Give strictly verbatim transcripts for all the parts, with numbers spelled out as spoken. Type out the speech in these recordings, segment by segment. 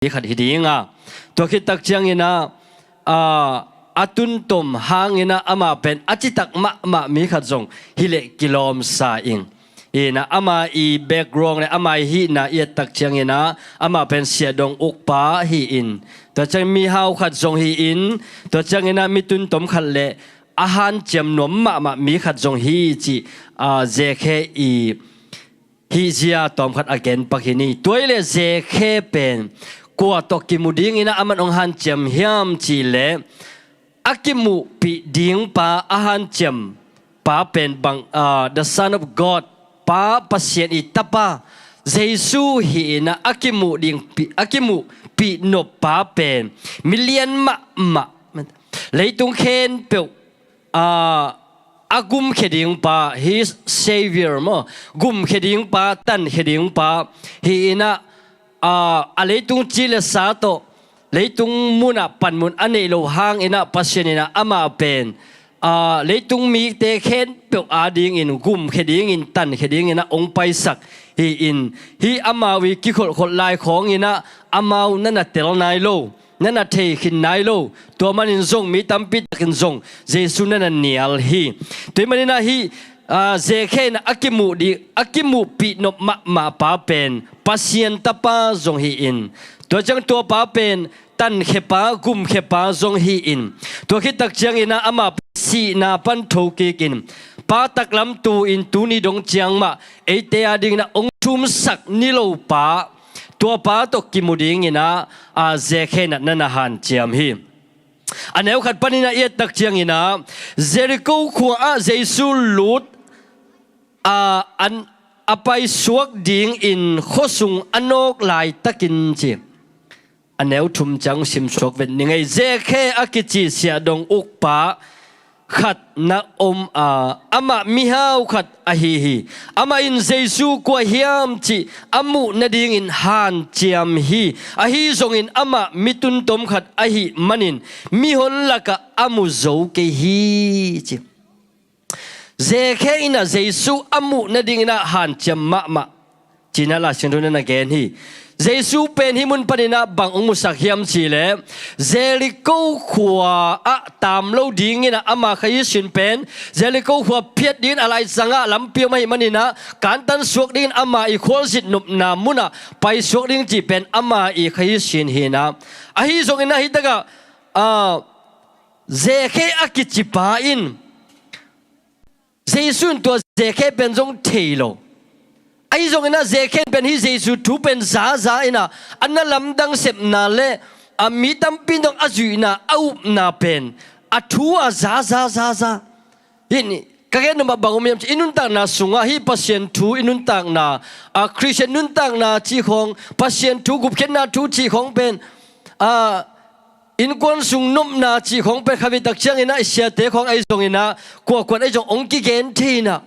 mi khat hi ding a, tua khit tak ciangin ah, a, a tuntom hangin ah amah pen a citak mahmah mi khat zong hi leh kilawm sa ing. Hi-in ah ama i background le ama i hihna i et tak ciangin ah amah pen siahdong ukpa hi-in, tua ciang mihau khat zong hi-in, tua ciangin ah mi tuntom khat le a hanciam nuam mahmah mi khat zong hi cih, a, Zekhe i hihzia tawmkhat a genpak hi ni. Tua hi leh Zekhe pen kua tawh kimu dingin ah aman hong hanciam hiam cih leh, a kimuhpih dingpa, a hanciampa pen bang, a, the Son of God, Pa, Pasian i Tapa Jesu hi-in ah a kimuh ding pi-, a kimuhpih noppa pen milian mahmah, leitung khempeuh, a, a gumkhia dingpa, hi Savior maw, gumkhia dingpa, tankhia dingpa hi-in ah, a, a leitung ci le sa tawh, leitung munah panmun a neih loh hangin ah Pasian in ah amah pen, a, leitung mite khempeuh adingin gumkhia dingin, tankhia dingin ah hong paisak hi-in, hih amau i kikholhkholh lai khawngin ah amau na na tel nai lo, na na thei khin nai lo. Tua manin zong mi tampi takin zong Jesu na na nial hi. Tua hi manin ah hih, a, Zekhe in ah a kimuh ding, a kimuhpih nop mahmahpa pen Pasian Tapa zong hi-in, tua ciang tuapa pen tankhiapa, gumkhiapa zong hi-in, tua khit tak ciangin ah amah sihna pan tho kikin Pa taklam tu-in tuni dong ciang mah eite adingin ah hong thumsak ni lopa, tuapa tawh kimu dingin ah, a, Zekhe in ah na na hanciam hi. A neu khat panin ah i et tak ciangin ah Jericho khua ah Jesu lut, a, an, a paisuak dingin khuasung a nawk laitakin ci. A neu thum ciang simsuak vet ni ngei. Zekhe a kici siahdong ukpa khat na om a, amah mihau khat ahi hi. Amah in Jesu kua hiam cih a muh nadingin hanciam hi. Ahi zongin amah mi tuntom khat ahih manin mihon lakah a mu zo kei hi ci. Zekhe in ah Jesu a muh nadingin ah hanciam mahmah ci-in ah Lai Siangtho in ah na gen hi. Jesu pen hih mun panin ah bang hong musak hiam cih leh, Jericho khua ah tam lo dingin ah ama kha i sin pen, Jericho khua phiat dingin a laizang ah lampi om ahih manin ah kantan suak dingin ama i khualzin nopna munah paisuak ding cih pen ama i kha i sin hi-in ah. Ahi zongin ah hih takah, a, Zekhe a kicipa in Jesu in tua Zekhe pen zong thei lo. Ahi zongin ah Zekhe pen hih Jesu thu pen zaza in ah, a na lamdang sepna le, a, mi tampi in zong a zuihna, a upna pen a thu a zaza zaza. Hih ni, ka gen nuam ah bang om hiam cih, i nuntakna sungah hih Pasian thu, i nuntakna, a, Khristian nuntakna cih khawng, Pasian thu, gupkhiatna thu cih khawng pen, a, innkuan sung nopna cih khawng pen khatvei tak ciangin ah i siate khawng ahi zongin ah, kuakuan ahi zong hong kigen thei in ah,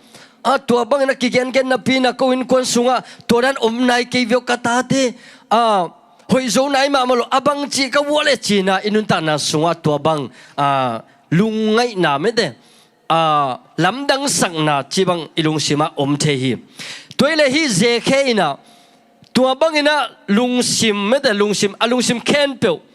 a, tua bangin ah kigengen napi in ah ko innkuan sungah tua dan om nai kei ve aw, ka tate, a, hoih zo nai mahmah lo, a bang cih ka uah leh ci-in ah i nuntakna sungah tua bang, a, lungngaihna mete, a, lamdangsakna cih bang i lungsimah om thei hi. Tua hi leh hih Zekhe in ah tua bangin ah lungsim mete, lungsim, a lungsim khempeuh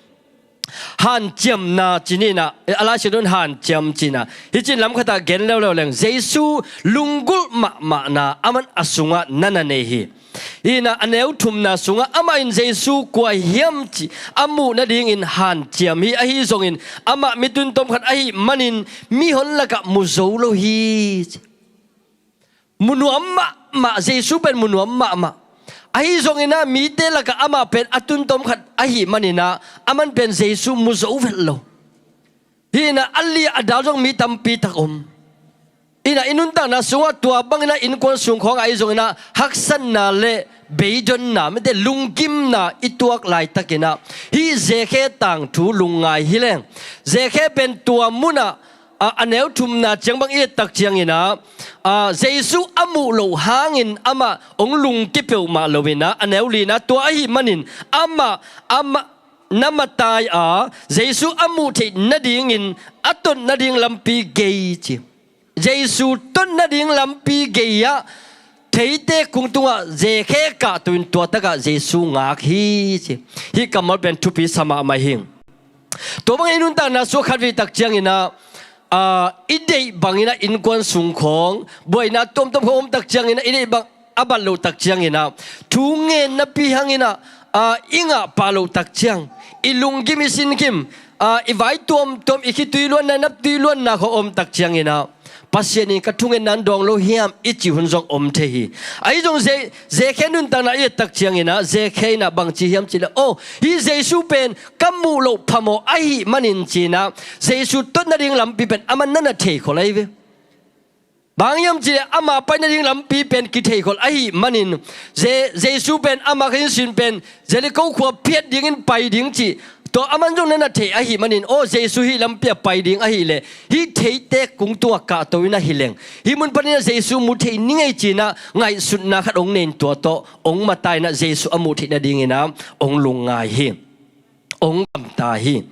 hanciamna ci-in ah, a Lai Siangtho in hanciam ci-in ah, hih ci-in lam khatah gen leuleu leng Jesu lunggulh mahmahna aman a sungah na na nei hi. Hi-in ah a neu thumna sungah amah in Jesu kua hiam cih a muh nadingin hanciam hi. Ahi zongin amah mi tuntom khat ahih manin mihon lakah mu zo lo hi. Mu nuam mahmah, Jesu pen mu nuam mahmah. Ahi zongin ah mite lakah amah pen a tuntom khat ahih manin ah aman pen Jesu mu zo vet lo. Hi-in ah a liah a dal zong mi tampi tak om. Hi-in ah i nuntakna sungah tua bangin ah innkuan sung khawng ahi zongin ah haksatna le beidonna mete, lunggimna i tuak laitakin ah hih Zekhe tangthu lungngai hi leng. Zekhe pen tua munah, a, a neu thumna ciang bang i et tak ciangin ah, a, Jesu a muh loh hangin amah hong lungkia peuhmah lo-in ah, a neu lina, tua ahih manin amah, amah na matai a, Jesu a muh theih nadingin a tot nading lampi gei ci. Jesu tot nading lampi gei-ah theite kung tungah Zekhe kahto in tua takah Jesu ngak hi ci. Hih kammal pen thupi sa mahmah hi. Tua bangin i nuntakna sungah khatvei tak cianginah, aa, i deih banginah innkuan sung khawng buaina tuamtuam khawng om tak cianginah, i deih bang a bat loh tak cianginah, thu ngen napi hanginah, aa, i ngah pah loh tak ciang, i lunggim i sinkim, aa, i vai tuamtuam, i khitui luanna, i naptui luanna khawng om tak cianginah, Pasian in ka thungetna in dawng lo hiam i cih hun zong om thei hi. Ahi zong Ze-, Zekhe nuntakna i et tak cianginah, Zekhe inah bang ci hiam cihleh, aw, hih Jesu pen ka muh loh phamawh ahih manin cinah, Jesu tot nading lampi pen aman na na theikhol ahi ve. Bang hiam cihleh ama pai nading lampi pen kitheikhol ahih manin, Je-, Jesu pen ama kha in sin pen Jericho khua phiat dingin pai ding cih, tua aman zong na na thei ahih manin, aw, Jesu hih lampi ah pai ding ahileh hih theite kung tungah kahto in ahi leng, hih mun paninah Jesu mu thei ni ngei cinah ngaihsutna khat hong nei in tua tawh hong mata inah Jesu a muh theih nadinginah hong lungngai hi. Hong gamta hi.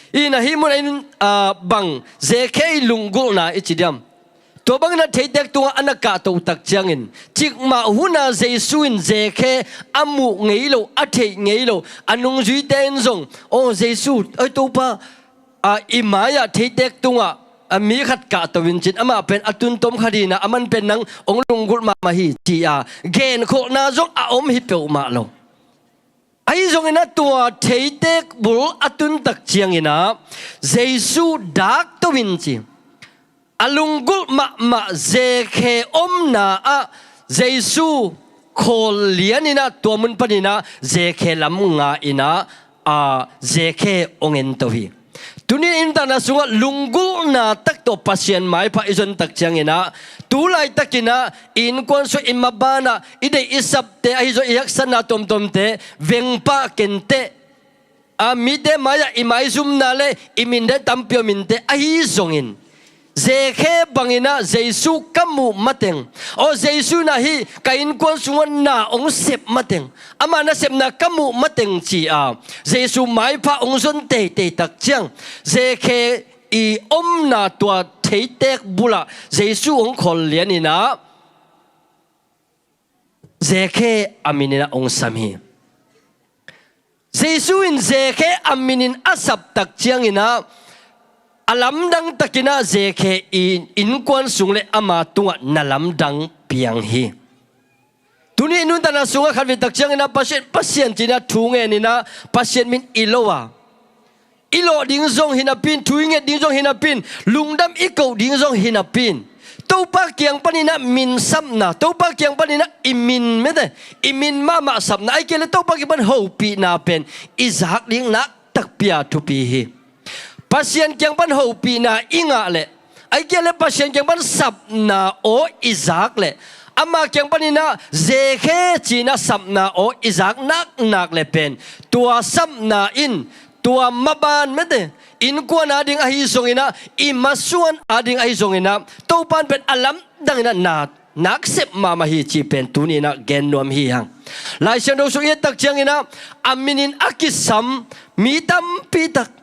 Inah hih mun ah in, aa, bang Zekhe i lunggulhna i ci diam? Tua bangin a theitek tungah a na kahto tak ciangin, cikmah huna Jesu in Zekhe a muh ngei lo, a theih ngei lo, a nungzuite in zong, aw Jesu, oi Topa, a, i mai-ah theitek tungah, a, mi khat kahto in cin, amah pen a tun tom khat hi-in ah, aman pen nang hong lunggulh mahmah hi, ci-a genkholhna zong a om hi peuhmah lo. Ahi zongin ah tua theitek bul a tun tak ciangin ah Jesu dak to in ci. A lunggulh mahmah Zekhe omna ah Jesu khawl lian in ah tua mun panin ah Zekhe lam nga in ah, a, Zekhe hong ento hi. Tuni in i nuntakna sungah lunggulhna tak tawh Pasian maipha i zon tak ciangin ah, tu laitakin ah i innkuan sungah, i maban ah, i deih i sapte, ahi zong i haksatna tuamtuamte vengpah kenteh, a, mite mai-ah i maizumna le i min den tampi om inteh, ahi zongin Zekhe bangin ah Jesu ka muh mateng, aw Jesu in ah hih ka innkuan sungah na hong sep mateng, ama nasepna ka muh mateng ci-a Jesu maipha hong zon teitei tak ciang, Zekhe i omna tua theitek bulah Jesu hong khawl lian in ah Zekhe a min in ah hong sam hi. Jesu in Zekhe a min in a sap tak ciangin ah, a lamdang takin ah Zekhe i innkuan sung le ama tungah na lamdang piang hi. Tuni i nuntakna sungah khatvei tak ciangin ah Pasian, Pasian ci-in ah thu ngen in ah Pasian min i lo a, i lawh ding zong hi napi-in, thu i nget ding zong hi napi-in, lungdam i koh ding zong hi napi-in, Topa kiang panin ah min sapna, Topa kiang panin ah i min, mete, i min mahmah sapna, ahih kei leh Topa kiang pan hopihna pen i zak ding nak takpi-a thupi hi. Pasian kiang pan hopihna i ngah leh, ahih kei leh Pasian kiang pan sapna aw i zak leh, ama kiang panin ah Zekhe ci-in ah sapna aw i zak naknak leh pen, tua sapna in tua maban, mete, innkuan ading ahi zongin ah, i masuan ading ahi zongin ah, Topa in pen a lamdang in ah na nak sep mahmah hi cih pen tuni in ah gen nuam hi hang. Lai Siangtho sung i et tak ciangin ah, a min in a kisam mi tampi tak,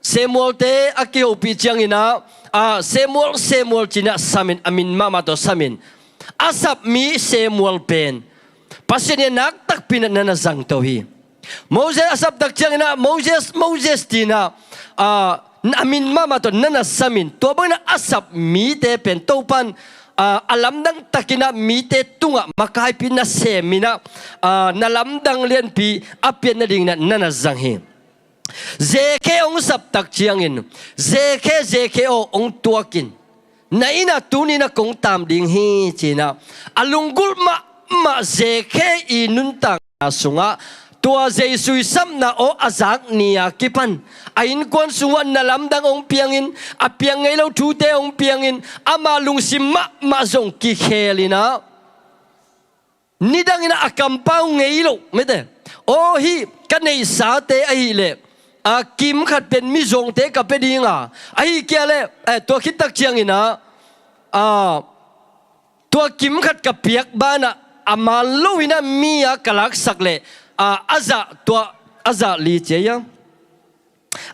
Samuel-te a kihopih ciangin ah, a, Samuel, Samuel ci-in ah sam in, a min mahmah tawh sam in, a sap mi Samuel pen Pasian in ah nak takpi in ah na na zangto hi. Moses a sap tak ciangin ah Moses, Moses ci-in ah, a, a min mahmah tawh na na sam in, tua bangin ah a sap mite pen Topa in, a, a lamdang takin ah mite tungah makaipih na sem in ah, a, na lamdang lianpi a pian nadingin ah na na zang hi. Zekhe hong sap tak ciangin, Zekhe, Zekhe aw, hong tuak in, na inn ah tuni in ah kong tam ding hi, ci-in ah, a lunggulh mahmah Zekhe i nuntakna sungah tua Jesu i sapna aw a zak ni a kipan, a innkuan sungah na lamdang hong piangin, a piang ngei lo thute hong piangin, ama lungsim mahmah zong kikhel in ah, nidangin ah a kampau ngei lo, mete, aw hih ka neihsate ahih leh, a, kim khat pen mizawngte ka pia ding a, ahih kei leh, eh, tua khit tak ciangin ah, a, tua kim khat ka piak banah a man lo-in ah mi-a ka laksak leh, a, a zah, tua a zah li ci a,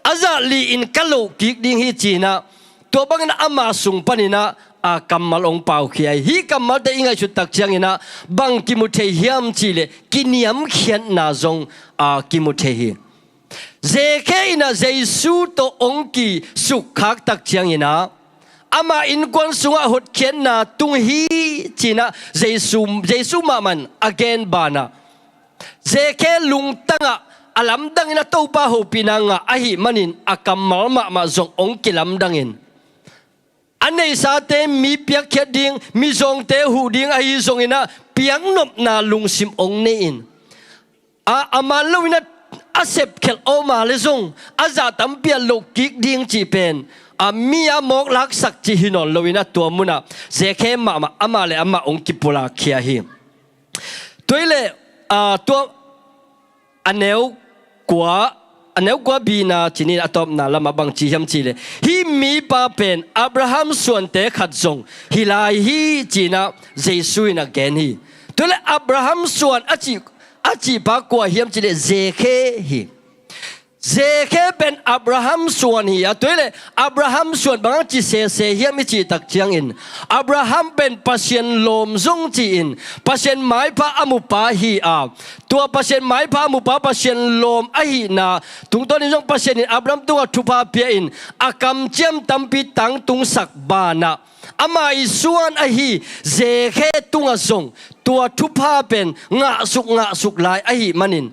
a zah li-in ka loh kik ding hi, ci-in ah, tua bangin ah ama sung panin ah, a kammal hong paukhia hi. Hih kammalte i ngaihsut tak ciangin ah bang kimu thei hiam cih leh kiniamkhiatna zong a kimu thei hi. Zekhe in ah Jesu tawh hong kisukkhak tak ciangin ah ama innkuan sungah hotkhiatna tung hi ci-in ah Jesu, Jesu mahmah in a gen banah Zekhe lungtangah a lamdangin a Topa hopihna ngah ahih manin a kammal mahmah zong hong kilamdangin a neisate mi piakkhiat ding, mizawngte huh ding ahi zongin ah piaknopna lungsim hong nei-in a, a man loin ah a sepkhelh awma le zong a zah tampi a loh kik ding cih pen a mi a mawk laksak cih hi nawn loin ah tua munah Zekhe mahmah amah le amah hong kipulakkhia hi. Tua hi leh a, tua a neu kua, a neu kua bina cinin a tawpna lamah bang ci hiam cih leh hih mipa pen Abraham suante khat zong hi lai hi ci-in ah Jesu in a gen hi. Tua hi leh Abraham suan a cih, a cihpa kua hiam cih leh Zekhe hi. Zekhe pen Abraham suan hi a, tua hi leh Abraham suan bang hang ci sese hiam i cih tak ciangin Abraham pen Pasian lawm zong ci-in Pasian maipha a mupa hi a, tua Pasian maipha a mupa Pasian lawm ahihna tungtawnin zong Pasian in Abraham tungah thupha pia-in a kamciam tampi tangtungsak banah ama ii suan ahi Zekhe tungah zong tua thupha pen ngahsuk ngahsuk lai ahih manin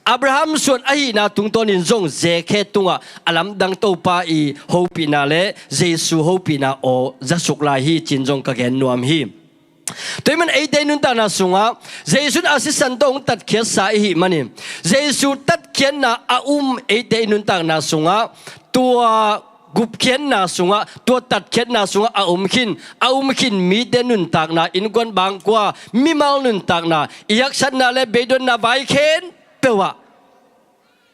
Abraham suan ahihna tungtawnin zong Zekhe tungah a lamdang Topa ii hopihna le Jesu hopihna aw zasuk lai hi ci-in zong ka gen nuam hi. Tua ahih manin eite nuntakna sungah Jesu in a sisan tawh hong tatkhiatsa i hih manin Jesu tatkhiatna a um eite i nuntakna sungah tua gupkhiatna sungah, tua tatkhiatna sungah a om khin, a um khin mite nuntakna, innkuan bangkua, mimal nuntakna, i haksatna le beidonna vai khempeuh ah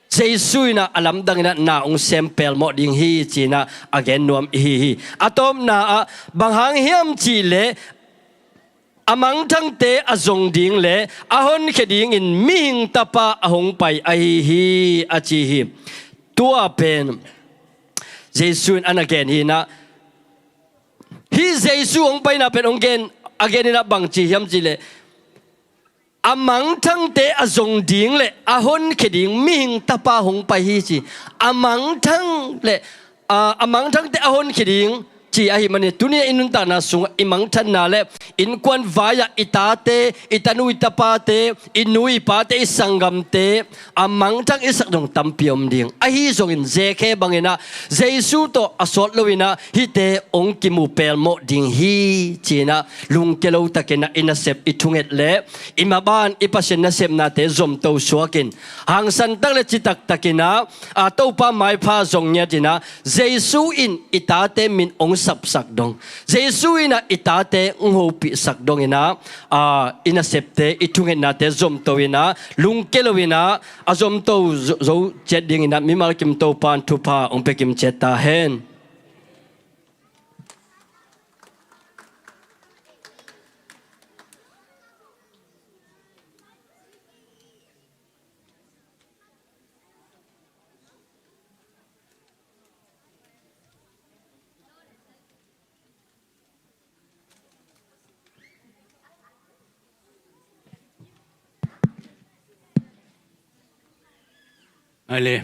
Jesu in ah a lamdang in ah na hong sem pelmawh ding hi ci-in ah a gen nuam i hi hi. A tawpna ah bang hang hiam cih leh a mangthangte a zong ding le a honkhia dingin mihing tapa a hong pai ahi hi a ci hi. Tua pen Jesu in a na gen hi in ah, hih Jesu hong paina pen hong gen, a gen in ah bang ci hiam cih leh a mangthangte a zong ding le a honkhia ding mihing tapa hong pai hi ci. A mangthang le a, a mangthangte a honkhia ding ci ahih manin tuni-a i nuntakna sungah i mangthanna le innkuan vai-ah i tate, i tanu i tapate, i nu i pate, i sanggamte a mangthang i sak zong tampi om ding. Ahi zongin Zekhe bangin ah Jesu tawh a sawt loin ah hihte hong kimu pelmawh ding hi ci-in ah lungkia lo takin ah i nasep i thunget le i maban i Pasian nasepnate zomto suakin hangsan tak le citak takin ah a Topa maipha zong ngiatin ah Jesu in i tate min hong sapsak dong, Jesu in ah i tate hong hopihsak dongin ah, a, i nasepte, i thungetnate zomto in ah, lungkia loin ah a zomto zo, zo ciat dingin ah mimal kim Topa in thupha hong pia kim ciat ta hen. Ale,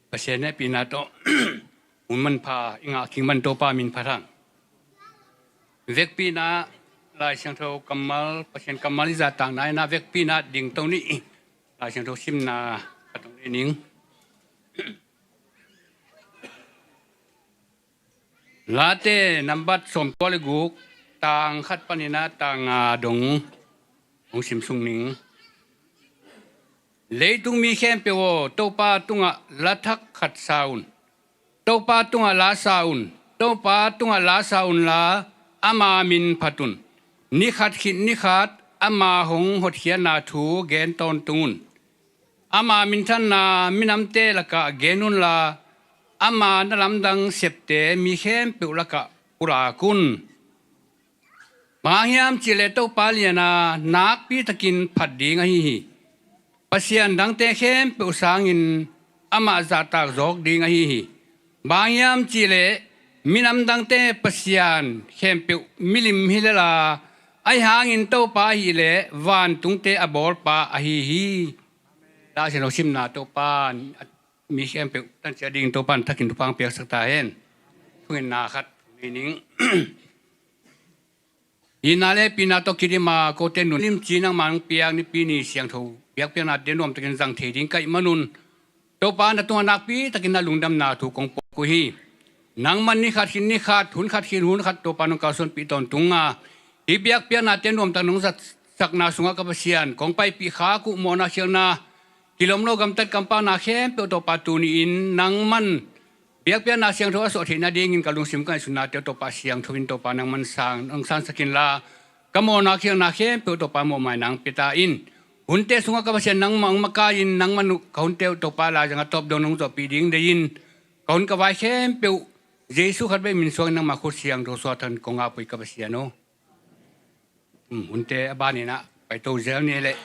Pasian hehpihna tawh hun manpha i ngah kik man Topa min phat hang. Vekpi-in ah Lai Siangtho kammal, Pasian kammal i zahtakna in ah vekpi-in ah dingto ni. Lai Siangtho simna ka tong ni ning. Late nambat sawmkua le guk, tang khat panin ah tang nga dong hong simsuk ning. Leitung mi khempeuh aw, Topa tungah la thak khat sa un. Topa tungah la sa un. Topa tungah la sa unla, ama min phat un. Ni khat khit ni khat ama hong hotkhiatna thu gen tawntung un. Ama minthanna minamte lakah gen unla, ama na lamdang septe mi khempeuh lakah pulak un. Bang hang hiam cih leh Topa lian a, nakpi takin phat ding ahi hi. Pasian dangte khempeuh sangin amah zahtak zawk ding ahi hi. Bang hang hiam cih leh Minam dangte Pasian khempeuh milim hi lel a, ahi hangin Topa ahih leh vantungte a bawlpa ahi hi. Lai Siangtho simna Topa in mi khempeuh tanciat ding Topa in thakin thupha piaksak ta hen. Thungetna khat nei ning. Itna le pina tawh kidim a, kote nunlimci nangmah hong piak Nipi ni siangtho biakpiaknate nuamtakin zang thei ding ka hih manun, Topa na tungah nakpi takin na lungdamna thu kong pawk uh hi. Nangman ni khat khin ni khat, hun khat khin hun khat Topa nong kalsuanpih tawntung a, hih biakpiaknate nuamtak nong zatsakna sungah ka Pasian, kong paipih khak uh mawhna khialhna, kilawm lo gamtat kampakna khempeuh Topa tuni-in nangman biakpiakna siangtho a suah theih nadingin ka lungsim ka ngaihsutnate uh Topa siangtho in Topa nangman sang, nong sansak inla, ka mawhna khialhna khempeuh Topa mawhmaina hong pia ta in. Hunte sungah ka Pasian nangmah hong makai-in nangman uh ka hunte uh Topa laizang a tawp dong nong zawhpih ding dei-in, ka hun ka vai khempeuh Jesu khat bek min suangin nangmah khut siangtho suak thakin kong ap uh hi ka Pasian aw. Hunte a banin ah paito zel ni leh.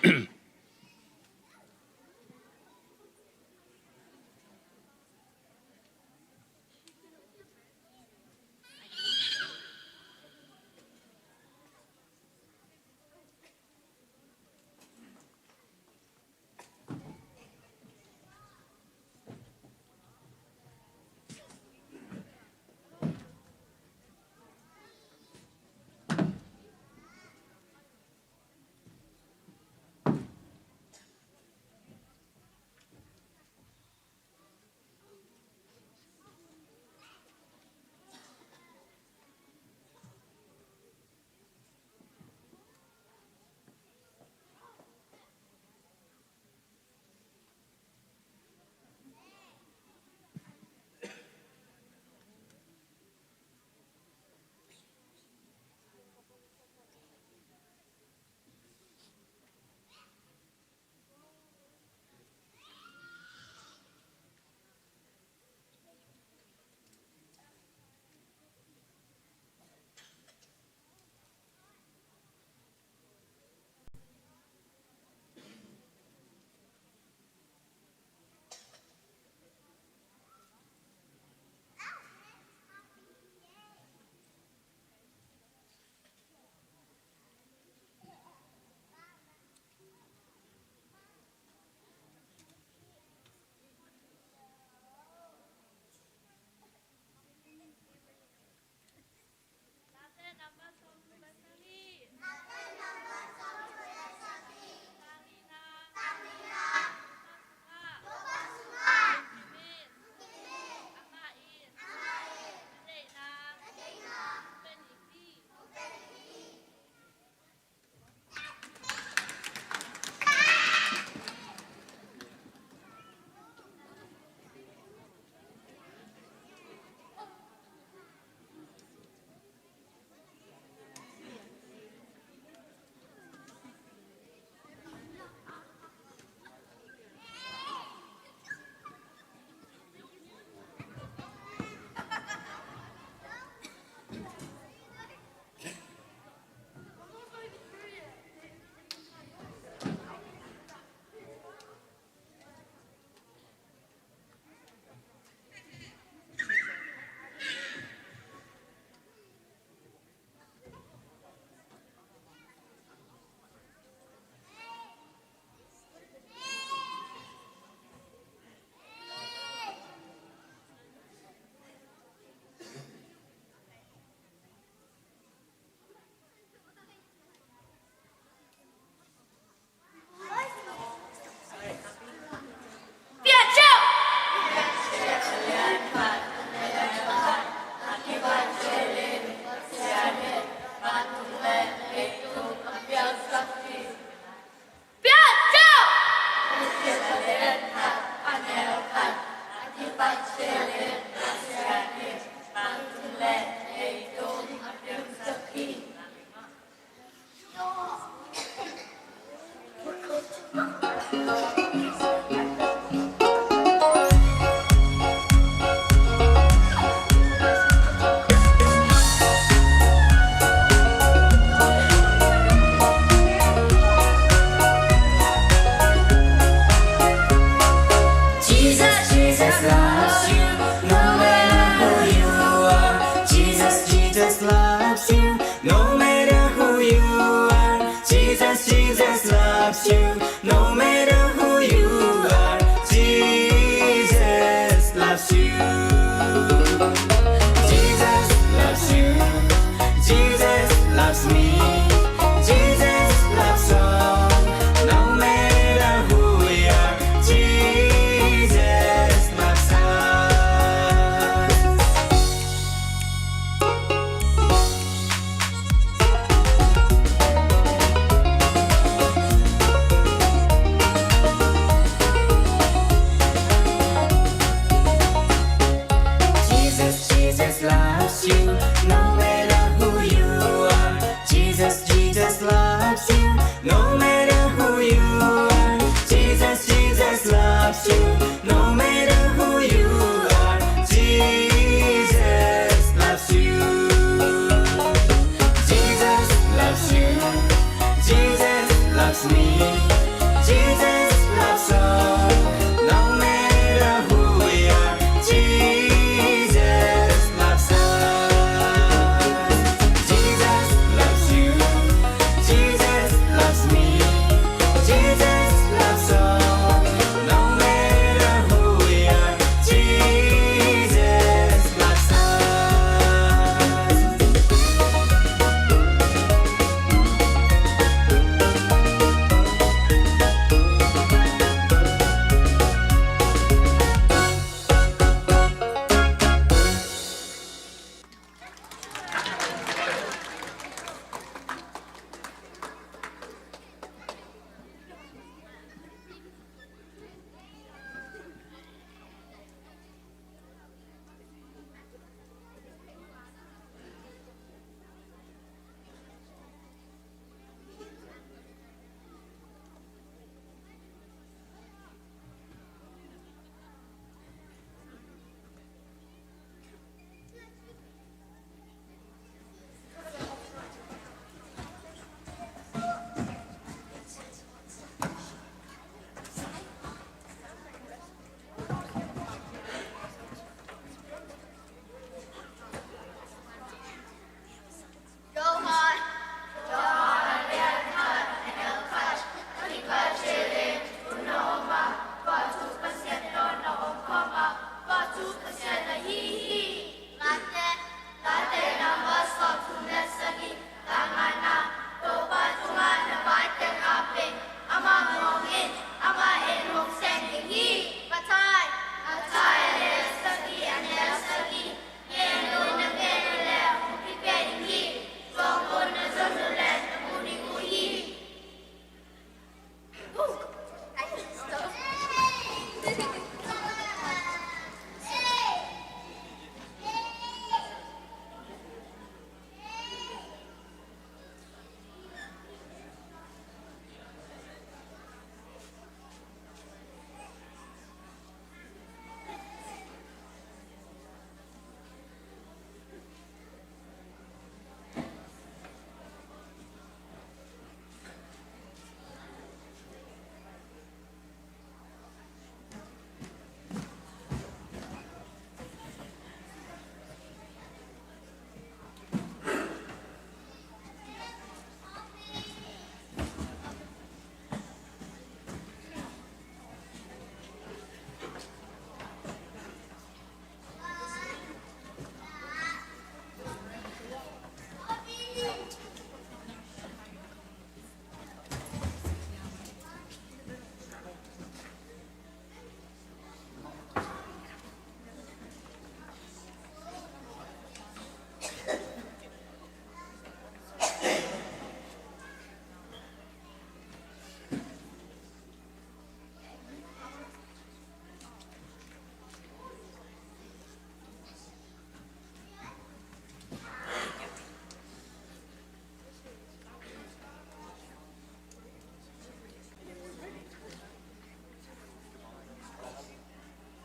Jesus, Jesus loves you, no matter who you are.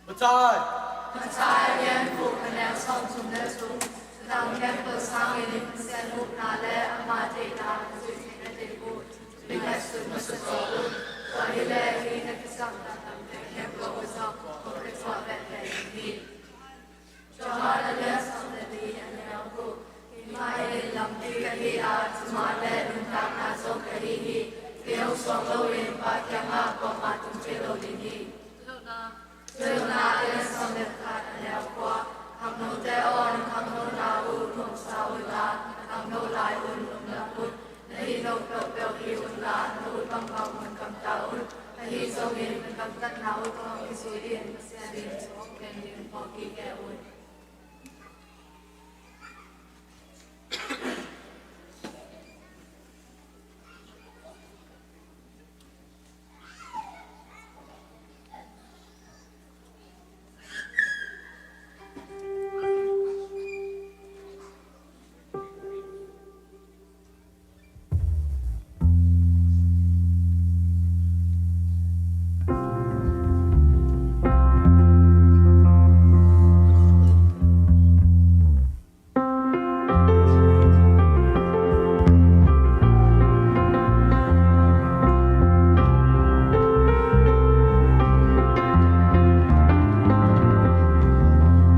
Matthai. Matthai a lian guk, a neu sawmthum le thum. Thudang khempeuh sangin Pasian' hukna le ama deihna ka zuih theihna ding uh, mi ngaihsut masa zaw un. Tua hileh hih na kisam dandan khempeuh uh zong kong kithuah veve ding hi. Johan a lian sawm le li, a neu guk. Keimah in lampi ka hi a, thumah le nuntakna zong ka hi hi. Kei hong suang loin Pa kiangah kuamah tung thei lo ding hi. Thuhilhna a lian sawm le khat, a neu kua. Khangnote aw, na khangnona uh nuamsa unla, na khangno lai un lungdam un. Na hih loh peuhpeuh hih unla, na ut bangbang hong gamta un. Ahi zongin na gamtatna uh tawh kizui-in Pasian in thu hong gen ding phawk kei un.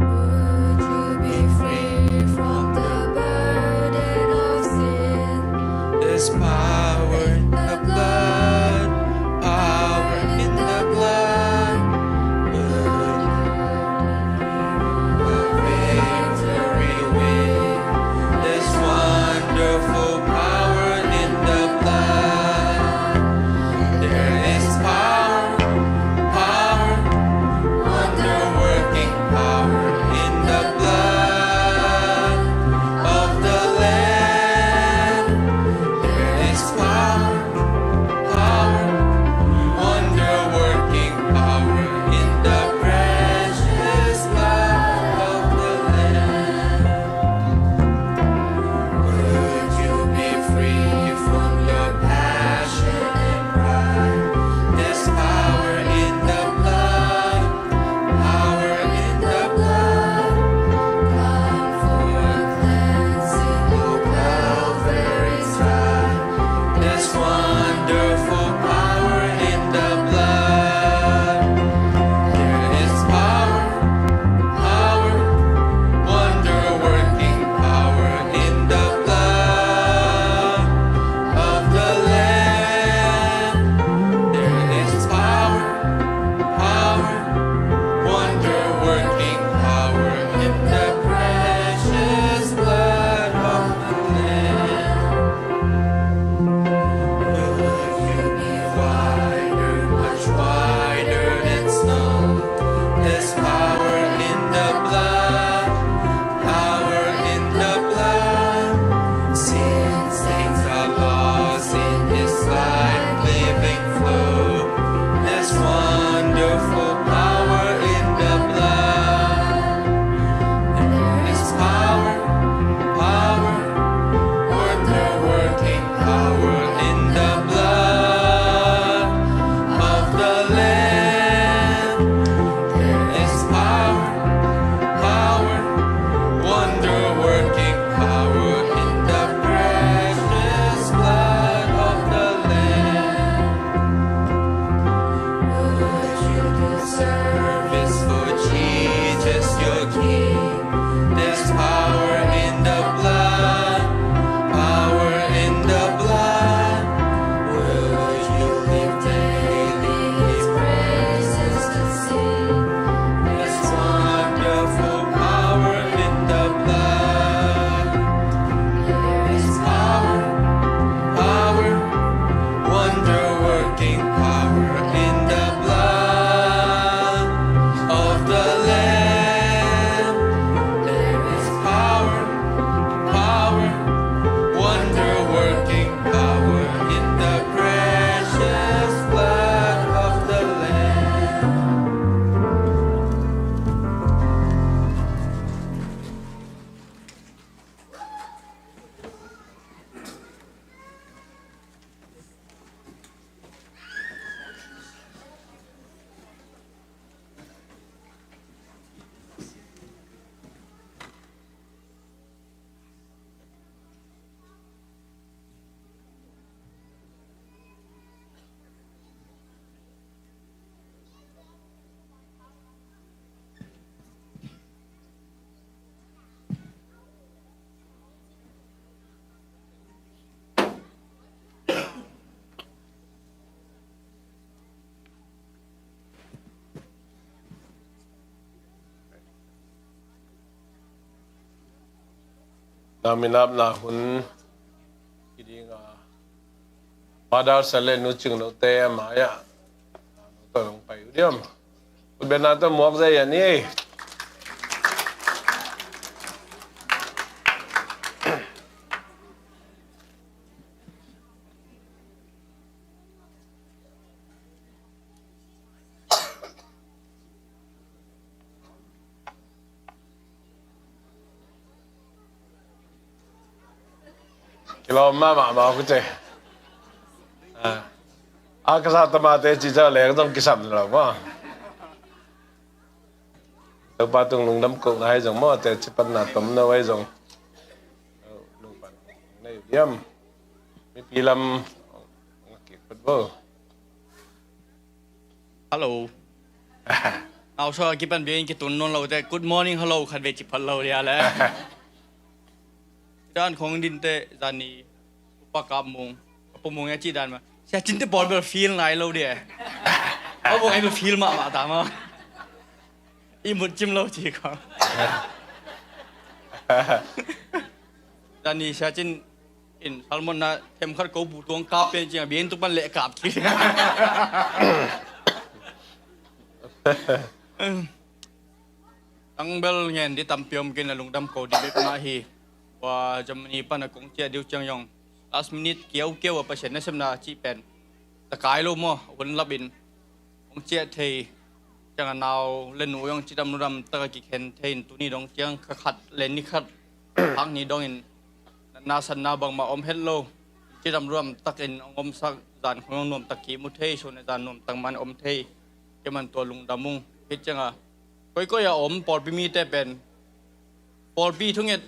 Would you be free from the burden of sin? There's power in the blood, power in the blood. Would you a victory win. There's wonderful power in the blood. There is power, power, wonder-working power in the blood of the Lamb. There is power, power, wonder-working power in the precious blood of the Lamb. Would you be free from your passion and pride? There's power in the blood. Power in the blood. Come for a cleansing, oh Calvary's shrine. There's wonderful power in the blood. There is power, power, wonder-working power in the blood of the Lamb. There is power, power, wonder-working power in the precious blood of the Lamb. Would you be whiter, much whiter than snow? There's power in the blood. Power in the blood. Sin stains are lost in His life-giving flow. There's wonderful power in the blood. There is power, power, wonder-working power in the blood of the Lamb. There is power, power, wonder-working power in the precious blood of the Lamb. Would you do service for Jesus, your King? There's power in the blood, power in the blood. Would you live daily His praises to sing? There's wonderful power in the blood. There is power, power, wonder-working power in the blood of the Lamb. Naminapna hun kiding a, Father Sen le Nu Cing Lo te a mai-ah tawh hong pai uh diam. Utbetna tawh muak zia hi a ni. Kilawm mahmah maw, kute. A, a ka sa tamate ci zia leng zong kisam lo maw. Topa tung lungdam kohna ahi zong maw, teci panna tomno ahi zong. Lungpan nei uh diam. Mipi lam ngak kik phot bo. Hello. Nausa kipan biakin kitun nawn lo te, good morning, hello khat vei ci phot lo dia le. Dan khong din te zani upa kap mung, upa mung ya ci dan ma. Sia cin te pawl bel feel nai lo dia. Aw bong ai bel feel mahmah ta ma. I mut cim lo ci khong. Zani sia cin in salmon na themkhat ko bu tuang kap pen ciang biakin tuk pan leh kap ci. Tangbel ngen di tampi om kei in a lungdam ko di bek mah hi. Ua Germany pan a kong ciah diu ciang zong last minute kiaukiau a Pasian nasepna cih pen takai lo maw, hun lap in kong ciah thei ciang a nau le nu zong cidam ludam tak a kikhen thei in tuni dong ciang kha khat le ni khat hak ni dong in natna satna bangmah om het lo. Cidam ludam tak in hong omsak, zan khong nuam tak kimu thei, sun a zan nuam tak man om thei. Kei man tua lungdam ung. Hih ciang a koikoi a om pawlpi mite pen pawlpi thunget,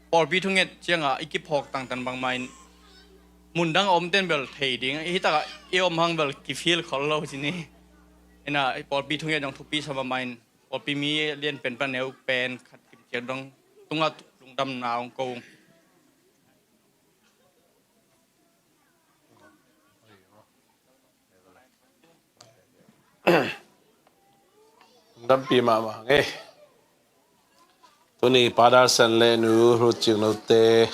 pawlpi thunget ciang a i kiphawk tangtan bangmah in mundang a om ten bel thei ding. Hih tak a i om hang bel kifeel khol lo ci ni. Ina pawlpi thunget zong thupi sa mahmah in pawlpi mi lian pen pan neu pen khat kim ciang dong tungah lungdamna hong ko ung. Lungdampi mahmah ngei. Tuni Father Sen le Nu Ruth Cing Lo te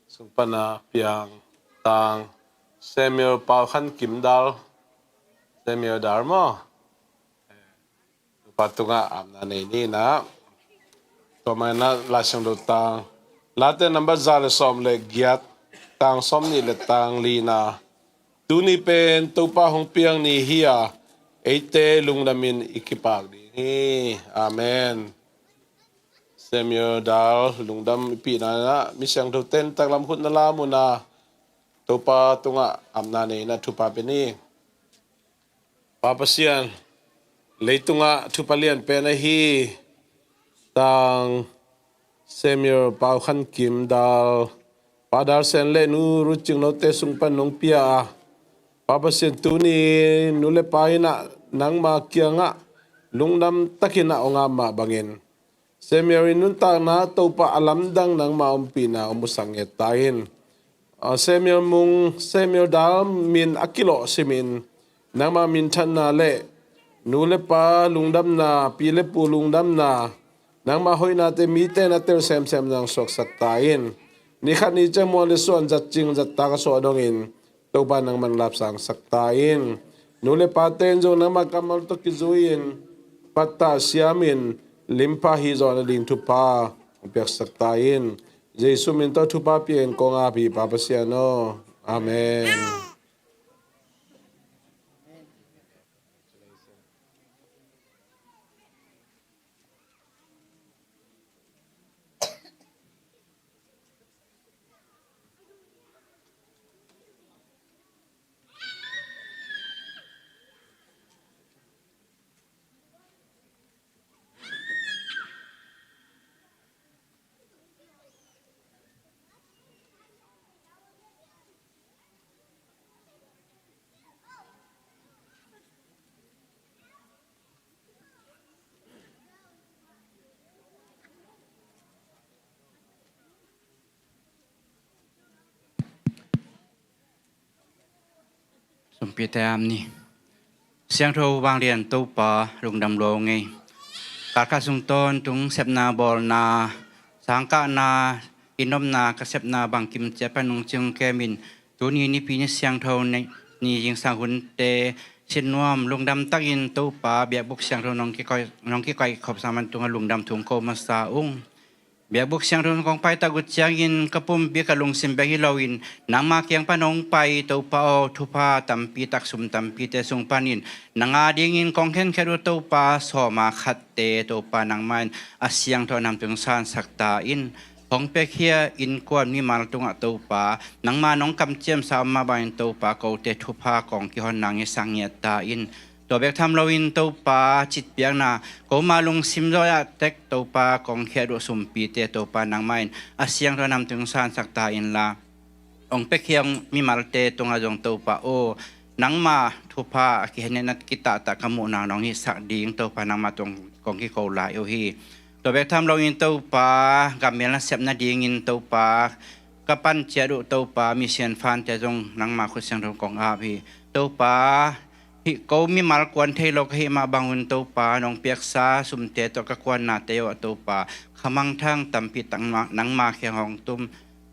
sung pan a piang tang Samuel Pau Khan Kim Dal, Samuel Dal maw? Topa tungah apna nei ni in ah. Tua manin ah Lai Siangtho tang Late number za le sawm le giat, tang sawm nih le tang li in ah, tuni pen Topa hong piang ni hi a, eite lungdam in i kipak ding hi. Amen. Samuel Dal lungdam i pihna in ah mi siangtho ten taklam khut na la mun a Topa tungah apna nei in ah thupha pia ni. Pa Pasian, leitungah thupha lian pen ahi tang Samuel Pau Khan Kim Dal, Pa Dal Sen le Nu Ruth Cing Lo te sung pan nong pia a, Pa Pasian, tuni nu le pa in ah nangma kiangah lungdam takin ah hong ap mah bangin Samuel in nuntakna Topa a lamdang nangma ompihna hong musak nget ta in. A, Samuel mung, Samuel Dal min a kilawh simin nangma minthanna le nu le pa lungdamna, pi le pu lungdamna, nangma hoihnate mite na tel semsem nang suaksak ta in. Ni khat ni ciang muan le suan zat cing zat tak a suah dongin Topa nangman lapsangsak ta in. Nu le pate in zong nangma kammal tawh kizui-in pattah siamin limpha hi zawhna ding thupha piaksak ta in. Jesu min tawh thupha pia-in kong ap hi Pa Pasian aw. Amen. Sumpite am ni. Siangtho vanglian Topa lungdam lua ngei. Kalkhat sung tawntung sepna bawlna, sangkahna, i nopna ka sepna bangkim ciat pan hong cing kemin, tuni Nipi ni siangtho ni, ni zingsang hunte sin nuam lungdam takin Topa biakbuk siangtho nong kikoih, nong kikoih khop sa man tungah lungdam thu ko masa ung. Biakbuk siangtho kong pai tak uh ciangin ka pumpi ka lungsim bek hi loin nangma kiang pan hong pai Topa aw, thupha tampi tak sum tampite sung panin nang a dingin kong khenkhet uh Topa, sawma khatte Topa nangmah in a siangtho a namtung sansak ta in. Hong piakhia innkuan mimal tungah Topa nangma nong kamciamsa om mah bangin Topa kote thupha kong kihon nang i sang ngiat ta in. Tua bek tham loin Topa citpiakna, koma lungsim zaw ah tek Topa kong khiat uh sumpite Topa nangmah in a siangtho a namtung sansak ta inla, hong piakhia mimalte tungah zong Topa aw, nangma thupha a kihenna kitahtak ka muhna nong hisak ding Topa nangma tung kong kiko lai uh hi. Tua bek tham loin Topa gammial nasep nadingin Topa ka pan ciat uh Topa mission fund te zong nangma khut siangtho kong ap hi. Topa hih ko mimal kuan thei lo ka hih mah bangun Topa nong piaksa sumte tawh ka kuannate uh ah Topa khamangthang tampi tak nangma kiang hong tum,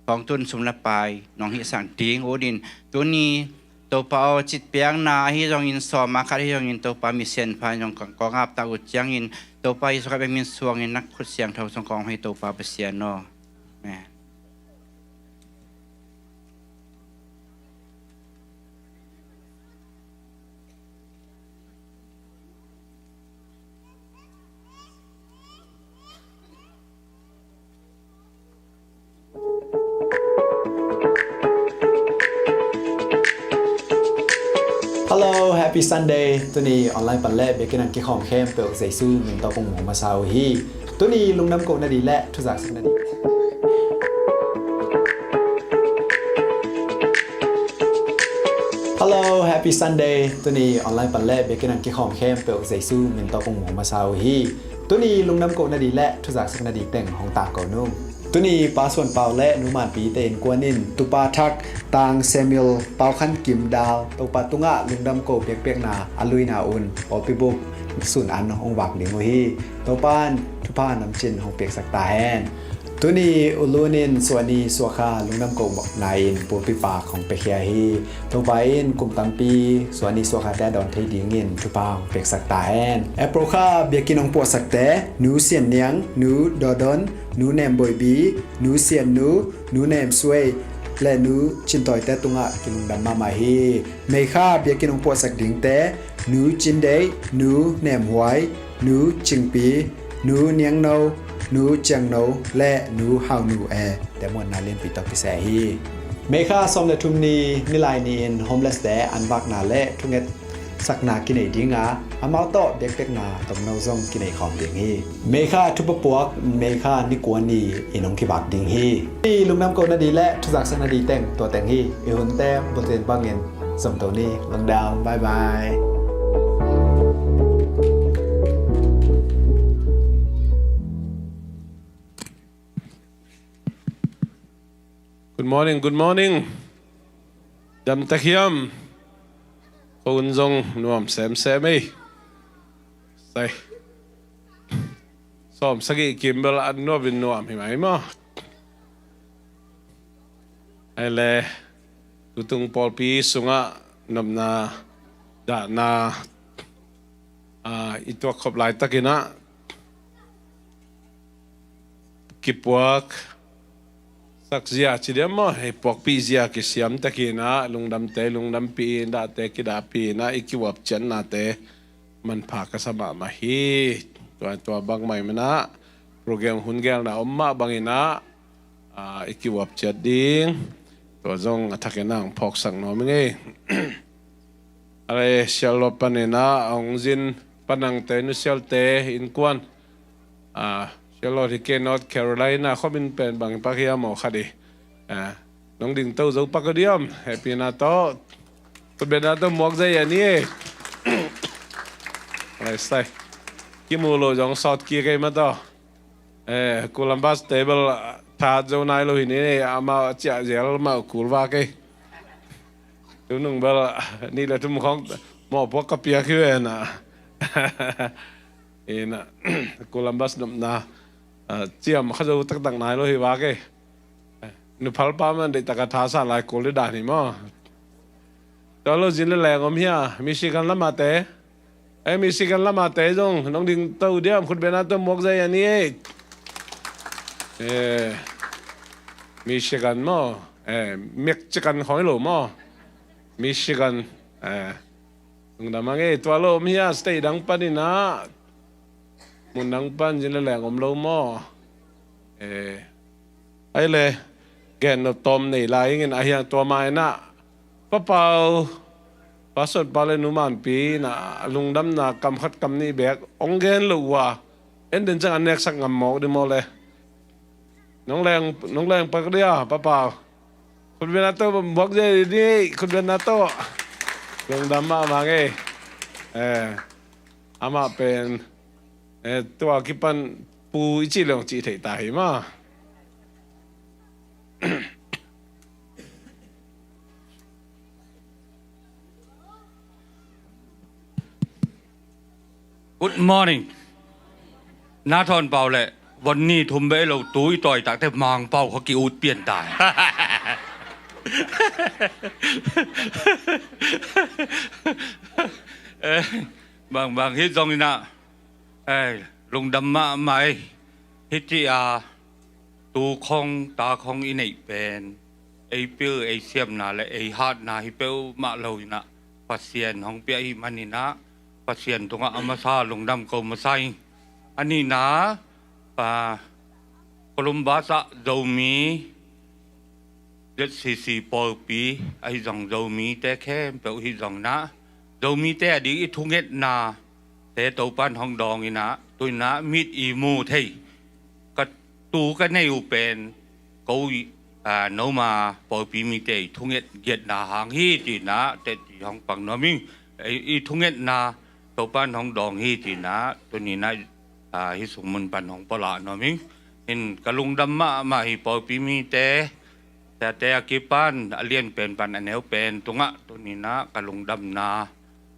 hong tun sum le pai nong hihsak ding uh din tuni Topa aw, citpiakna ahi zongin sawma khat ahi zongin Topa mission fund zong kong, kong ap tak uh ciangin Topa Jesu Khazih min suangin na khut siangtho sung kong hei Topa Pasian aw. Amen. Hello, happy Sunday. Tuni online pan le biakinn ah kikhawm khempeuh Jesu min tawh kong muang masa uh hi. Tuni lungdam kohna ding le thuzaksak nading. Hello, happy Sunday. Tuni online pan le biakinn ah kikhawm khempeuh Jesu min tawh kong muang masa uh hi. Tuni lungdam kohna ding le thuzaksak nading teng hong tangko nung. Tuni Pa Suan Pau le Nu Man Pi te innkuan in Tupa Thak Tang Samuel Pau Khan Kim Dal Topa tungah lungdam ko biakpiakna a luina un pawlpi buk sun an hong vak ding uh hi. Topa in thupha namcin hong piaksak ta hen. Tuni U Lun in suahni suahkha lungdam kohna in pulpi pak hong piakhia hi. Topa in kum tampi suahni suahkhate a dawn thei dingin thupha hong piaksak ta hen. April kha biakinn hong puahsakte Nu Sian Niang, Nu Daw Don, Nu Nem Bawi Bi, Nu Sian Nu, Nu Nem Suai le Nu Cin Tawi te tungah kilungdam mahmah hi. May kha biakinn hong puahsak dingte Nu Cin Deih, Nu Nem Huai, Nu Cing Pi, Nu Niang No, Nu Ciang No le Nu Hau Nu E te muanna lianpi tawh kisai hi. May kha sawm le thum ni, Nilai ni in homeless te an vakna le thungetsakna kinei ding a, amau tawh biakpiakna tomno zong kinei khawm ding hi. May kha thupha puak, May kha ni kua ni in hong kivak ding hi. Hi lungdam kohna ding le thuzaksak nading teng tua teng hi. I hunte bulletin bangin zomto ni. Lungdam, bye bye. Good morning, good morning. Dam tak hiam? Ko un zong nuam semsem ei. Sai. Sawm sagih kim bel an nuam in nuam hi mai maw? Ai le, tutung pawlpi sungah nopna dahna, ah, i tuak khop laitakin ah kipuak sakzia ci diam maw, hei puakpihzia kisiam takin ah lungdamte lungdampih in, dahte kidahpih in ah i kiuap ciatnate manpha ka sa mahmah hi. Tua, tua bangmah in ah program hun gelna om mah bangin ah, ah, i kiuap ciat ding. Tua zong a thakin ah hong phawksak nuam ing ei. A le Charlotte panin ah hong zin panangte, nusialte innkuan. Ah, Charlotte hi kei North Carolina khawm in pen bang pak hiam aw khat i. Ah, nong dingto zo pak uh diam? Happy na tawh. Tua bia na tawh muak zai a ni e. Lai sai. Kimu lo zong sawt kik ei mah tawh. Eh, Columbus te bel that zo nai lo hi ni, amau a ciah zel mah kul vak ei. Tunung bel nih le thum khawng mawhpuak ka piak hi ve na. Ina, Columbus nopna, ah, ciam kha zo taktak nai lo hi vak ei. Nuphalpa man deihtak a thasa lai kul dih dan hi maw? Tua lo zin le leng om hia? Michigan lamate. Ei, Michigan lamate zong nong ding to diam, khut bena to muak zai a ni ei. Eh, Michigan maw? Eh, Mexican khong hi lo maw? Michigan. Eh, lungdam a ngei. Tua lo om hia, state dang panin ah, mun dang pan zin le leng om lo maw? Eh, ai le, gen nop tawm nei lai ingin a hiang tua ma in ah, Pa Pau, Pa Suan Pa le Nu Manpi in ah lungdamna kam khat kam nih bek ong gen lo uh a, en den ciang an neksak ngam mawk dih maw le? Nong leng, nong leng pak dih a, Pa Pau. Khut bena to, buak zia dih, khut bena to. Lungdam mahmah ngei. Eh, amah pen, eh, tua kipan pu i cih leng cih theih ta hi ma. Good morning. Na thawn pau le, von ni thum bei lo tu i tawi takte Mangpau kha ki ut pian tai. Eh, bang, bang, hi zong ina. Eh, lungdam mahmah ei. Hi ci a, tu khong, ta khong i neih pen, ei pil, ei siamna le ei hatna hi peuhmah lo ina, Pasian hong pia hi man ina, Pasian tungah a masa lungdam ko masa ing. A nihna, pa, Columbus ah Zomi, Z C C pawlpi, ahi zong Zomite khempeuh hi zong ina, Zomite a ding i thungetna, te Topan hong dawng ina, tu ina mit i mu thei. Ka tu ka nei uh pen, ko i, ah, noma pawlpi mite i thunget giatna hang hi ci ina, te ci hong pang nuam ing. I, i thungetna Topan hong dawng hi ci ina, tu ni ina, ah, hi sung mun pan hong pawlah nuam ing. Hin ka lungdam mahmah hi pawlpi mite, tate a kipan, a lian pen pan a neu pen tungah, tu ni ina ka lungdamna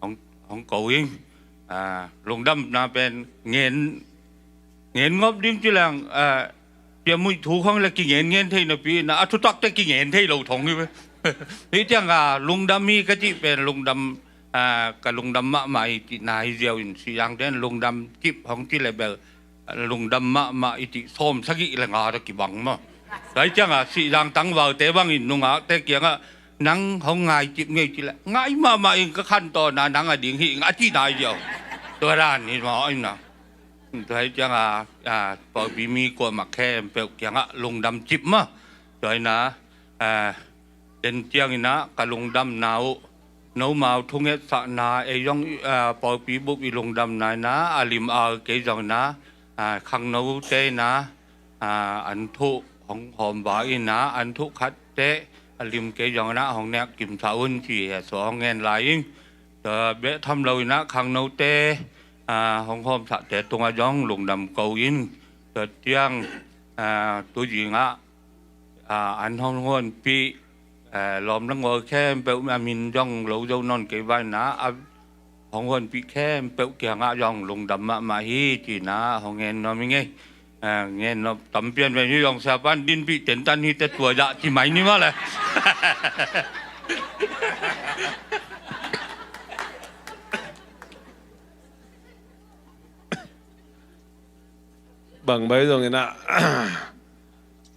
hong, hong ko ing. Ah, lungdamna pen ngen, ngen ngop ding ci leng, ah, piamuih thu khong le kingen ngen thei napi ina, a thutakte kingen thei lo thong hi ve. Hi ciang a lungdam hi ka cih pen lungdam, ah, ka lungdam mahmah hi cihna hi ziau in, Sihzangte in lungdam cip hong ci le bel, lungdam mahmah i cih sawm sagih le nga tawh kibang maw? Tua hi ciang a Sihzang tangvalte bangin nungakte kiangah nang hong ngai cip ngei ci le, ngai mahmah ing, ka khantawn a nang a ding hi ing a cihna hi ziau. Tua dan hi maw ina. Tua hi ciang a, a, pawlpi mi kuamah khempeuh kiangah lungdam cip maw? Tua ina, a, den ciang ina ka lungdamna uh, nomau thungetsakna, ei zong, a, pawlpi bup i lungdamna ina, a lim a kei zong ina, a, khangnote ina, a, an thuh hong hawm va ina, an thuh khatte, a lim kei zong ina hong nek kimsa un ci hi a, sua hong ngen lai ing. Tua beh tham lo ina khangnote, a, hong hawmsakte tungah zong lungdam ko in. Tua ciang, a, tu zingah, a, an hong huanpih, a, lawm le ngawi khempeuh a min zong lo zo nawn kei va ina, a, hong huanpih khempeuh kiangah zong lungdam mahmah hi ci ina hong ngen nuam ing ei. A, ngen nuam tam pian ven hi zong siapan dinpih tentan hi te tua zah ci mai ni maw le. Bang bai zong ina,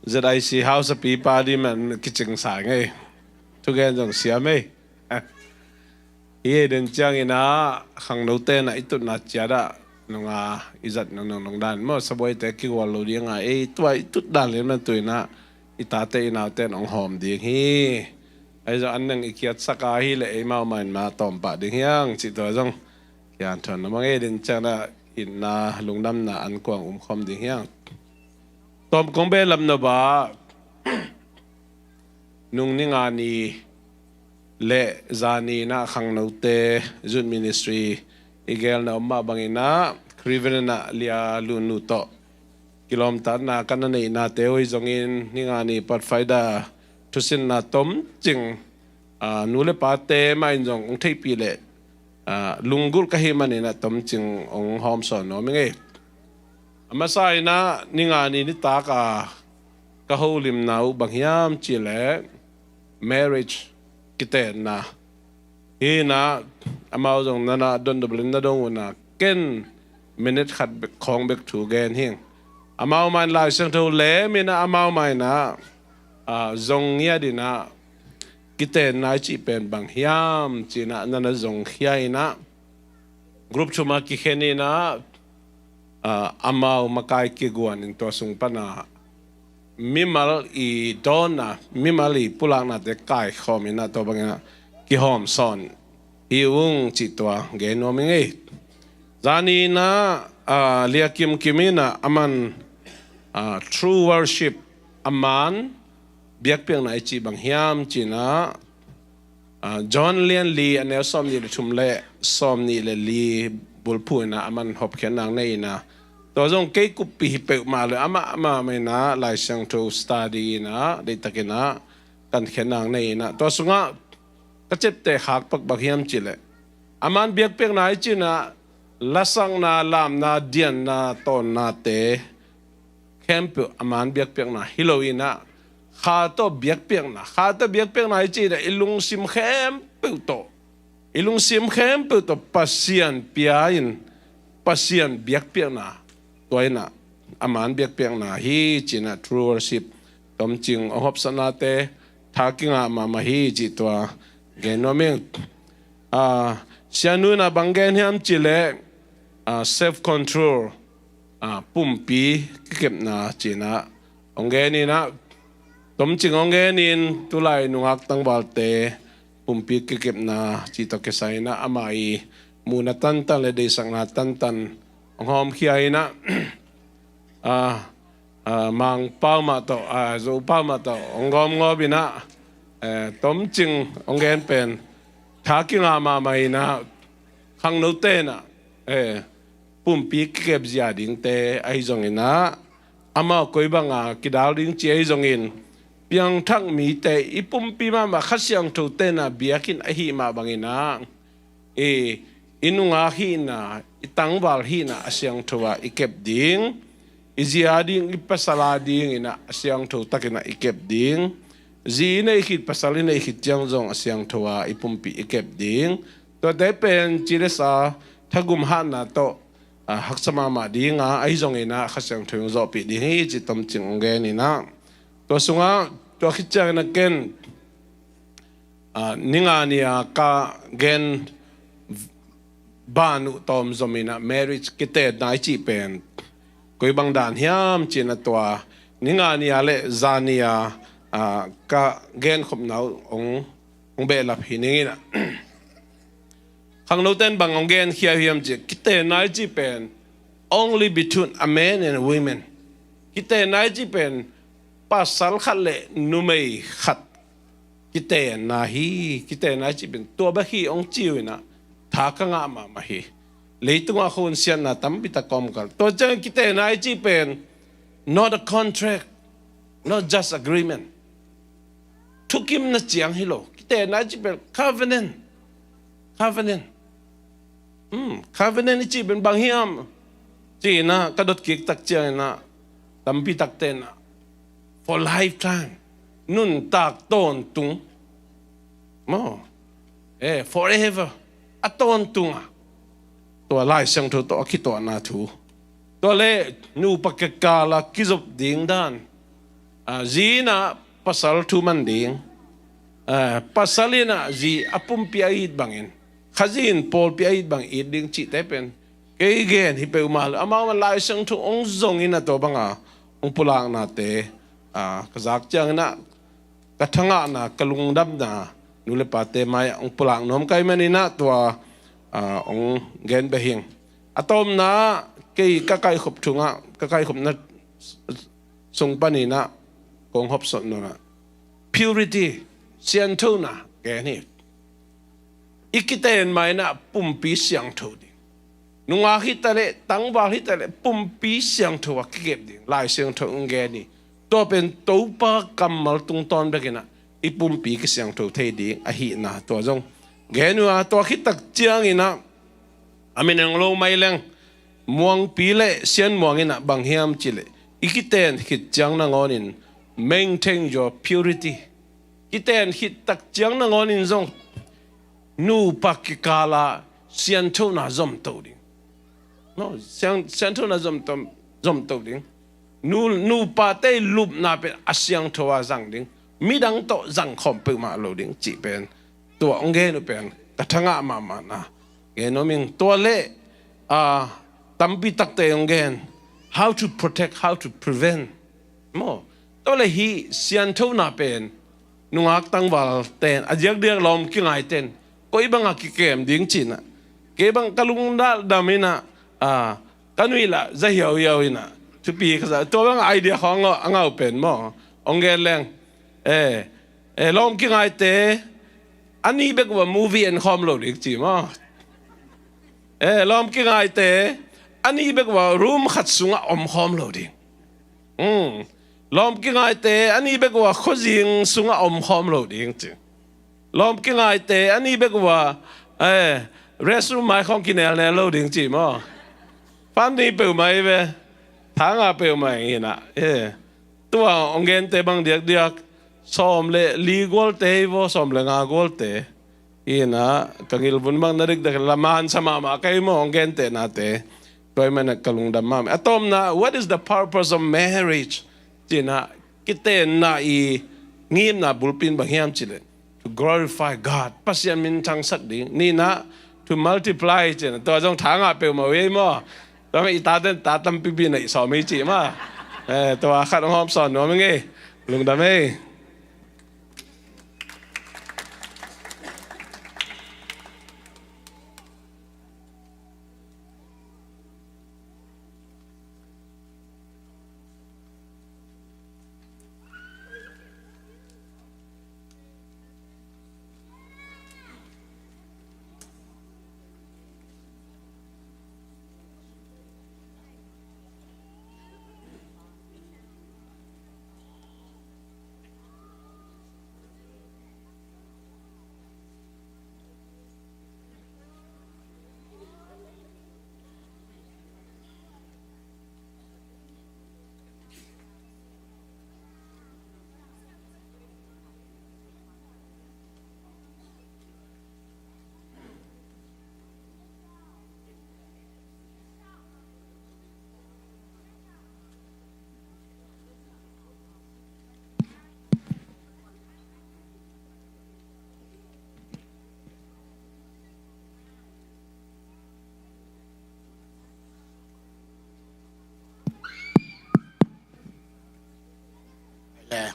Z I C house a pipa di man kicing sa ngei. Thugen zong siam ei. Hi ei den ciang ina, khangnote na i tutna ciat ah nunga i zat nong nong nong dan maw, sabuaite kigual lo ding a, ei tua i tut dan lian man tu ina, i tate i naute nong hawm ding hi. Ahi zong an neng i kiatsak a hi le ei mau ma in ma tawmpah ding hiang cih tua zong kian thuan na mang ei den ciang ina, itna lungdamna an kuang um khawm ding hiang. Tawm kong beh lam no ba, nung ni nga ni le zani ina khangnote youth ministry i gelna om mah bang ina, Cleveland ah Lia Lun Nu tawh kilawmtatna ka na neihnate uh hi zongin, ni nga ni Pathfinder thusinna tomcing, a, nu le pate mah in zong ong theihpih le, a, lunggulh ka hih man ina tomcing ong hawmsawn nuam ing ei. A masa ina ni nga ni nitak a ka holimna uh bang hiam cih leh marriage kitenna hi inah, amau zong nana don dublin na dong uh inah ken minute khat bek khawng bek thu gen hing. Amau mah in Lai Siangtho lem inah amau mah inah zong ngiat inah kitenna i cih pen bang hiam ci inah nana zong khia inah group thum ah kikhen inah amau makai kiguan in tua sung pana mimal i dawnna, mimal i pulaknate kaikhawm inah tua bang inah kihawm sawn hi ung cih tua gen nuam ing ei. Zani inah Lia Kim Kim inah aman true worship, aman biakpiakna i cih bang hiam ci inah John lian li a neu sawm nih le thum le sawm nih le li bulphuh inah aman hopkhiatna nei inah tua zong kei kuppih hi peuhmah le amah amah mah inah Lai Siangtho study inah deihtak inah kan khiatna nei inah tua sungah ka ciapteh khak pak bang hiam cih leh aman biakpiakna i cih inah lasakna, lamna, dianna, tawnnate khempeuh aman biakpiakna hi lo inah kha tawh biakpiakna, kha tawh biakpiakna i cih inah i lungsim khempeuh tawh, i lungsim khempeuh tawh Pasian pia in Pasian biakpiakna, tua inah aman biakpiakna hi ci inah true worship tomcing hong hopsawnate tha kingah mahmah hi cih tua gen nuam ing. Sianu inah bang gen hiam cih leh self control, pumpi kikepna ci inah hong gen inah tomcing hong gen in tulai nungak tangvalte pumpi kikepna cih tawh kisai inah amah i muhna tantan le deihsakna tantan hong hawmkhia inah Mangpau mah tawh, Zopau mah tawh hong gawmgawm inah tomcing hong gen pen tha kingah mahmah inah khangnote inah pumpi kikep zia dingte ahi zong inah amau koi banga kidal ding ci ahi zongin piangthak mite i pumpi mahmah Kha Siangtho tenah biakinn ahi mah bang inah i nungak hihna, i tangval hihna a siangtho ah i kep ding, i zia ding, i pasal a ding inah a siangtho tak inah i kep ding, zi i neih khit, pasal i neih khit ciang zong a siangtho a i pumpi i kep ding. Tuate pen ci le sa thagum hatna tawh haksa mahmah ding a, ahi zong inah Kha Siangtho in hong zawhpih ding hi ci tomcing hong gen inah tua sungah tua khit ciang inah ken ninga ni a ka gen ban uh tawm zom inah marriage kitenna i cih pen koi bang dan hiam ci inah tua ninga ni a le zani a ka genkhopna uh hong behlap hi ning inah khangnote in bang hong genkhia hiam cih leh kitenna i cih pen only between a man and a women. Kitenna i cih pen pasal khat le numei khat kitenna hi. Kitenna i cih pen tua bek hi hong ci uh inah tha ka ngah mahmah hi. Leitungah khonsiatna tampi tak ka om kal. Tua ciang kitenna i cih pen not a contract, not just agreement. Thukimna ciang hi lo. Kitenna i cih pen covenant. Covenant. Covenant i cih pen bang hiam ci inah ka dot kik tak ciang inah tampi takte inah for lifetime, nuntak tawntung maw, forever, a tawntung a tua Lai Siangtho tawh a kituahna thu. Tua le nupa kikal a kizop ding dan, zi inah pasal thu man ding, pasal inah zi a pumpi a it bangin, Khazih in pawlpi a it bang it ding cihte pen kei gen hi peuhmah lo. Amau mah Lai Siangtho hong zong inah tua banga hong pulaknate ka zak ciang inah ka thangahna, ka lungdamna nu le pate mai-ah hong pulak nuam ka hih man inah tua hong gen beh hing. A tawpna kei ka kaikhop thungah, ka kaikhopna sung pan inah kong hopsawn nunah purity, sianthona gen hi. I kiten ma inah pumpi siangtho ding, nungak hi ta leh tangval hi ta leh pumpi siangtho a kikep ding Lai Siangtho in gen hi. Tua pen Topa kammal tungtawn bek inah i pumpi kisiangtho thei ding ahihna tua zong gen uh a, tua khit tak ciang inah a min hong lo mai leng Muangpi le Sian Muang inah bang hiam cih leh i kiten khit ciang nangawnin Maintain your purity. Kiten khit tak ciang nangawnin zong nupa kikala sianthona zomto ding. No, siang, sianthona zomto, zomto ding. Nu, nupate lupna pen a siangtho a zang ding. Midang tawh zang khawm peuhmah lo ding cih pen tua hong gen uh pen ka thangah mahmahna gen om ing. Tua leh a, tampi takte hong gen, how to protect, how to prevent. Maw, tua leh hih sianthona pen nungak tangval ten, a diakdiak lawm kingai ten koi bangah kikem ding cih nah, kei bang ka lungdam in ah, a, ka nuih lah za hiauhiau in ah thupi ka za, tua bang idea khawng a ngau pen maw, hong gen leng. Eh, eh, lawm kingaite a nih bek uh a movie en khawm lo ding ci maw. Eh, lawm kingaite a nih bek uh a room khat sungah om khawm lo ding. Hmm. Lawm kingaite a nih bek uh a khuazing sungah om khawm lo ding ci. Lawm kingaite a nih bek uh a, eh, restroom mai khawng kinelnel lo ding ci maw. Funny peuhmah hi ve. Thangah peuhmah hi nah. Eh. Tua hong gente bang diakdiak sawm le li gualte hi vaw, sawm le nga gualte. Hi nah, ka ngilvun bang na dikdek la man sa mahmah ka hi maw, hong gentehnate. Tua hi manin ka lungdam mahmah. A tawpna, what is the purpose of marriage? Ci nah, kitenna i ngimna bulpi in bang hiam cih leh, to glorify God. Pasian minthangsak ding. Nihna, to multiply ci nah. Tua zong thangah peuhmah uh hi maw. Tua mah i taten ta tampipi na i sawm hi ci maw. Eh, tua khat hong hawmsawn nuam ing ei. Lungdam ei. Le,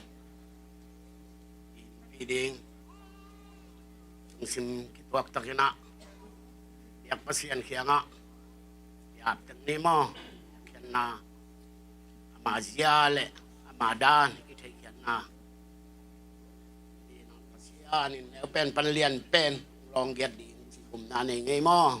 pi ding, lungsim kituak takin ah, biak Pasian kiangah, biak tek ni maw, biak khiatna, ama zia le ama dan i theihkhiatna. Pasian in neu pen pan lian pen lawng giat ding ci umna nei ngei maw?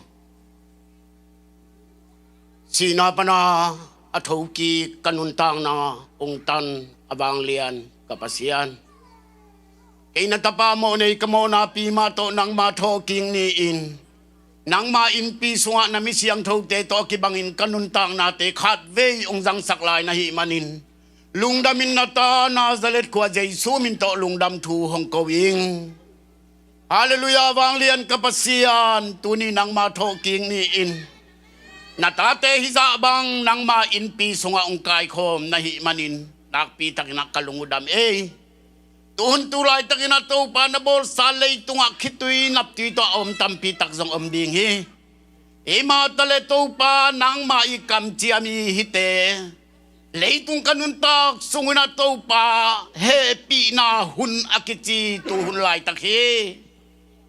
Sihna pana a thokik ka nuntakna ungtan a vanglian ka Pasian. Kei na tapa mawh nei ka mawhna pi mah tawh nangma thawhkik ni-in, nangma innpi sungah na mi siangthote tawh a kibangin ka nuntaknate khatvei hong zangsak lai na hih manin, lungdamin na ta Nazareth khua Jesu min tawh lungdam thu hong ko ing. Halleluiah, vanglian ka Pasian, tuni nangma thawhkik ni-in na tate hizah bang nangma innpi sungah hong kaikhawm na hih manin, nakpi takin ah ka lung uh dam ei. Tuhun tu laitakin ah Topa na bawlsa leitungah khitui naptui tawh a om tampi tak zong om ding hi. Himah taleh Topa nangma i kamciam i hihte, leitung ka nuntak sungin ah Topa hehpihna hun a kici tuhun laitak hi.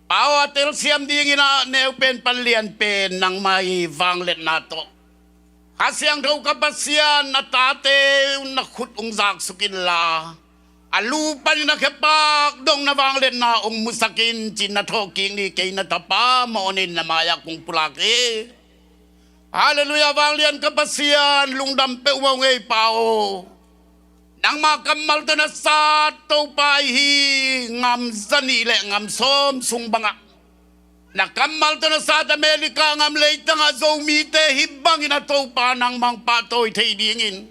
Pau a telsiam dingin ah neu pen pan lian pen nangma i vangliatna tawh, Kha Siangtho ka Pasian, na tate na khut hong zaksuk inla, a lu panin a khepak dong na vangliatna hong musak in, ci-in na thawhkik ni kei na tapa mawhna in na mai-ah kong pulak hi. Halleluiah, vanglian ka Pasian, lungdam peuhmah ung ei Pa aw. Nangma kammalte na sat Topa i hi, ngam za nih le ngam sawm sung bangah na kammalte na sat America ngam leitangah Zomite hih bangin ah Topa nangmah hong pahtawi thei dingin,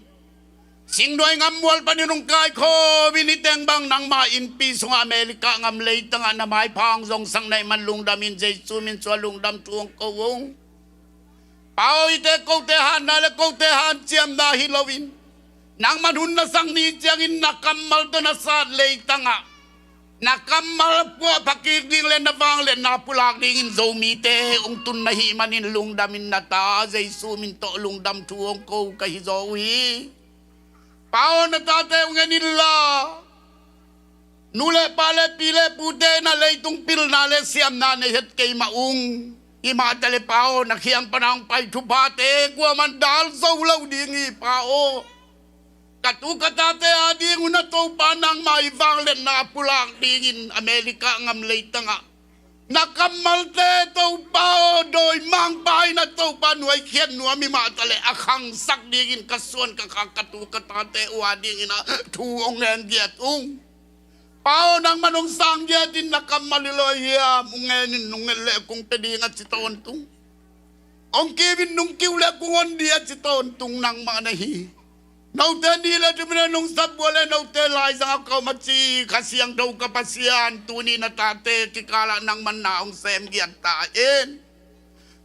Singnuai ngam mual panin hong kaikhawm in, hih teng bang nangma innpi sungah America ngam leitangah na maipha hong zongsak na hih man lungdam in, Jesu min suang lungdam thu hong ko ung. Pa aw, hihte kote hanna le kote hanciamna hi loin, nangman hun na sak ni ciangin na kammal tawh na sat leitangah na kammal puahpha kik ding le na vangliatna pulak dingin Zomite hong tun na hih manin lungdam in, na ta Jesu min tawh lungdam thu hong ko ka hi zaw uh hi. Pa aw, na tate hong en inla, nu le pa le pi le pute in a leitung pilna le siamna nei het kei mah ung. Himah ta le Pa aw, na kiang pana hong pai thuphate kuaman dal zo lo ding hi Pa aw. Ka tu ka tate ading un a Topa nangma i vangliatna pulak dingin America ngam leitangah na kammalte Topa aw, dawimangpa in a Topa nuaikhiat nuam himah ta le a khangsak dingin ka suan ka khak ka tu ka tate uh adingin a thu hong ngen giat ung. Pa aw, nangman hong sang giat in, na kammal hi lo hiam, hong ngen in, hong ngen le kong pia ding a ci tawntung. Hong kiu in, hong kiu le kong hon ding a ci tawntung nangmah na hi. Note ni le tumin a nong sap bual le note laizang a ka om a ci Kha Siangtho ka Pasian, tuni na tate kikalah nangman na hong sem giat ta in.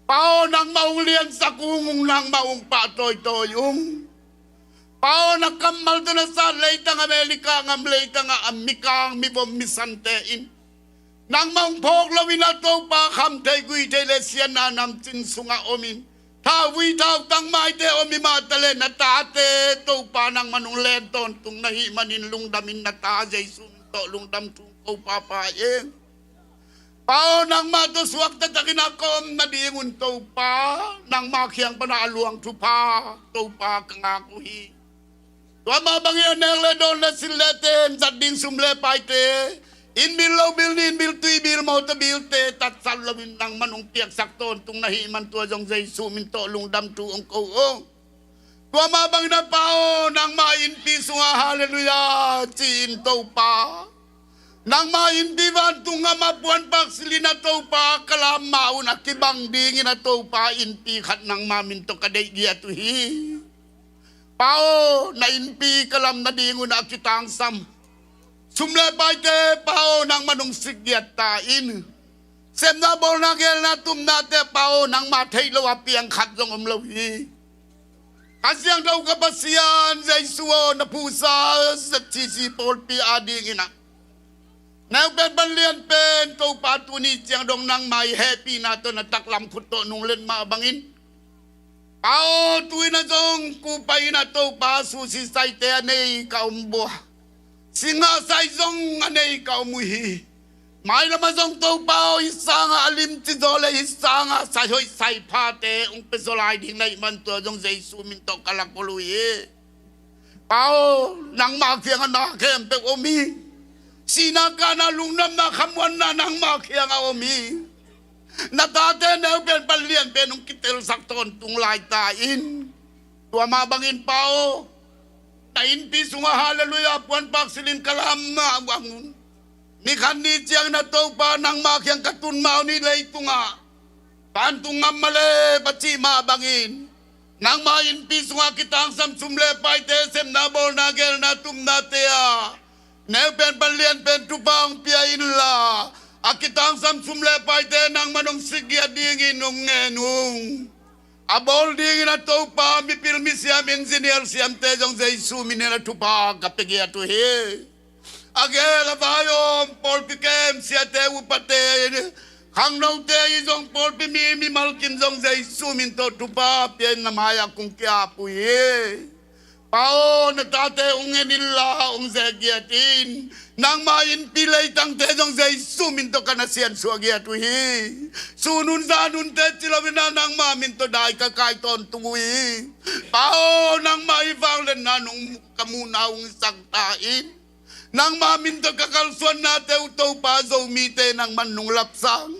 Pa aw, nangmah hong liansak ung, nangmah hong pahtawi tawi ung. Pa aw, na kammal tawh na sat leitang America ngam leitangah a mikang mivom misante in nangmah hong phawk loin a Topa, kham thei gui thei le siatna namcin sungah omin, thauvui thautang maite om himah ta le na tate Topa nangman hong len tawntung na hih manin lungdam in, na ta Jesu min tawh lungdam thu hong ko papa ing. Pa aw, nangmah tawh suak taktakin a ka om nadingun Topa, nangmah kiang pana a luang thupha Topa ka ngak uh hi. Tua mah bangin a nek le dawn le silh le ten zat ding sum le paite, inn bil, lo bil, nin bil, tui bil, mawtaw bilte tatsat loin nangman hong piaksak tawntung na hih man tua zong Jesu min tawh lungdam thu hong ko ung. Tua mah bangin a Pa aw, nangmah innpi sungah halleluiah ci-in Topa, nangmah innpi vantung gam a puanpak silhin a Topa ka lam mah un a kibang dingin a Topa innpi khat nangmah min tawh ka deih giat uh hi. Pa aw, na innpi ka lam nadingun a kitangsam sum le paite Pa aw, nangman hong sik giat ta in. Sepna, bawlna, geelna, tupnate Pa aw, nangmah theih lo a piang khat zong om lo hi. Kha Siangtho ka Pasian Jesu aw, na phuhsa Z C C pawlpi adingin a neupen pan lianpen Topa tuni ciang dong nangmah i hehpihna tawh na taklam khut tawh nunglet mah bangin Pa aw, tu-in a zong kupai in a Topa susi saite a nei ka om bua, singah sai zong a nei ka om uh hi. Mailam a zong Topa aw, hih sangah a limci zaw le hih sangah sai hoih sai phate hong pia zaw lai ding na hih man tua zong Jesu min tawh ka lak uh hi. Pa aw, nangmah kiangah na khempeuh om hi. Sihna, kahna, lungdamna, khamuanna nangmah kiangah om hi. Na tate neupen pan lianpen hong kitelsak tawntung lai ta in. Tua mah bangin Pa aw, na innpi sungah halleluiah puanpak silhin ka lam mah bang un, ni khat ni ciangin a Topa nangmah kiang ka tun mah uh hi. Leitungah vantung gam mah le pa cih mah bangin nangmah innpi sungah kitangsam sum le paite, sepna, bawlna, geelna, tupnate ah neupen pan lianpen thupha hong pia inla, a kitangsam sum le paite nangman hong sik giat dingin hong ngen ung. A bawl dingin a Topa mipil misiam, engineer siamte zong Jesu min in a thupha ka pia giat uh hi. A geel a vai om pawlpi kem siate, upate, khangnote, i zong pawlpi mi, mimal kim zong Jesu min tawh thupha pia in na mai-ah kong ki-ap uh hi. Pa aw, na tate hong en inla hong ze giat in. Nangmah innpi leitangte zong Jesu min tawh ka na siansuah giat uh hi. Sun hun zan hunte ci loin a nangmah min tawh dai ka kai tawntung uh hi. Pa aw, nangmah i vangliatna nong ka muhna hong sak ta in. Nangmah min tawh ka kalsuannate uh Topa, Zomite nangman nong lapsang.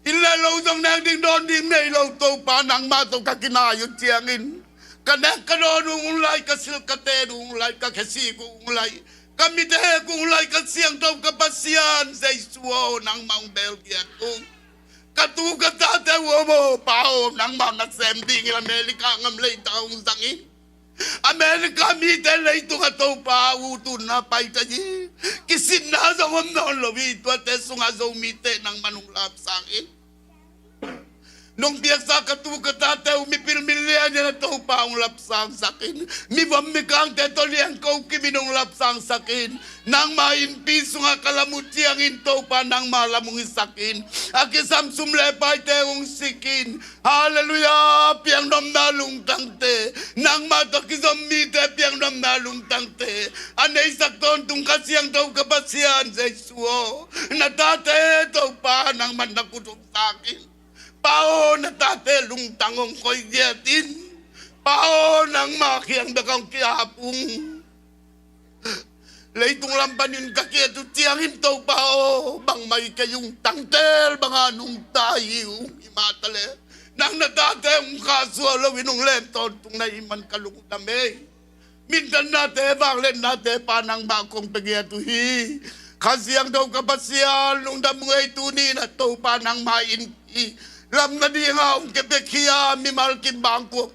Inn le lo zong nek ding dawn ding nei lo Topa, nangmah tawh ka kinai uh ciangin ka nek ka dawn uh hong lai, ka silh ka ten uh hong lai, ka khesik uh hong lai, ka mit hek uh hong lai, Kha Siangtho ka Pasian Jesu aw, nangmah hong bel giat ung. Ka tu ka tate uh om aw, Pa aw, nangmah na sem dingin America ngam leitang hong zang in. America mite leitung a Topa, ut ut na pai ta hi. Kisitna zong om nawn lo hi. Tuate sungah Zomite nangman hong lapsang in. Nong piaksa ka tu ka tate uh mipil milian in a Topa hong lapsangsak in. Mivom mikangte tawh liangko kimin hong lapsangsak in. Nangma innpi sungah ka lam uh ciangin Topa nangma lam hong hisak in. A kisam sum le paite hong sik in. Halleluiah. Piaknopna lungtangte, nangma tawh kizom mite piaknopna lungtangte a neisak tawntung Kha Siangtho ka Pasian Jesu aw, na tate Topa nangman na khut hong sang in. Pa aw, na tate lungtang hong koih giat in. Pa aw, nangma kiang bek hong ki-ap ung. Leitung lam panin ka ki-et uh ciangin Topa aw, bangmah hi kei ung, tangtel banga nungta hi ung. Hi mah taleh nang na tate hong khahsuah loin hong lem tawntung na hih man ka lungdam ei. Minthannate, vangliatnate Pa nangmah kong pia giat uh hi. Kha Siangtho ka Pasian, lungdam ung ei. Tuni-in a Topa nangma innpi lam nadinga hong kipiakhia mimal kim bangkua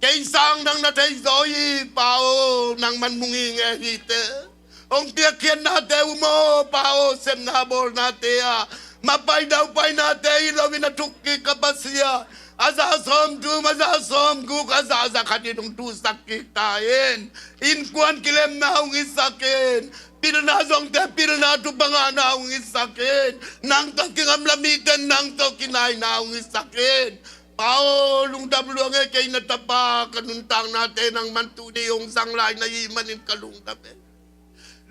kei sang nang na thei zaw hi. Pa aw, nangman mu ngingei hi teh. Hong piakkhiatnate uh maw Pa aw, sepna bawlnate ah mapai daupainate hi loin a thuk kik ka Pasian, a za sawmthum, a za sawmguk, a za za khat in hong tusak kik ta in. Innkuan kilemna hong hisak in. Pilna zongte pilna thupha ngahna hong hisak in. Nang tawh kingamla mite nang tawh kinaina hong hisak in. Pa aw, lungdam lua ing ei. Kei na tapa, ka nuntaknate nangman tuni hong zang lai na hih manin ka lungdam ei.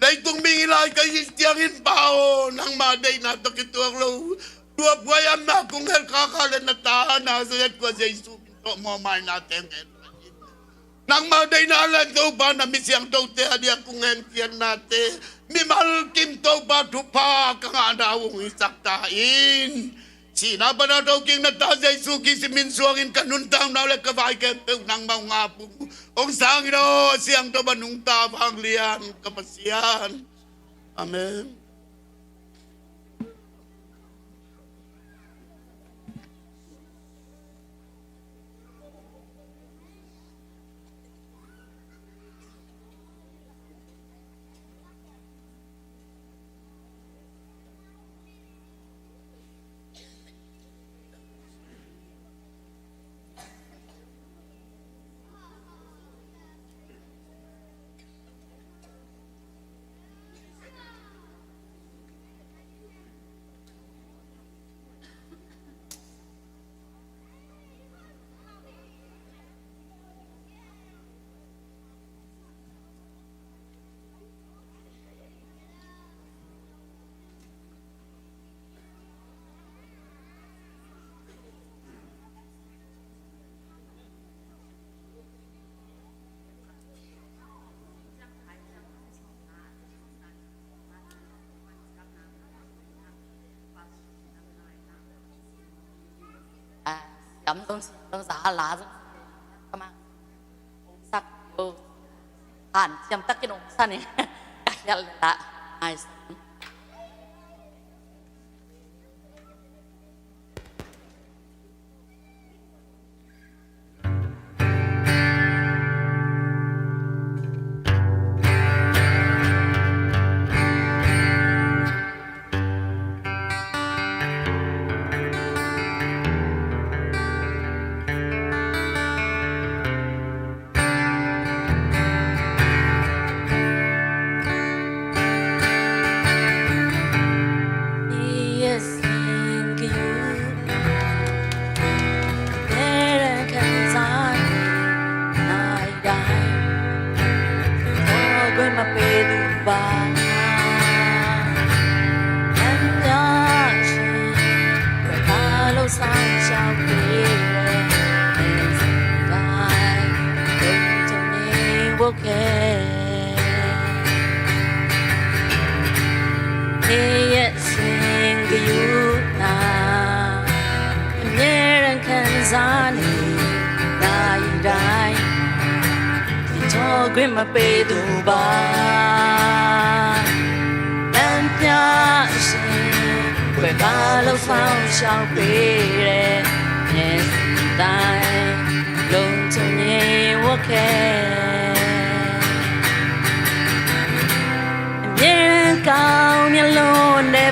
Leitung mi ngilai ka hih ciangin Pa aw, nangma deihna tawh kituak lo, tuapuai amna kong hel khakha le na ta Nazareth khua Jesu min tawh mawhmaina teng hel. Nangma deihna le Topa na mi siangthote a diak kong hemkhiatnate mimal kim Topa thupha ka ngahna uh hong hisak ta in. Sihna pana thokikna ta Jesu Khazih min suangin ka nuntakna uh le ka vai khempeuh nangmah hong ap ung. Hong sang in aw, a siangtho a nungta vanglian ka Pasian. Amen. A, siam zong, siam zong, za la zong, ka mang hong sak yo. Han siam takin hong sa ni. Ka khial le la. Ai,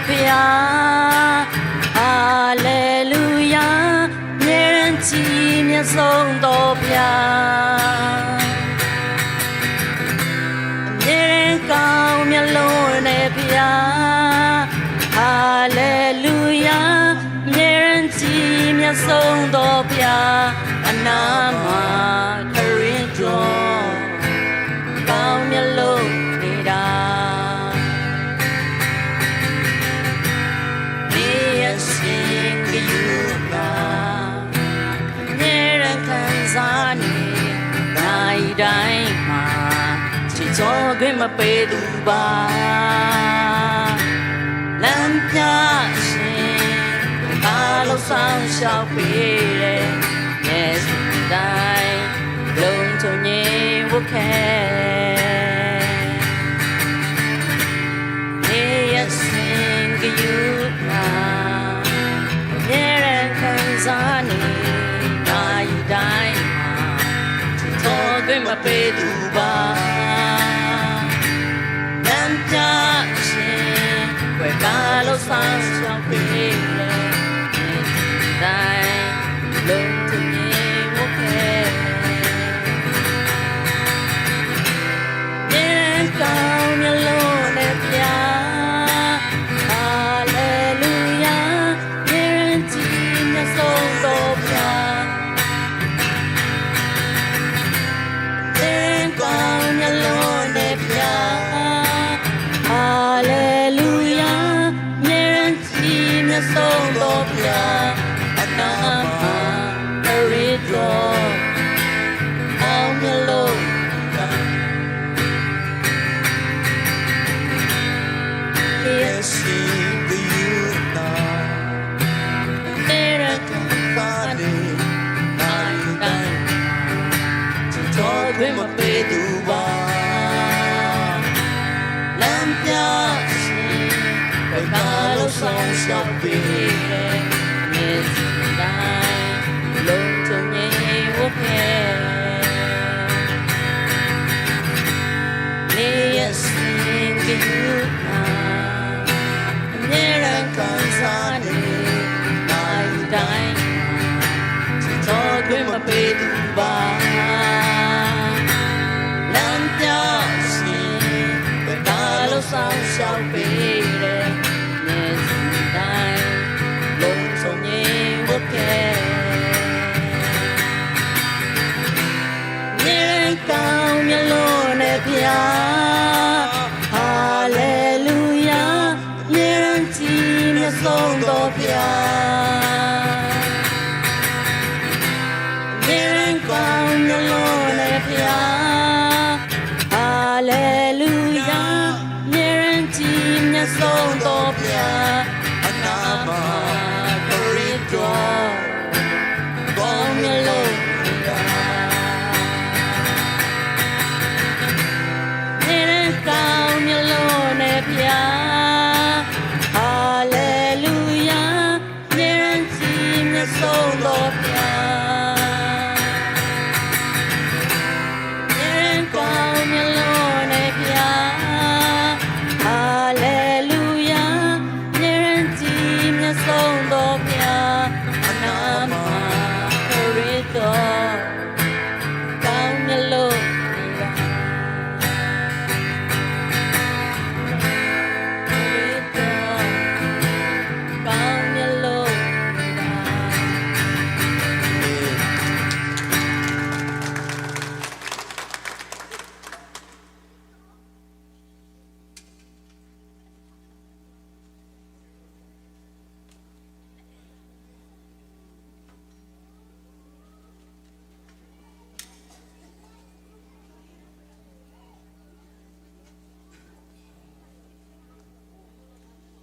Pia, Hallelujah, မြဲတမ်းကြီးမြတ်ဆုံးသောဘုရား အမြဲတမ်းကောင်းမြတ်လွန်တဲ့ဘုရား Hallelujah, အမြဲတမ်းကြီးမြတ်ဆုံးသောဘုရား အနာမှာခရစ်တော် ကောင်းမြတ်လို့နေတာ နေရစင်ကယူပါ အမြဲတမ်းခံစားနေ နိုင်တိုင်းမှာ ချစ်တော်ခွင့်မပေးသူပါ လမ်းပြရှင် အားလုံးဆောင်ရှောက်ပေးတဲ့ မျက်စိတိုင်း လုံခြုံရေးဝတ်ခဲ့ နေရစင်ကယူမှာ အမြဲတမ်းခံစားနေ နိုင်တိုင်းမှာ ချစ်တော်ခွင့်မပေးသူပါ လမ်းပြခြင်း ခွဲကားလို့ဆောင်ရှောက်ပေးလေ တိုင်းလုံးတည်းဝတ်ခဲ့ မြဲတမ်းကောင်းမြတ်လို့နဲ့ဘုရား Hallelujah, မြဲတမ်းကြီးမြတ်ဆုံးသောဘုရား မြဲတမ်းကောင်းမြတ်လို့နဲ့ဘုရား Hallelujah, မြဲတမ်းကြီးမြတ်ဆုံးသောဘုရား အနာမှာခရစ်တော် ကောင်းမြတ်လို့ Yes, in the universe. တဲ့ခံစားနေ နိုင်တိုင်း ချစ်တော်ခွင့်မပေးသူပါ လမ်းပြခြင်း ခွဲကားလို့ဆောင်ရှောက်ပေးတဲ့ မျက်စိတိုင်း လုံခြုံရေးဝတ်ခဲ့ နေရစင်ကယူမှာ အမြဲတမ်းခံစားနေ နိုင်တိုင်းမှာ ချစ်တော်ခွင့်မပေးသူပါ လမ်းပြခြင်း ခွဲကားလို့ဆောင်ရှောက်ပေးတဲ့ မျက်စိတိုင်း လုံခြုံရေးဝတ်ခဲ့ မြဲတမ်းကောင်းမြတ်လို့နဲ့ဘုရား Hallelujah, မြဲတမ်းကြီးမြတ်ဆုံးသောဘုရား မြဲတမ်းကောင်းမြတ်လို့နဲ့ဘုရား Hallelujah, မြဲတမ်းကြီးမြတ်ဆုံးသောဘုရား အနာမှာခရစ်တော် ကောင်းမြတ်လို့ဘုရား မြဲတမ်းကောင်းမြတ်လို့နဲ့ဘုရား Hallelujah, မြဲတမ်းကြီးမြတ်ဆုံးသောဘုရား မြဲတမ်းကောင်းမြတ်လို့နဲ့ဘုရား Hallelujah, မြဲတမ်းကြီးမြတ်ဆုံးသောဘုရား အနာမှာခရစ်တော် ကောင်းမြတ်လို့နေတာ ခရစ်တော် ကောင်းမြတ်လို့နေတာ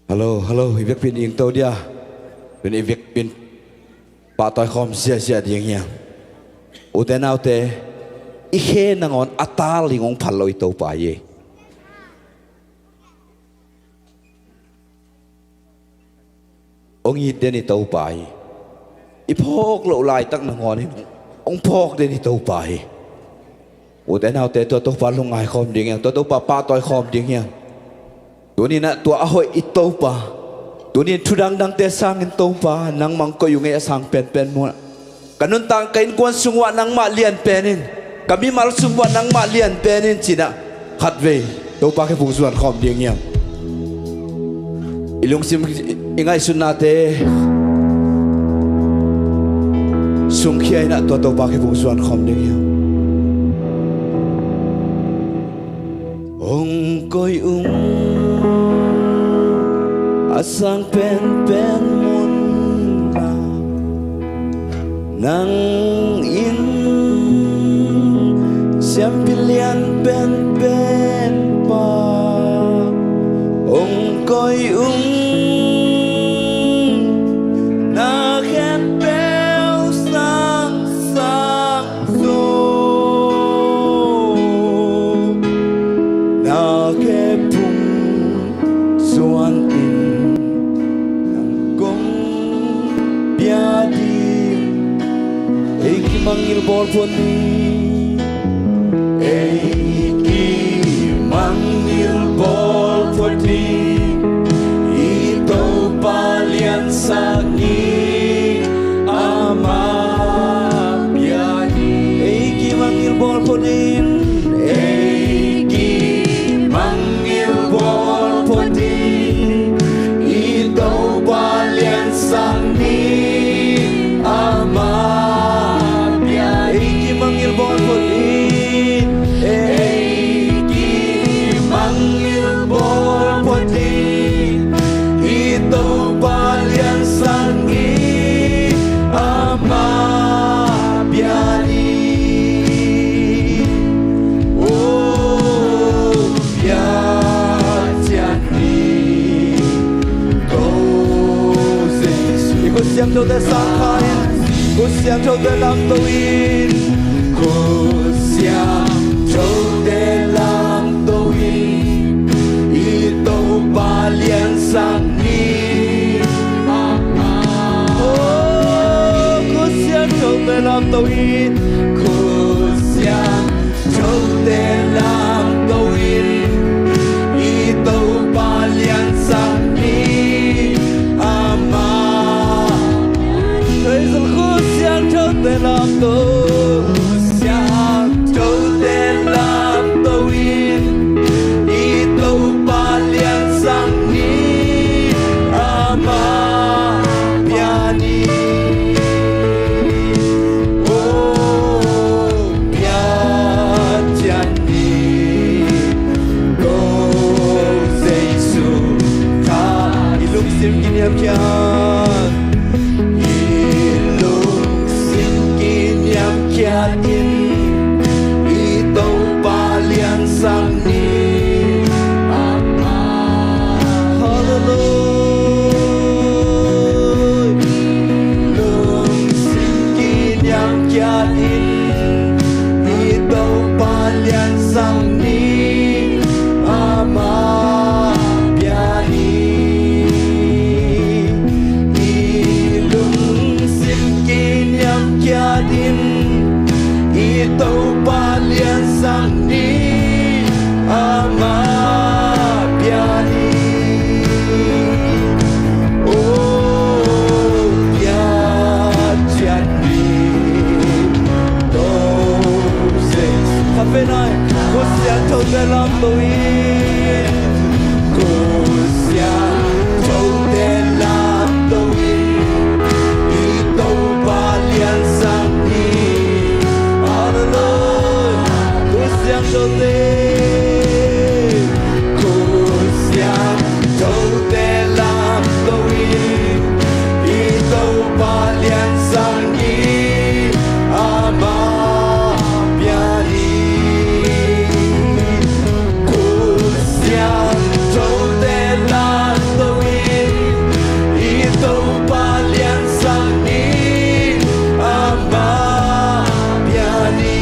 Hello, hello, i vekpi in ing to dia. Tun i vekpi in pahtawi khawm ziahziah ding hiam? Ute naute, i khe nangawn a tal ding hong phal lo i Topa hi. Hong it den i Topa hi. I phawk loh laitak nangawn in hong phawk den i Topa hi. Ute naute, tua Topa lungngai khawm ding hiam? Tua Topa pahtawi khawm ding hiam? Tuninah tua a hoih i Topa Tunin thu dangdangte sangin Topa nangmah hong koih ung ei, a sang penpen mun ah. Ka nuntak, ka innkuan sung uah nangmah lian pen in, ka mimal sung uah nangmah lian pen in, ci-in ah khatvei Topa kiang phung zuan khawm ding hiam? I lungsim, i ngaihsutnate sungkhia in ah tua Topa kiang phung zuan khawm ding hiam? Hong koih ung a sang penpen mun ah, nang in siampi lian penpen pa. Hong koih ung, na khempeuh sang sang zo, na khe phung zuan in nang kong pia ding. Ei kimangngilh bawl phot ni. Ei kimangngilh bawl phot ni. I Topa liansak ni, amah bia ni. Ei kimangngilh bawl phot ni. Ei kimangngilh bawl phot ni. I Topa liansak ni, amah bia ni. Ei kimangngilh bawl phot ni. Ei kimangngilh bawl phot ni. I Topa liansak ni, amah bia ni. Oh, bia ciat ni, ko Jesu. I khut siangthote sang kha in, khut siangthote lamto in, khut siangthote lamto in, i Topa liansak ni. Oh, khut siangthote lamto in, khut siang Tote lamto in, i Topa liansak ni, amah. Praise the Lord. Khut siangthote lamto. Khut siangthote lamto in, i Topa liansak ni, amah bia ni. Oh, bia ciat ni, ko Jesu. Kha i lungsim kiniamkhiat, i lungsim kiniamkhiat in, i Topa liansak ni. Hallelujah. Lungsim kiniamkhiat in, i Topa liansak ni, amah bia ni. I lungsim kiniamkhiat in, i Topa liansak ni, amah bia ni. Oh, bia ciat ni, ko Jesu. Khatvei nai, khut siangthote lamto in, khut siangthote lamto in, i Topa liansak ni. Hallelujah. Khut siangthote. Khut siangthote lamto in, i Topa liansak ni, amah bia ni. Khut siangthote lamto in, i Topa liansak ni, amah bia ni.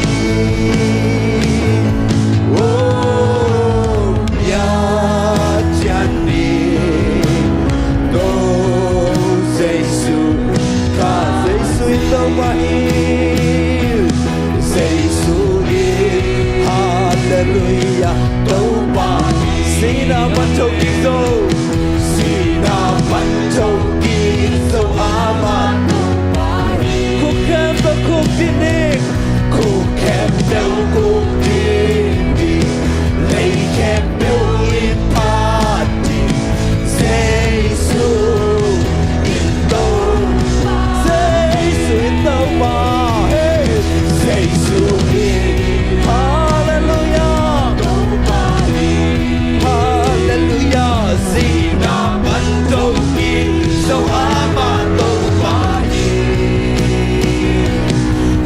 Oh, bia ciat ni, ko Jesu. Kha Jesu in Topa hi. Jesu in, hallelujah, Topa hi. Sihna pan thokik zo. Sihna pan khempeuh khuk ding ding, lei khempeuh in phat ding, Jesu in Topa, Jesu in Topa, hey, Jesu in, Halleluiah, Halleluiah, sihna pan thokik zo amah Topa hi.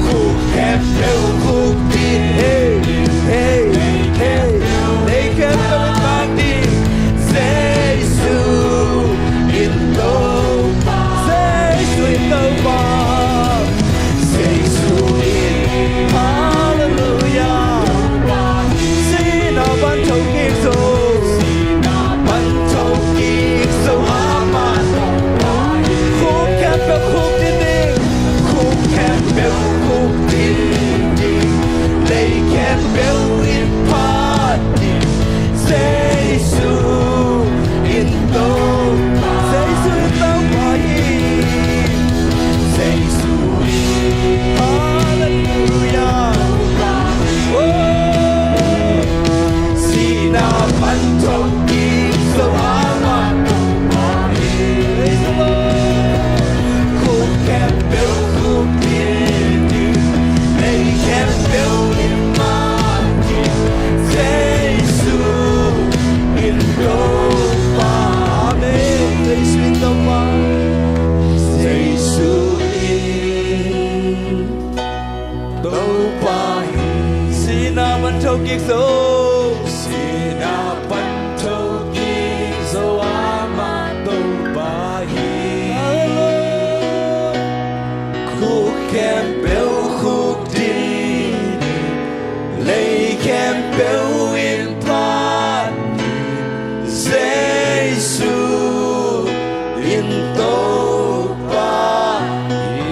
Khuk khempeuh khuk ding, hey, hey, hey, lei khempeuh in phat ding, Jesu in Topa, Jesu in Topa, Jesu in, Halleluiah. Sihna pan thokik zo, sihna pan thokik zo amah. Khuk khempeuh khuk ding ding, khuk khempeuh khuk ding ding, lei khempeuh in phat ding, Jesu in Topa, Jesu in Topa hi. Jesu in, Halleluiah. Oh, sihna pan thokik zo amah Topa hi. Praise the Lord. Khuk khempeuh khuk ding ding, lei khempeuh in phat ding, Jesu in Topa. Amen. Jesu in Topa. Jesu in Topa hi. Sihna pan thokik zo, sihna pan thokik zo amah Topa hi. Halleluiah. Khuk khempeuh khuk ding, lei khempeuh in phat ding, Jesu in Topa hi.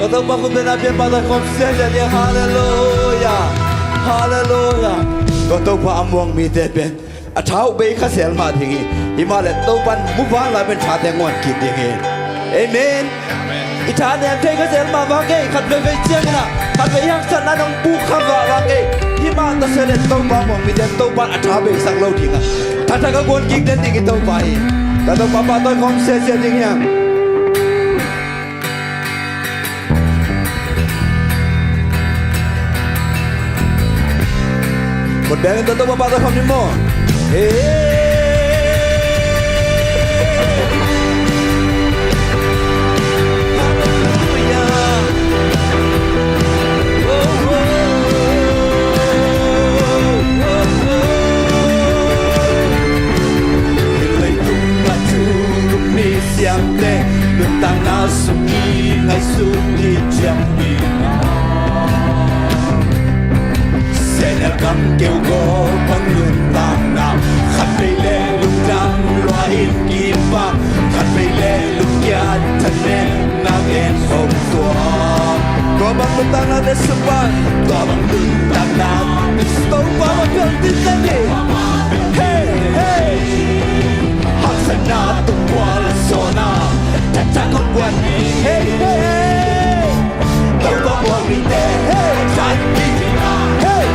Tua Topa khut bengna pian pahtawi khawm siasia ding. Halleluiah. Halleluiah. Tua Topa a muang mite pen a tha uh bei kha sel mah ding hi. Himahleh Topa in muvanlai pen thate nguan kik ding hi. Amen. I tha nem thei kha sel mah vang kei, khat veivei ciangin ah khat vei haksatna nong puk kha vah vang kei. Himah ta selen Topa muang mite Topa in a tha beisak lo ding a, thatha ka guan kik den ding hi Topa hi. Tua Topa pahtawi khawm siasia ding hi hang. Khut bengin tua Topa pahtawi khawm ni maw? Hey. Halleluiah. Oh, oh, oh, oh. Leitung a thu mi siamte, nuntakna sung i ngaihsut i ciam i. Sehnel kam keu gawp bang nuntakna, khat vei le lungdam lua in kipak, khat vei le lungkiat thanemna gen om tua. Tua bang nuntaknate sung pan, tua bang nuntakna Topa mah piang tin ta ni. Hey, hey. Haksatna tung kua la sawn a, thatha kong guan ni. Hey, hey, hey. Topa muang mite, hey, chan ki, hey.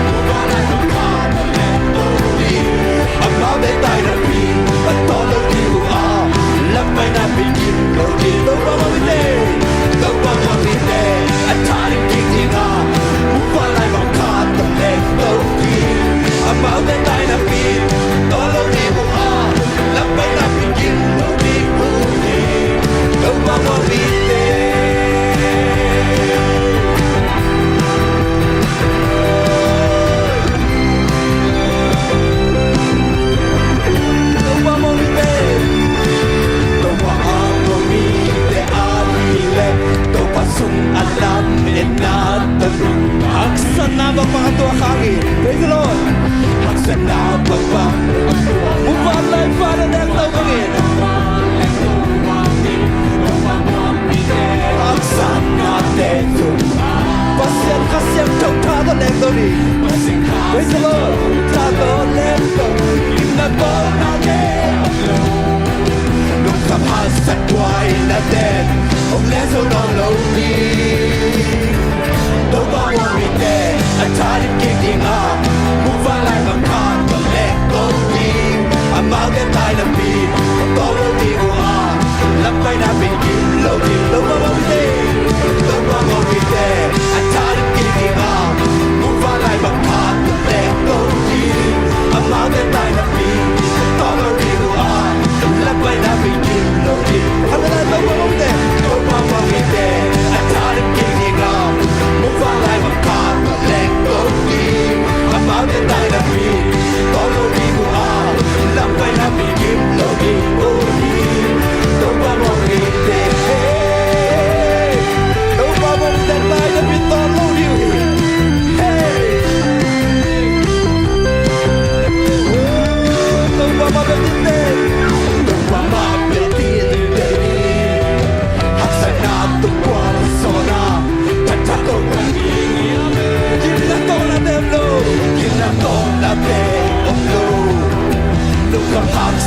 Amaute taina pi, a tawl lo ding uh a, lampai na pi kim lo ding. Topa muang mite, Topa muang mite, a tha ding kik ding a, muvanlai bang khat tawh leng to ding. Amaute taina pi, tawl lo ding uh a, lampai na pi kim lo ding uh hi. Topa muang mite. Topa muang mite. Topa a muang mite a hi leh, Topa sung a lametna tawh lungdam. Haksatna bang bang a tuak khak hi. Praise the Lord. Haksatna bang bang, muvanlai Fale lengto bangin. Haksatnate tung Pasian Kha Siangtho tha tawh lengto ni. Praise the Lord. Tha tawh lengto. Gimna tawlnate om lo. Lungkham haksat buainate hong leng zo nawn lo ni. Topa muang mite a tha ding kik ding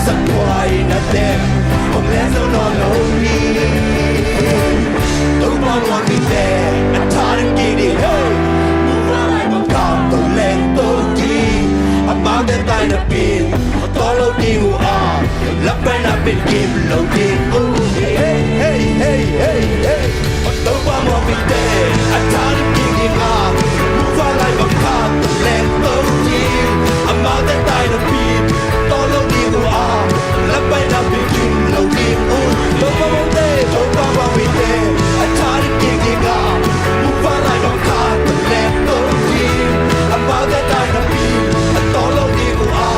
Sa khuai na tem hong len zo nawn lo hi. Topa muang mite a tha ding kik ding, hey. Muvanlai bang khat to leng to ding, amaute taina pen a tawl lo ding uh a, lampai na pen kim lo ding uh. Hey, hey, hey, hey, hey. Topa muang mite a tha ding kik ding a, muvanlai bang khat to leng to ding, amaute taina pen tawl lo ding uh a, lampai na pen kim lo ding uh. Topa muang mite, Topa muang mite a tha ding kik ding a, muvanlai bang khat to leng to ding, amaute taina pen a tawl lo ding uh a,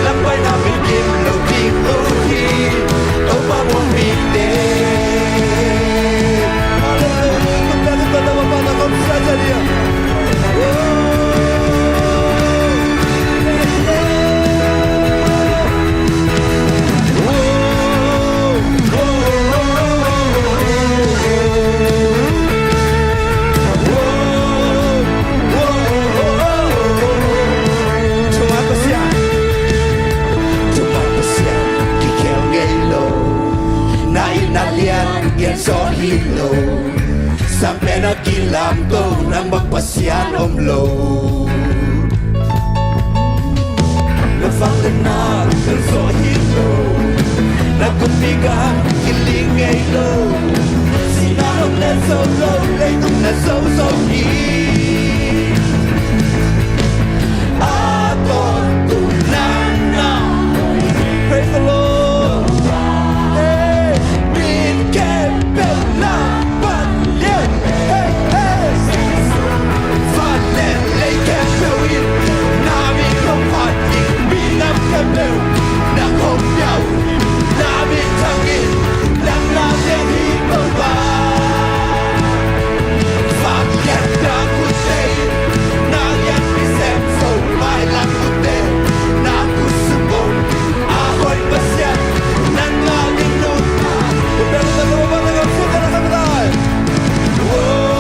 lampai na pen kim lo ding uh hi. Topa muang mite. Hallelujah. Thuman Pasian, thuman Pasian kikhel ngei lo. Na it na lian gen sawt hi lo. Sang pen a kilamto nang bang Pasian om lo. Na vangliatna tel sawt hi lo. Na kumpi gam kiling ngei lo. Sihna hong len zo lo, leitung na zo zo hi. A tawntung nang na. Praise the Lord. Hey, min khempeuh na phat lian. Hey, hey. Van le lei khempeuh in na min hong phat hi. Minam khempeuh na hong pia uh. Na min thang in nang na lian hi, Topa. Vangliatna khutte in na lianpi sem zo, mailam khutte na khutsuk bawh. A hoih Pasian, nang na ding nuntak. Whoa.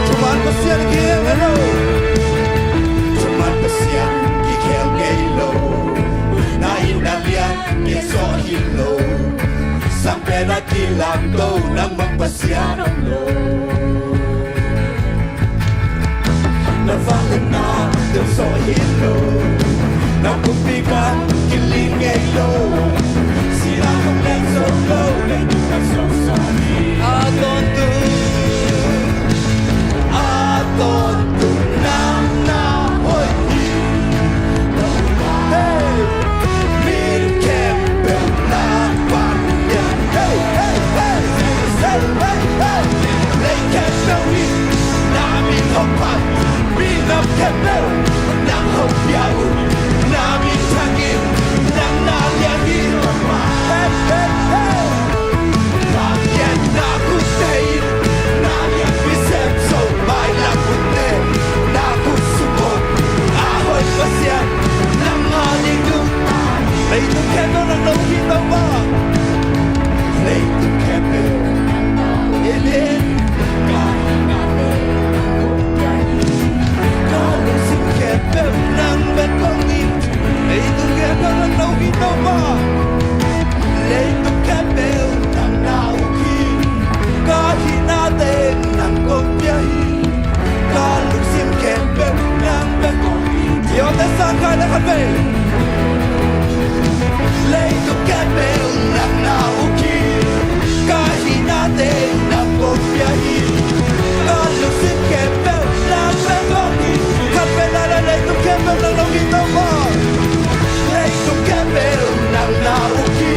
Thuman Pasian kikhel ngei lo. Thuman Pasian kikhel ngei lo. Na it na lian gen sawt hi lo. Sang pen a kilamto nang bang Pasian om lo. Na vangliatna tel sawt hi lo. Na kumpi gam kiling ngei lo. Sihna hong len zo lo. Leitung na zo zo hi. A tawntung, a tawntung nang na hoih hi. Hey! Min khempeuh na phat lian. Hey, hey, hey. Hey, hey, hey. Lei khempeuh in na min hong phat. Minam khempeuh nang hong pia uh. Na min thang in nang na lian hi. Hey, hey, hey. Vangliatna khutte in na lianpi sem zo, mailam khutte na khutsuk bawh. A hoih Pasian, nang na ding nuntak. Leitung khempeuh nang lo hi, Topa. Leitung khempeuh. Amen. Ka lungsim khempeuh nang bek kong it. Leitung khempeuh nang lo hi, Topa. Leitung khempeuh nang na uk hi. Ka hihnate nang kong pia hi. Ka lungsim khempeuh nang bek kong it. Yawte sang khai le khat vei. Leitung khempeuh nang na uk hi. Ka hihnate nang kong pia hi. Ka lungsim khempeuh nang bek kong it. Khat vei lai la, leitung khempeuh nang lo hi, Topa. Leitung khempeuh nang na uk hi.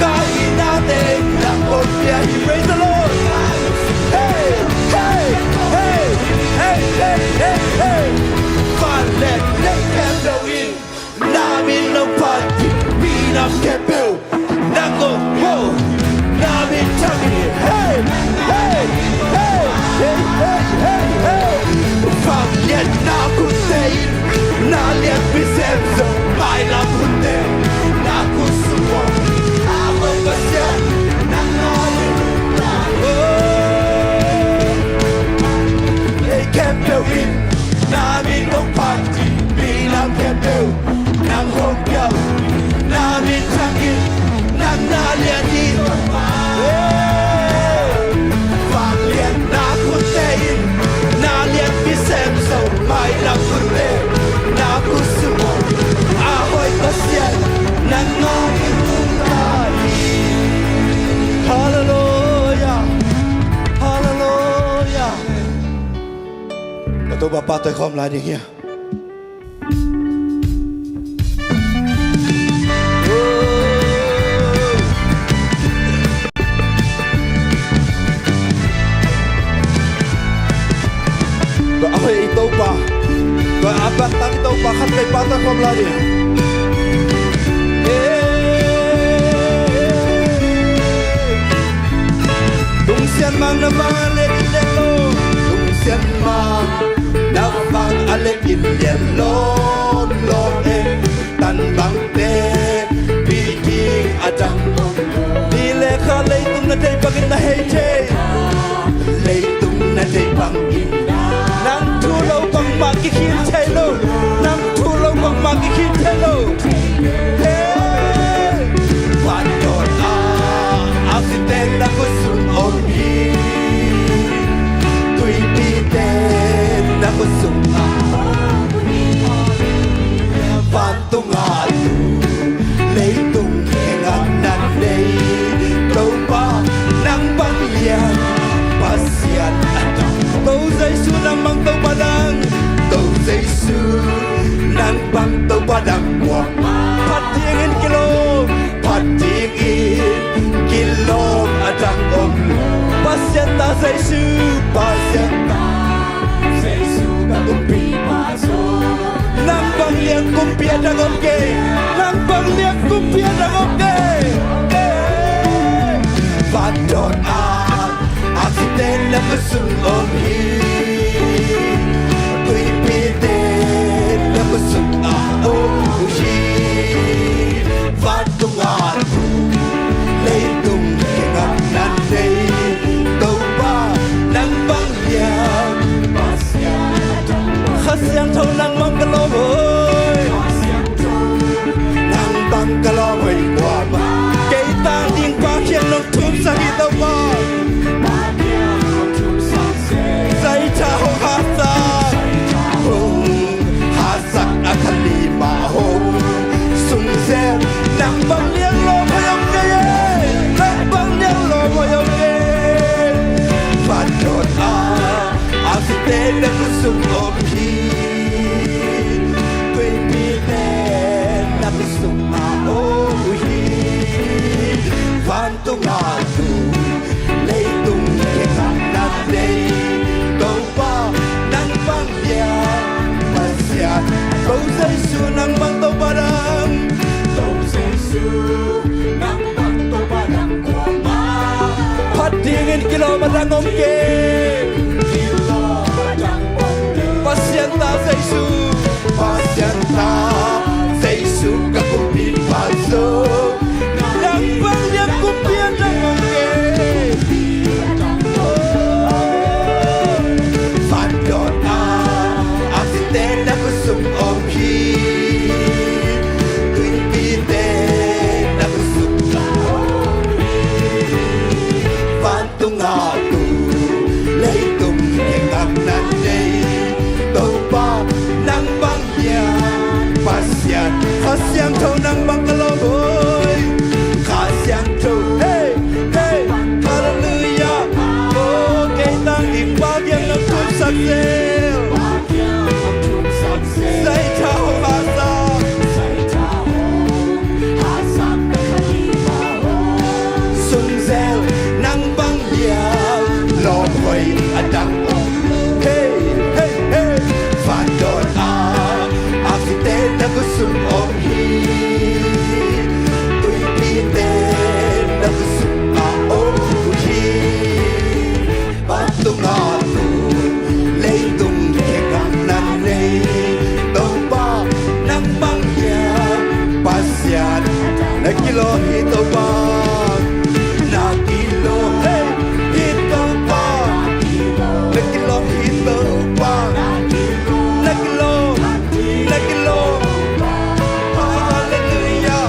Ka hihnate nang kong pia hi. Praise the Lord. Hey, hey, hey. Van le lei khempeuh in na min hong phat hi. Minam khempeuh nang hong, oh, na min thang hi. Hey, hey, hey. Vangliatna khutte in na lianpi sem zo, mailam khutte na khutsuk bawh. A hoih Pasian, nang na lian. Oh. Topa pahtawi khawm lai ding hi a. Tua a hoih i Topa, tua a bak tak i Topa khat vei pahtawi khawm lai ding. Tungsian mang na vang a lek in lek lo. Tungsian mang na vang a lek in lian lawm lawm e. Tan bangte pi ding a dang om lo. Ni le kha leitung na thei bangin na hei thei. Leitung na thei bangin nang thu lo bangmah kikhin thei lo. Nang thu lo bangmah kikhin thei lo. He, vandawn a, a siten na khutsung om hi. Tuipi ten na khutsung a om hi. Vantung a tu, leitung khenga na nei Topa nang bang lian Pasian a dang. To Jesu nang bang Topa dang. To Jesu nang bang Topa dang kua. Phat dingin kilawm, phat dingin kilawm a dang om lo. Pasian ta Jesu, Pasian ta Jesu ka kumpipa zo. Nang bang lian kumpi a dang om kei. Nang bang lian kumpi a dang om kei. Vandawn a, a siten na khutsung om hi. Tuipi ten na khutsung a om hi. Vantung a tu, leitung khenga na nei Topa nang bang lian Pasian a dang. Kha Siangtho nang bang ka lawm hoi. Kha Siangtho nang bang ka lawm hoi kuamah. Kei tang ding Pa kiang nong thumsak hi Topa. Zaitha hong hasak, hong hasak a kha lima hong sung zel. Nang bang lian lawm hoi om kei e. Nang bang lian lawm hoi om kei e. Vandawn a, a siten na khutsung om hi. Tuipi ten na khutsung a om hi. Vantung a tu, leitung khenga na nei Topa nang bang lian Pasian. To Jesu nang bang Topa dang. To Jesu nang bang Topa dang kuamah. Phat dingin kilawm a dang om kei. Kilawm a dang om kei. Pasian ta Jesu, Pasian ta Jesu ka kumpipa zo. Nang bang lian kumpi a dang om kei. Vandawn a, a siten na khutsung om hi. Tuipi ten na khutsung a om hi. Vantung a tu, leitung khenga na nei Topa nang bang lian Pasian. Kha Siangtho nang bang ka lawm hoi. Kha Siangtho, hey, hey, hallelujah. Oh, kei tang ding Pa kiang nong thumsak zel. Zaitha hong hasak, sung zel nang bang lian lawm hoi a dang om. Hey, hey, hey. Vandawn a, a siten na khutsung om hi. Tuipi ten na khutsung a om hi. Vantung a tu, leitung khenga na nei Topa nang bang lian Pasian. Na kilawm hi Topa. Na kilawm hi Topa. Na kilawm hi Topa. Na kilawm, na kilawm. Hallelujah.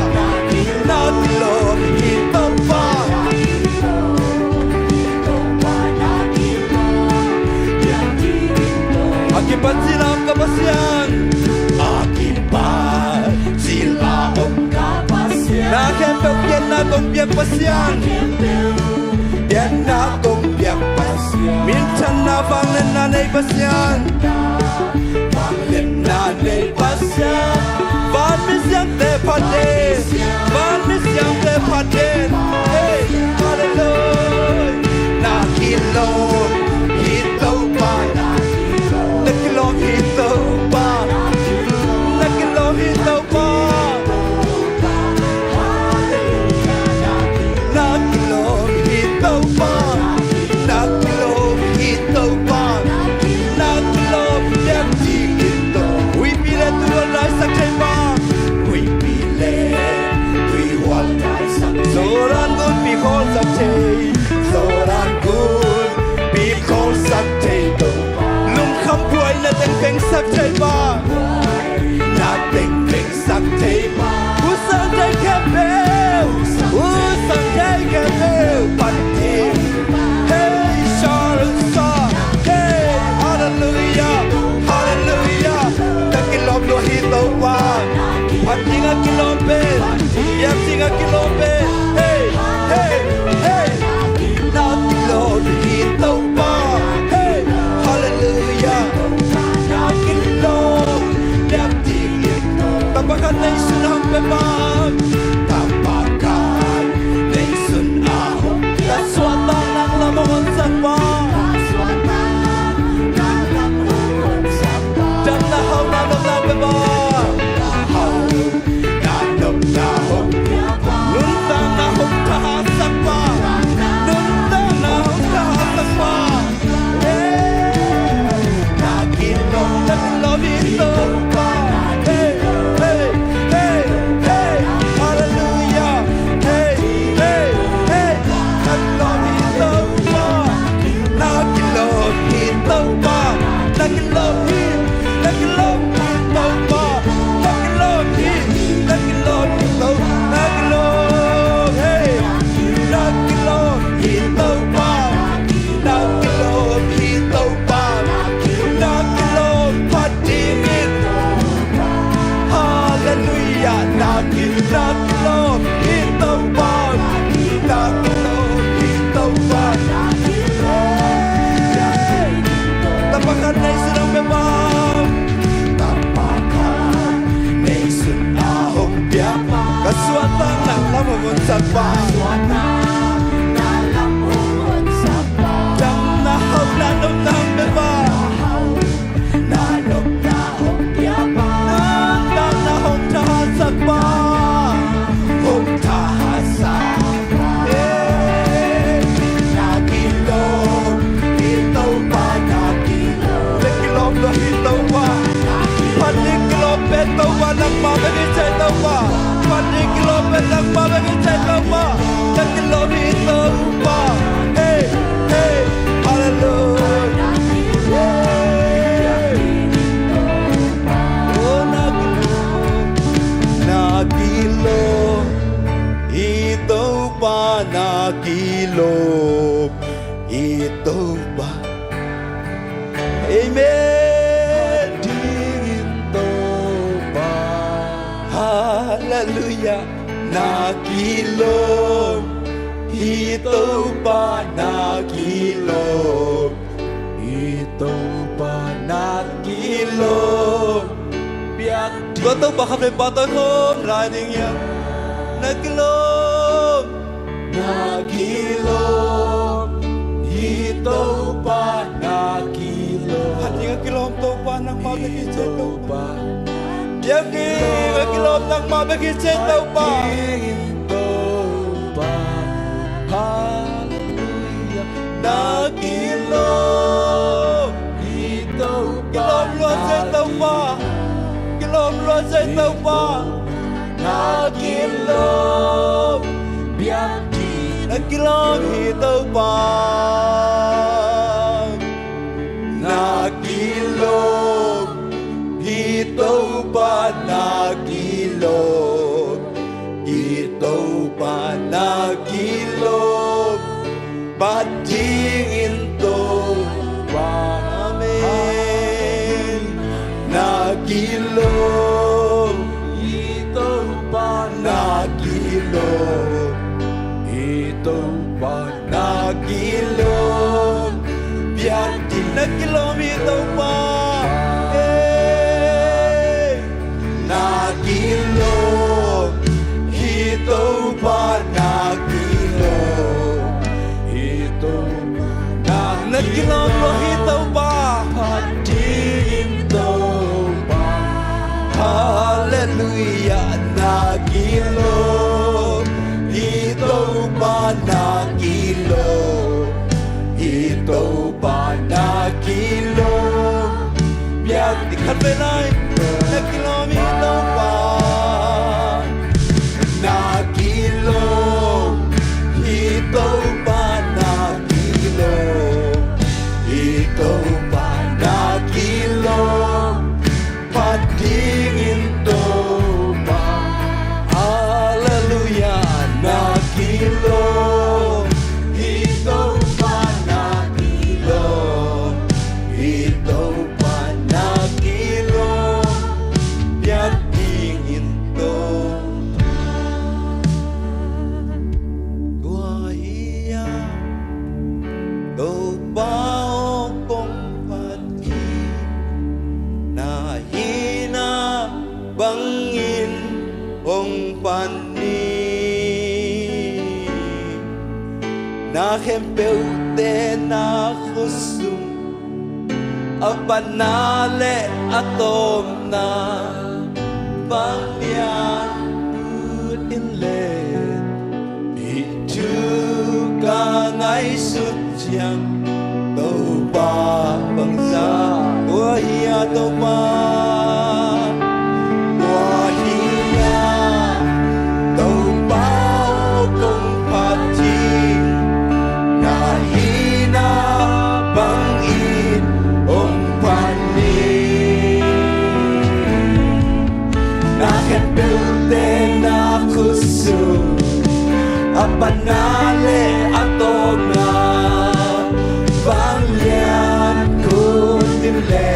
Na kilawm hi Topa. A kipat cil a om ka Pasian. A kipat cil a om ka Pasian. Na khempeuh pianna kong piak Pasian. Pianna kong piak Pasian. Minthanna vangliatna nei Pasian. Phat den. Van misiangte phat den. Hey, hallelujah. Na kilawm hi Topa. Na kilawm hi Topa. Na kilawm hi Topa. Na kilawm hi Topa. Na kilawm hi Topa. Na kilawm hi Topa. Huihpi le tuihual laisak thei pa. Huihpi le tuihual laisak thei. Jordan gunpi khawlsak thei. Jordan gunpi khawlsak thei Topa. Lungkham buaina teng pengsak thei pa. Na teng pengsak thei pa. Husang thei khempeuh. Husang thei khempeuh. Phat ding. Hey, shalom sa. Hey, hallelujah. Hallelujah. Na kilawm lua hi Topa. Phat ding a kilawm pen. Biak ding a kilawm pen. Hey, hey, hey. Na kilawm hi Topa. Hey, hallelujah. Na kilawm. Biak ding. Tapa khat nei sun a hong pia pa. Tapa khat nei sun a hong pia. Suahtakna lam hong honsak pa. Damna hauhna nopna pia pa. Hauhna nopna hong pia pa. Nuntakna hong thahatsak pa. Nuntakna hong thahatsak pa. Hey, na kilawm, na kilawm hi Topa. Hey, hey, hey, hey, hallelujah. Hey, hey, hey, na kilawm hi Topa. Na kilawm hi Topa. Na kilawm hi, na kilawm hi Topa. Na kilawm hi, na kilawm hi Topa. Na kilawm, hey, na kilawm hi Topa. Na kilawm hi Topa. Na kilawm phat ding hi. Hallelujah. Na ki, na kilawm hi Topa. Na kilawm hi Topa. Tapa khat nei sun a hong pia pa. Tapa khat nei sun a hong pia pa. Ka suahtakna lam hong honsak pa. Damna hauhna nopna hong pia pa. Na nopna hong pia pa. Nuntakna hong thahatsak pa. Hong thahatsak pa. Eh, na kilawm hi Topa, na kilawm. Na kilawm lua hi Topa. Phat ding kilawm pen Topa, nangmah bek hi ciai Topa. Phat ding kilawm pen nangmah bek hi ciai Topa. Na kilawm hi Topa. Hey, hey, hallelujah. Hey. Oh, na kilawm, na kilawm hi Topa, na kilawm hi Topa. Amen. Dingin Topa. Hallelujah. Na kilawm hi Topa, na kilawm hi Topa, na kilawm. Biak ding. Tua Topa khat vei pahtawi khawm lai ding hiam? Na kilawm. Na kilawm hi Topa, na kilawm. Phat ding a kilawm Topa, nangmah bek hi ciai Topa. Biak ding a kilawm nangmah bek hi ciai Topa. Topa. Hallelujah. Na kilawm hi Topa. Kilawm lua ciai Topa. Kilawm lua ciai Topa. Na kilawm. Biak ding. Na kilawm hi Topa. Na kilawm hi Topa, na kilawm hi Topa, na kilawm. Phat dingin Topa. Amen. Na kilawm hi Topa, na kilawm hi Topa, na kilawm. Biak ding. Na kilawm hi Topa. Hey. Na kilawm Na kilawm lua hi Topa. Phat dingin Topa. Halleluiah, na kilawm hi Topa, na kilawm hi Topa, na kilawm. Biak ding khat vei lai. Na kilawm hi Topa. Na kilawm hi Topa, na kilawm hi Topa, na kilawm. Phat dingin Topa. Halleluiah, na kilawm hi Topa, na kilawm hi Topa, na kilawm. Biak dingin Topa. Tua hi a, Topa aw kong phat hi, na hihna bangin hong phat ni. Na khempeuhte na khutsung, a patna le a tawpna, vanglian ut in le. Hih thu ka ngaihsut ciang, Topa bangzah. Tua hi a Topa. Tua hi a, Topa aw kong phat hi, na hihna bangin hong phat ni. Na khempeuhte na khutsung, a patna le a tawpna, vanglian ut in le.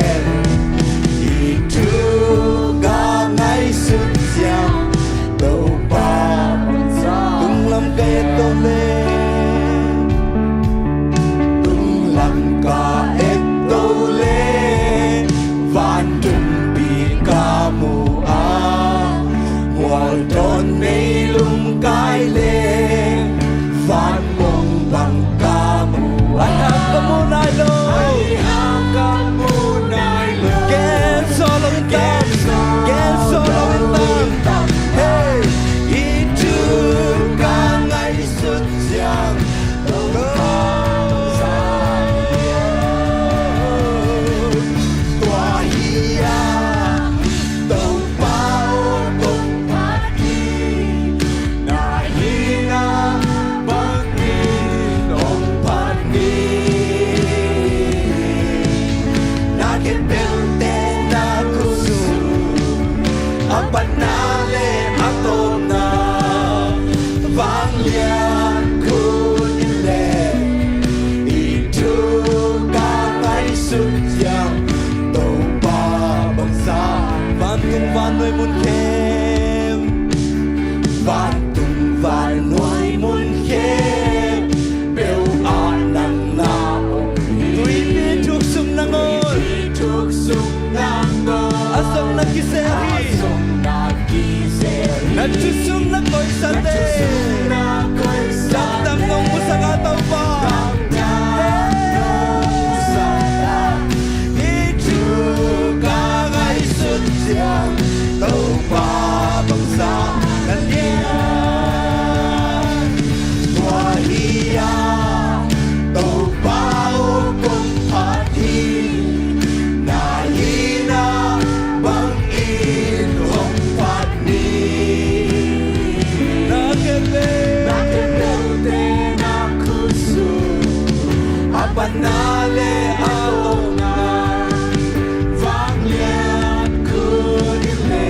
Hih thu ka ngaihsut ciang, Topa bangzah. Tunglam ka et to le, tunglam ka et to le, vantung pi ka mu a, mual dawn meilum kai le, van mong bang ka mu a. Ai hang ka mu nai lo. Ai hang ka mu nai lo. Gen sawh lo in tam. Gen sawh lo in tam. Hey, hih thu ka ngaihsut ciang, Topa bangzah. Tua hi a, Topa aw kong phat hi, na hihna bangin hong phat ni. Na khempeuhte na khutsung, a patna le a tawpna, vanglian ut in le. Hih thu ka ngaihsut ciang, Topa bangzah. Vantung vannuai mun khempeuh, vantung vannuai mun khempeuh ah nang na om hi. Tuipi thuk sung nangawn, tuipi thuk sung nangawn, a zong na kisel hi. A zong na kisel hi. Na thu sung na koihsa te, na thu sung na koihsa te, lamdang nong pusak a Topa. Lamdang nong pusak a. Hih thu ka ngaihsut ciang, Topa bangzah na lian. Tua hi a, Topa aw kong phat hi, na hihna bangin hong phat ni. Na khempeuh, na khempeuhte na khutsung, a patna le a tawpna, vanglian ut in le.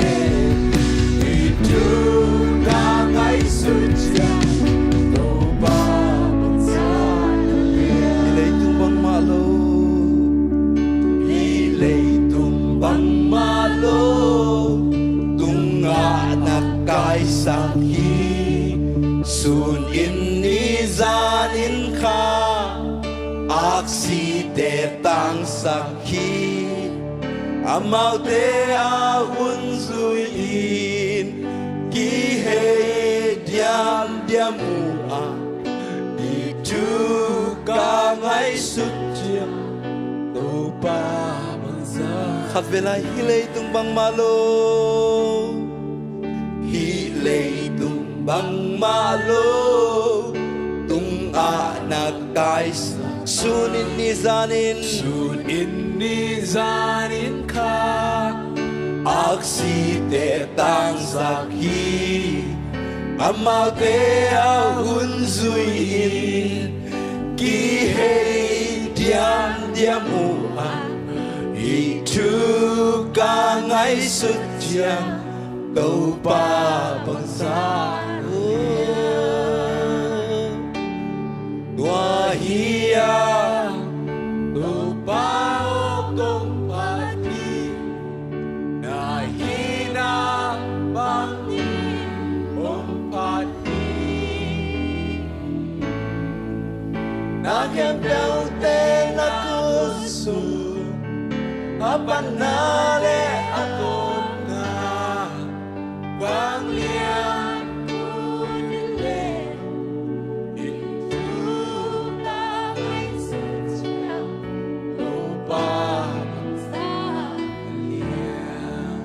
Hih thu ka ngaihsut ciang, Topa bangzah na lian. Hih leitung bangmah lo, hih leitung bangmah lo, tungah na kaisak hi. Sun in ni zan in kha, aksite tangsak hi. Amaute a hun zui in kihei diamdiam uh a, hih thu ka ngaihsut ciang Topa bangzah. Khat ve lai, hih leitung bangmah lo, hih leitung bangmah lo, tungah na kaisak. Sun in ni zan in, sun in ni zan in kha, aksite tangsak hi. Amaute a hun zui in kihei diamdiam uh a, hih thu ka ngaihsut ciang Topa bangzah. Tua hi a, Topa aw kong phat hi. Na hihna bangin hong phat hi. Na khempeuhte na khutsung, a panna le a kawkna, vanglian hun le in thu ka ngaihsut ciang Topa bangzah lian.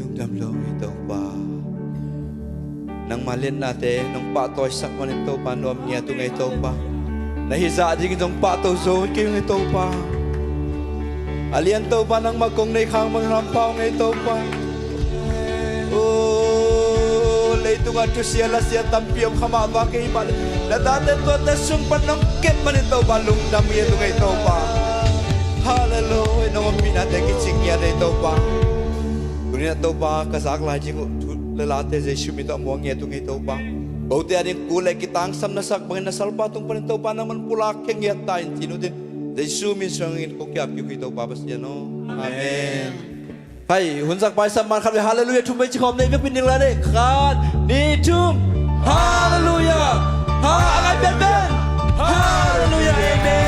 Lungdam lo hi Topa. Nangma liannate nong pahtawisak manin Topa, nuam ngiat ung ei Topa. Na hih zah dingin zong pahto zo kei ung ei Topa. A lian Topa, nangmah kong nei khang bangin hampha ung ei Topa. O, leitungah thusia lasia tampi om kha mah bang kei hi mah leh, na tate tuate sung pan nong kep manin Topa, lungdam ngiat ung ei Topa. Halleluiah, nong ompihnate kicing ngiat ei Topa. Tuni-in ah Topa, ka zak lai ding uh thu le late Jesu min tawh muang ngiat ung ei Topa. Kote ading kul le kitangsam na sak bangin na salpa tung panin Topa nangman pulak khia ngiat ta in, ci-in uh tin Jesu min suangin kong ki-ap kik uh hi Topa Pasian aw. Amen. Hai, hun zak paisap man khat ve, halleluiah thum vei ci khawm ni, i vekpi in ding lai ni. Khat, nih, thum. Halleluiah. Ha, a ngai pianpian. Halleluiah. Amen.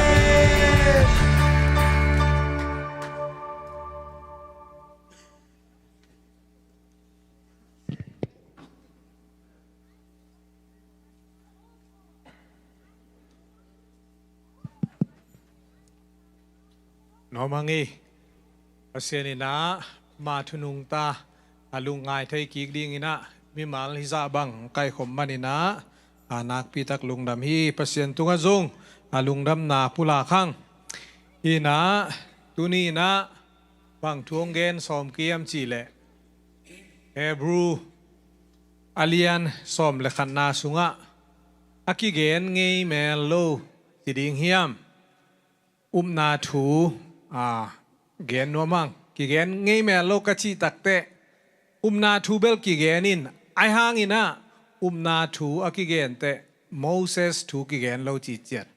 Nuam hang hi. Pasian in ah ama thu nungta a lungngai thei kik dingin ah mimal hih zah bang kaikhop manin ah a nakpi tak lungdam hi. Pasian tungah zong a lungdamna pulak hang. Hi in ah tuni in ah bang thu hong gen sawm kei hiam cih leh, Hebrew a lian sawm le khatna sungah a kigen ngei mel lo ci ding hiam? Upna thu, a, gen nuam hang. Kigen ngei mel lo ka cih takteh, upna thu bel kigen in, ahi hangin ah upna thu a kigen teh Moses thu kigen lo cih ciat,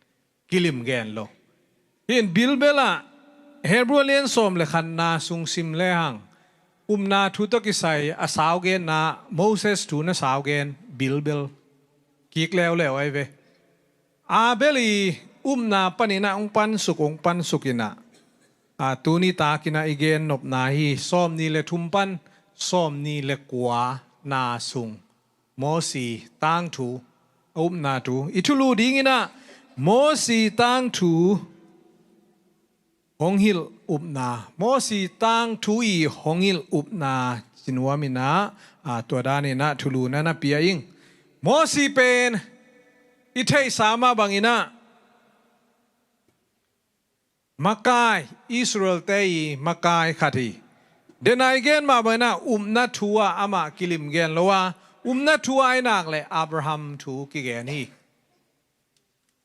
kilim gen lo. Hi in bilbel ah Hebrew a lian sawm le khatna sung sim lehang, upna thu tawh kisai a saugenna, Moses thu na saugen bilbel kik leuleu ahi ve. Abel i upna panin ah hong pansuk, hong pansuk in ah, a, tuni takin ah i gennopna hi, sawmnih le thum pan sawmnih le kuana sung Mosi tangthu, a upna thu i thulu dingin ah, Mosi tangthu hong hilh upna, Mosi tangthu i hong hilh upna ci nuam in ah, a, tua danin ah thulu na na pia ing. Mosi pen i theihsa mah bangin ah makai, Israel-te i makai khat hi. Den a i gen mah bangin ah upna thu ah amah kilim gen lo a, upna thu ah i nak leh Abraham thu kigen hi.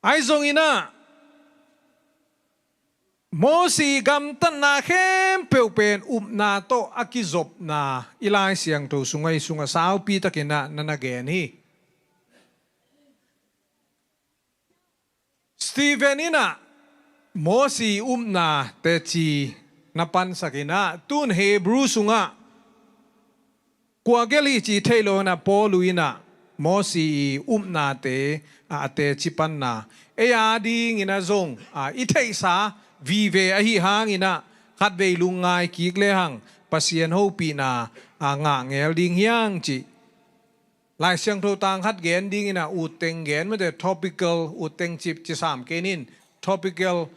Ahi zongin ah Mosi gamtatna khempeuh pen upna tawh a kizopna i Lai Siangtho sungah, i sungah saupi takin ah na na gen hi. Stephen in ah Mosi upna teci na pansak in ah, tun Hebrew sungah kua gelh hi cih theih loh in ah Paul in ah Mosi i upnate a, a teci panna, ei a dingin ah zong, a, i theihsa vive ahi hangin ah khatvei lungngai kik lehang Pasian hopihna a ngah ngel ding hi hang cih Lai Siangtho tang khat gen dingin ah, ut teng gen mate, topical, ut teng cip ci sam kei ning, topical,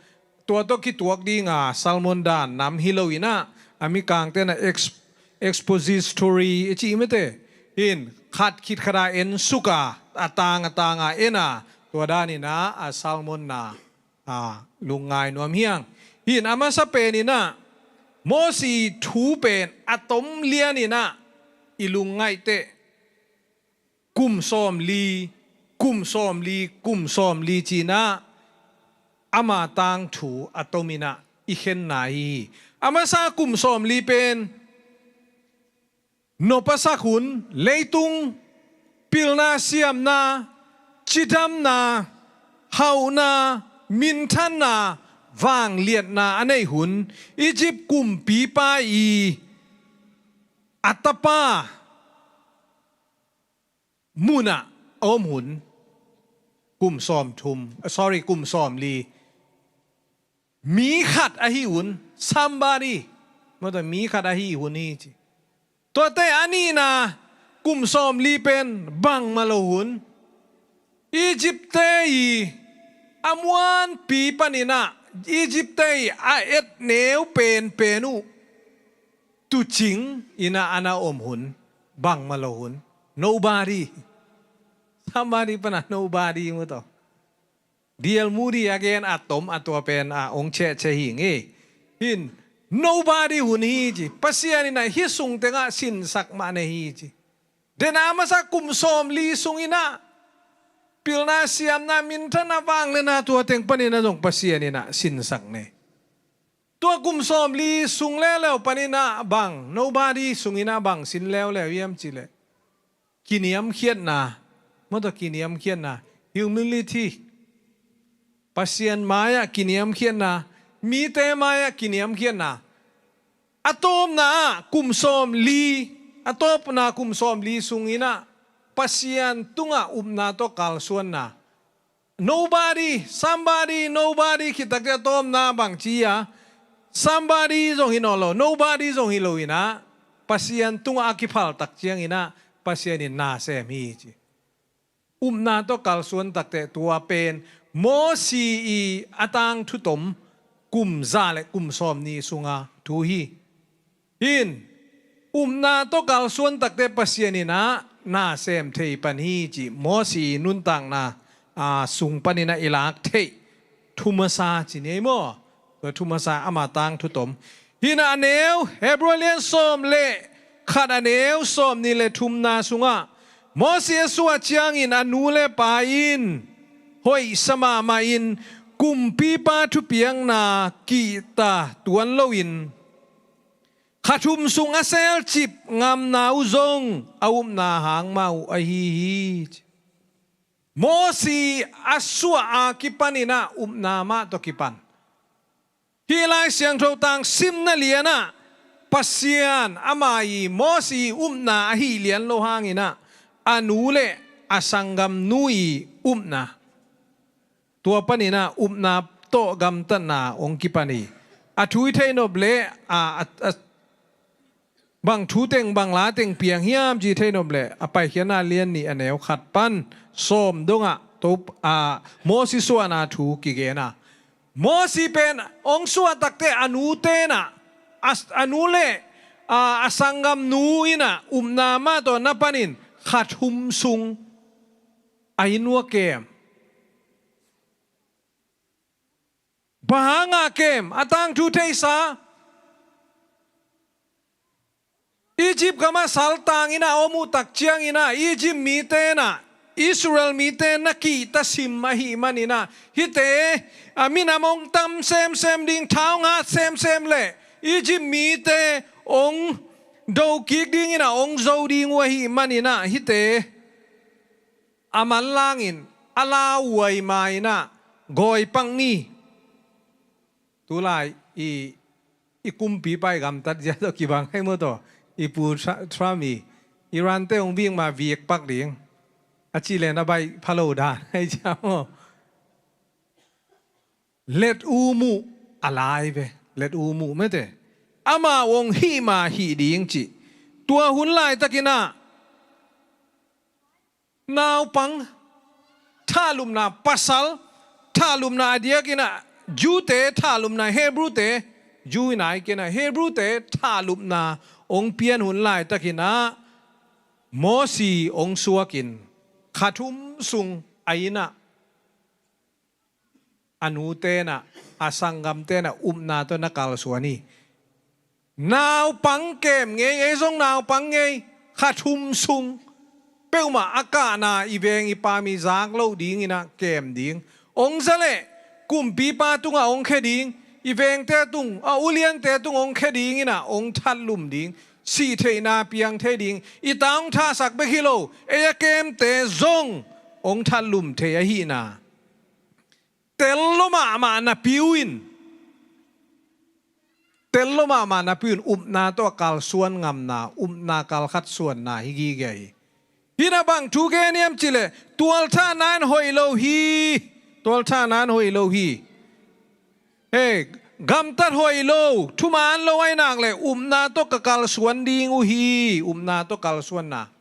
tua tawh kituak ding a sermon dan nam hi lo in ah, a mikangte in ah ex-, expository i ci mate, in khat khit khat a en suk a, a tang a tang a en a, tua dan in ah a sermon na a lungngai nuam hi hang. Hi in a masa pen in ah, Mosi thu pen a tom lian in ah i lungngaih teh, kum sawmli, kum sawmli, kum sawmli ci in ah ama tangthu a tom in ah i khenna hi hi. A masa kum sawmli pen nop a sak hun, leitung pilna, siamna, cidamna, hauhna, minthanna, vangliatna a nei hun, Egypt kumpipa i a tapa mun ah a om hun, kum sawmthum, sorry, kum sawmli. Mi khat ahi hun, somebody. Mawtaw, mi khat ahi hun hi ci. Tuate a nihna, kum sawmli pen bangmah lo hun, Egypt-te i a muanpi panin ah, Egypt-te i a et neu penpen uh tuucing in ah a na om hun, bangmah lo hun, nobody. Somebody pan a nobody, mawtaw. D L Moody a gen a tom a, tua pen a ong cehceh hi ing ei. Hi in nobody hun hi ci. Pasian in ah hih sung tengah sinsak mah na hi ci. Den a masa kum sawmli sung in ah pilna, siamna, minthanna, vangliatna, tua teng panin ah zong Pasian in ah sinsak na hi. Tua kum sawmli sung leuleu panin ah bang, nobody sung in ah bang sin leuleu hiam cih leh, kiniamkhiatna, mawtaw, kiniamkhiatna, humility. Pasian mai-ah kiniamkhiatna, mite mai-ah kiniamkhiatna. A tawpna ah kum sawmli, a tawpna kum sawmli sung in ah Pasian tungah upna tawh kalsuanna. Nobody, somebody, nobody khit takteh a tawpna bang ci a, somebody zong hi nawn lo, nobody zong hi lo in ah, Pasian tungah a kiphal tak ciangin ah Pasian in na sem hi ci. Upna tawh kalsuan takteh tua pen Mosi i a tangthu tom kum za le kum sawmni sunga thu hi. Hi in, upna tawh kalsuan takteh Pasian in ah na sem thei pan hi ci, Mosi nuntakna a sung panin ah i lak theih thu masa ci ni ei maw. Tua thu masa ama tangthu tom. Hi in ah a neu, Hebrew lian sawm le khat a neu sawmni le thumna sungah, Mosi a suah ciangin a nu le pa in hoihsa mahmah in kumpipa thupiakna kihta tuan loin kha thum sung a selcip ngamna uh zong a upna hang mah uh ahi hi. Mosi a suah a kipanin ah upna mah tawh kipan. Hih Lai Siangtho tang simna lian ah Pasian ama i Mosi upna ahi lian lo hangin ah a nu le a sanggamnu i upna, tua panin ah upna tawh gamtatna hong kipan hi. A thu i theih nop leh a, a, a, bang thu teng, bang la teng piang hiam cih theih nop leh a Paikhiatna lian nih a neu khat pan sawm dongah Topa, a, Mosi suahna thu kigen a. Mosi pen hong suah takteh a nu ten ah, a, a nu le a, a sanggamnu in ah upna mah tawh na panin kha thum sung a inn uh a kem. Bang hangah kem, a tangthu theihsa. Egypt gamah saltang in ah om uh tak ciangin ah Egypt mite in ah Israel mite na kihta sim ahih manin ah, hihte a minam hong tam semsem ding, thaunghat semsem le Egypt mite hong do kik dingin ah hong zo ding uh ahih manin ah, hihte a manlangin a lauhuai ma in ah gawipak ni. Tulai i, i kumpipa i gamtat zia tawh kibang hi maw taw. I pu Tra-, Trump i Iran te hong vik ma vik pak ding a cih leh na baih pha lo dan hi cia maw. Let u muh a lai ve. Let u muh mete. Amah hong hih ma hih ding cih. Tua hun laitakin ah Naupang thahlupna, pasal thahlupna, a diakin ah Jew-te thahlupna, Hebrew-te, Jew in ah i ken ah Hebrew-te thahlupna hong pian hun laitakin ah Mosi hong suakin kha thum sung a inn ah a nute'n ah, a sanggamte'n ah upna tawh na kalsuan hi. Naupang kem ngei, ei zong naupang ngei, kha thum sung peuhmah a kahna i veng i pam i zak loh dingin ah kem ding. Hong za leh kumpipa tungah hong khia ding, i vengte tung, a uliante tung hong khia dingin ah hong thatlum ding, sih theihna piang thei ding. I ta hong thahsak bek hi lo, ei a kemte zong hong thatlum thei ahihna. Tel lo mahmah napi uh in, tel lo mahmah napi uh in upna tawh a kalsuan ngamna, upna kalkhat suanna hi gige hi. Hih na bang thu gen hiam cih leh, tualthahna in hoih lo hi, tualthahna in hoih lo hi. Hei, gamtat hoih lo, thuman lo ahih nak leh upna tawh ka kalsuan ding uh hi, upna tawh kalsuanna.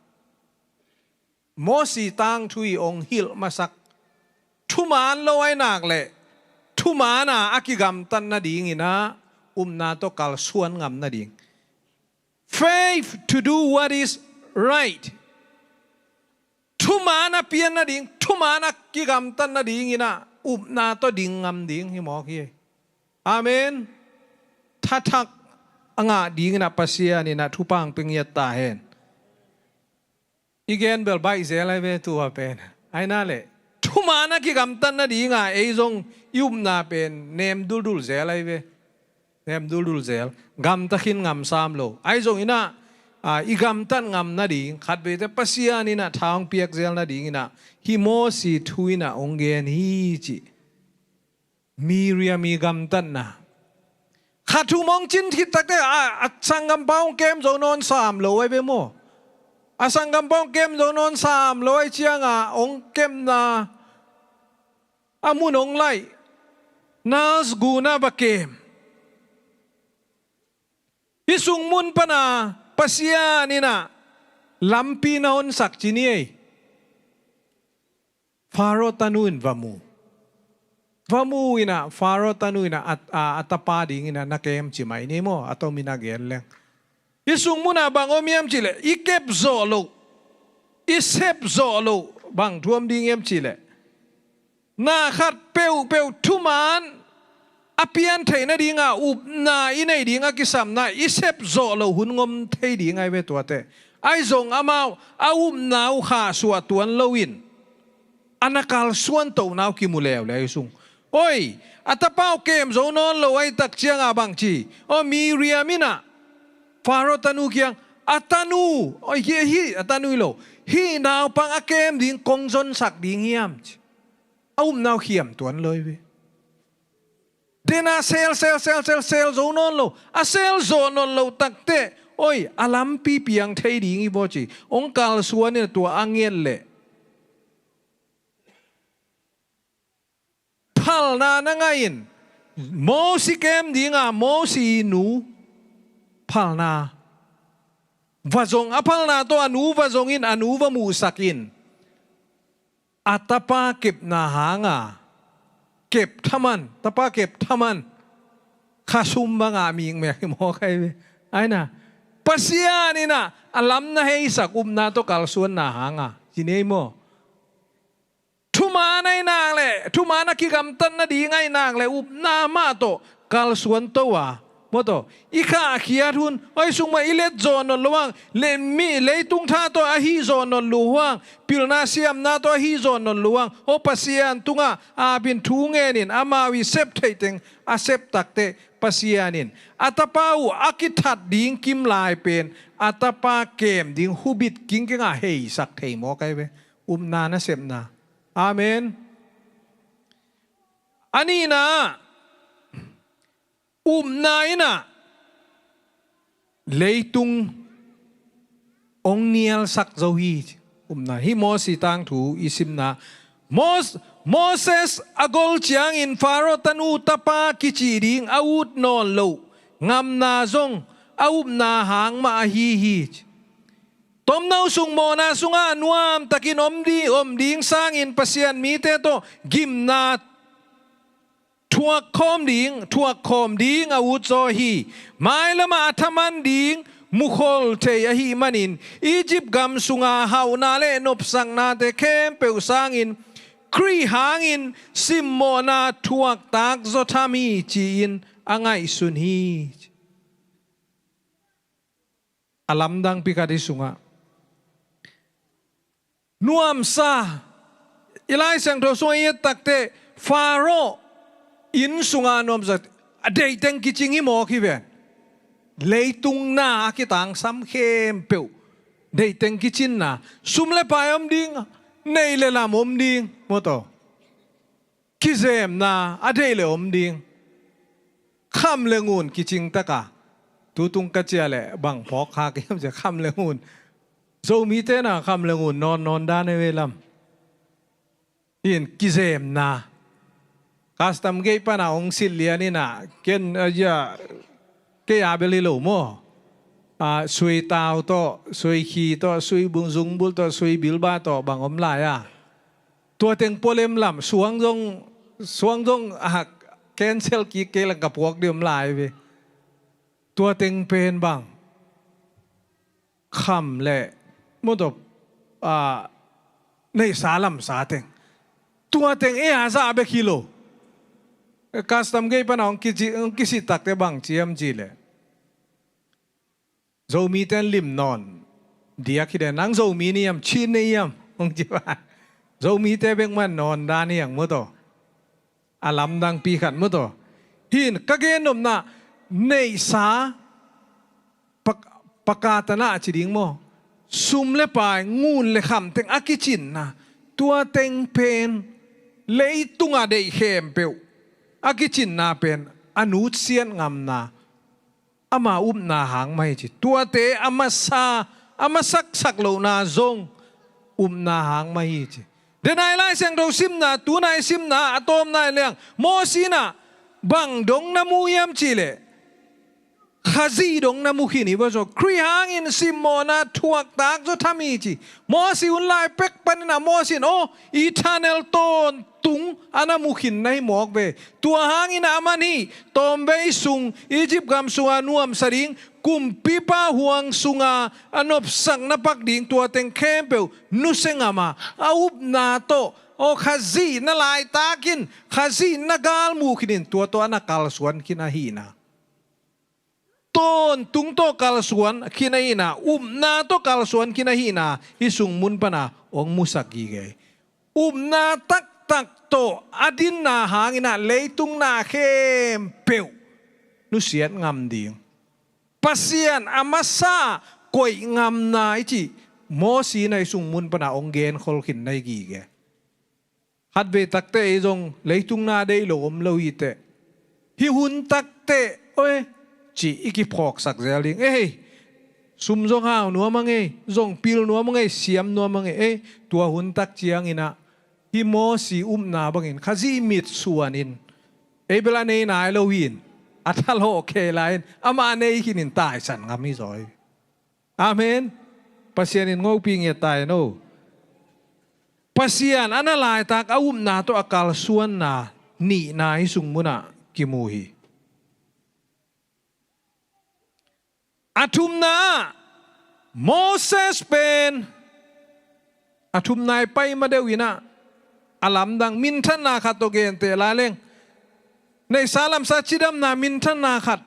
Mosi tangthu i hong hilh masak, thuman lo ahih nak leh thuman a a kigamtat nadingin ah upna tawh kalsuan ngam nading. Faith to do what is right. Thuman a pian nading, thuman a kigamtat nadingin ah upna tawh ding ngam ding hi mawk hi. Amen. Thathak a ngah dingin ah Pasian in ah thupha hong pia ngiat ta hen. I gen bel baih zel ahi ve tua pen. Ahi nak leh thuman a kigamtat nadinga ei zong i upna pen nem duldul zel ahi ve. Nem duldul zel. Gamta khin ngam sam lo. Ahi zongin ah, a, i gamtat ngam nading khatveite Pasian in ah tha hong piak zel nadingin ah hih Mosi thu in ah hong gen hi ci. Miriam i gamtatna. Kha thum hong cin khit takteh a, a sanggampa hong kem zo nawn sam lo ahi ve maw. A sanggampa hong kem zo nawn sam lo ahih ciangin hong kepna a mun hong laih. Nile gun ah va kem. Hih sung mun pan a Pasian in ah lampi na honsak ci ni ei. Faro tanu in va mu. Va mu in ah Faro tanu in ah a, a, a tapa dingin ah na kem ci mai ni maw, a tomin a gen leng. Hih sung mun ah bang om hiam cih leh, i kep zawh loh, i sep zawh loh bang thu om ding hiam cih leh, na khat peuhpeuh thuman a pian theih nadinga upna i neih ding a kisapna i sep zawh loh hun hong om thei ding ahi ve tuate. Ahi zong amau a upna uh khahsuah tuan loin a na kalsuan tohna uh kimu leuleu sung. Oi, a tapa uh kem zo nawn lo ahih tak ciangin bang ci? Aw, Miriam in ah Faro tanu kiang, a tanu, oi, hih, hih a tanu hi lo, hih naupang a kem ding kong zonsak ding hiam ci. A upna uh khiam tuan lo hi ve. Den a sel, sel, sel, sel, sel zo nawn lo. A sel zawh nawn loh takteh, oi, a lampi piang thei ding hi vaw ci. Hong kalsuan in ah tua a nget leh phalna na ngah in, Mosi kem dinga Mosi nu phalna va zong, a phalna tawh a nu va zong in, a nu va muhsak in, a tapa kepna hanga kep thaman, tapa kep thaman, kha sum banga mikmek hi mawk ahi ve. Ahi na, Pasian in ah a lam na heisak upna tawh kalsuanna hanga ci ni ei maw. Thuman ahih nak leh, thuman a kigamtat nading ahih nak leh upna mah tawh kalsuan to a, maw taw, i khahkhiat hun, oi, sung mah i let zawh nawn loh hang, le mi leitung tha tawh a hih zawh nawn loh hang, pilna siamna tawh a hih zawh nawn loh hang, aw, Pasian tungah apin thu ngenin amau i sep theih teng a sep takteh Pasian in a tapa uh a kithat ding kimlai pen a tapa kem ding hubit kingkinga heisak thei mawk ahi ve. Upna nasepna. Amen. A nihna, upna in ah leitung hong nialsak zo hi. Upna, hih Mosi tangthu i simna, Mos-, Moses a gol ciangin Faro tanu tapa kici ding a ut nawn loh ngamna zong a upna hang mah ahi hi. Tomno sung mawhna sungah nuamtakin om di, om ding sangin Pasian mite tawh gimna thuak khawm ding, thuak khawm ding a utzaw hi. Mailamah a thaman ding mukhol thei ahih manin Egypt gam sunga hauhna le nopsaknate khempeuh sangin Khrih hangin simmawhna thuaktak zaw tham hi ci-in a ngaihsun hi. A lamdang pi khat i sungah nuamsa, i Lai Siangtho sungah i et takteh Faro inn sunga nuamsa, a deiteng kicing hi mawk hi ven. Leitung na a kitangsam khempeuh deiteng kicinna, sum le pai om ding, nei le lam om ding, mawtaw. Kizemna a deih le om ding. Kham le ngun kicing taka. Tutung ka cia le bang phawk khak hiam cia kham le ngun. Zomite na kham le ngun nawn nawn dan e ve lam. In kizemna. Custom gate pana ong sit lian ina ken a ya kei a bel hi lo maw. A sui tau tawh, sui khi tawh, sui bung zungbul tawh, sui bilba tawh bang om lai a. Tua teng pualem lam suang zong, suang zong a cancel kik kei lang ka puak dih om lai ve. Tua teng pen bang kham le mawtaw a neihsa lamsa teng. Tua teng e a zah bek hi lo. Custom gate pana hong kici, hong kisit takte bang ciam ci le Zomite in lim nawn diak hi den, nang Zomi ni hiam, Chin ni hiam, hong ci ba. Zomite bek man nawn dan hiang mawtaw. A lamdang pi khat mawtaw. Hin ka gen nopna neihsa pak-, pakatana a ci ding maw. Sum le pai, ngun le kham teng a kicinna. Tua teng pen leitunga deih khempeuh a kicinna pen a nutsiat ngamna. Ama upna hang mah hi ci. Tuate a masa, a masaksak lohna zong upna hang mah hi ci. Denai Lai Siangtho simna, tunai simna, a tawmnai leng Mosi na bang dong na mu hiam ci le. Khazih dong na mu khin hi va zaw. Khrih hangin simmawhna thuaktak zaw tham hi ci. Mosi hun lai pek panin a Mosi in aw eternal tawntung a na mu khin na hi mawk ve. Tua hangin a man hi tawmvei sung Egypt gam sunga nuamsa ding kumpipa huang sunga a nopsak na pak ding tua teng khempeuh nusia ngam a, a upna tawh aw Khazih na laitakin Khazih na galmuh khinin tua tawh a na kalsuan khin ahihna. Tawntung tawh kalsuan khin ahihna, upna tawh kalsuan khin ahihna, hih sungmun pana hong musak gige. Upna taktak tawh a dinna hangin ah leitung na khempeuh nusiat ngam ding. Pasian a masa koih ngamna i cih Mosi na hih sungmun pana hong genkhol khin na hi gige. Khatvei takte ei zong leitung na deih lo om lo hi teh. Hih hun takte, oi, cih i kiphawksak zel ding. Ei, sum zong hau nuam a ngei, zong pil nuam a ngei, siam nuam a ngei. Ei, tua hun tak ciangin ah, hih Mosi upna bangin, Khazih mitsuanin. Ei bel a nei nai lo hin, a thalawh kei lai-in, amah a nei khinin taisan ngam hi zaw hi. Amen. Pasian in ngopi ngiat ta hen aw. Pasian a na laitak a upna tawh a kalsuanna nihna hih sungmunah kimu hi. A thumna ah Moses pen a thumna i pai ma deuh in ah a lamdang minthanna khat tawh genteh lai leng. Neihsa lamsa cidamna minthanna khat.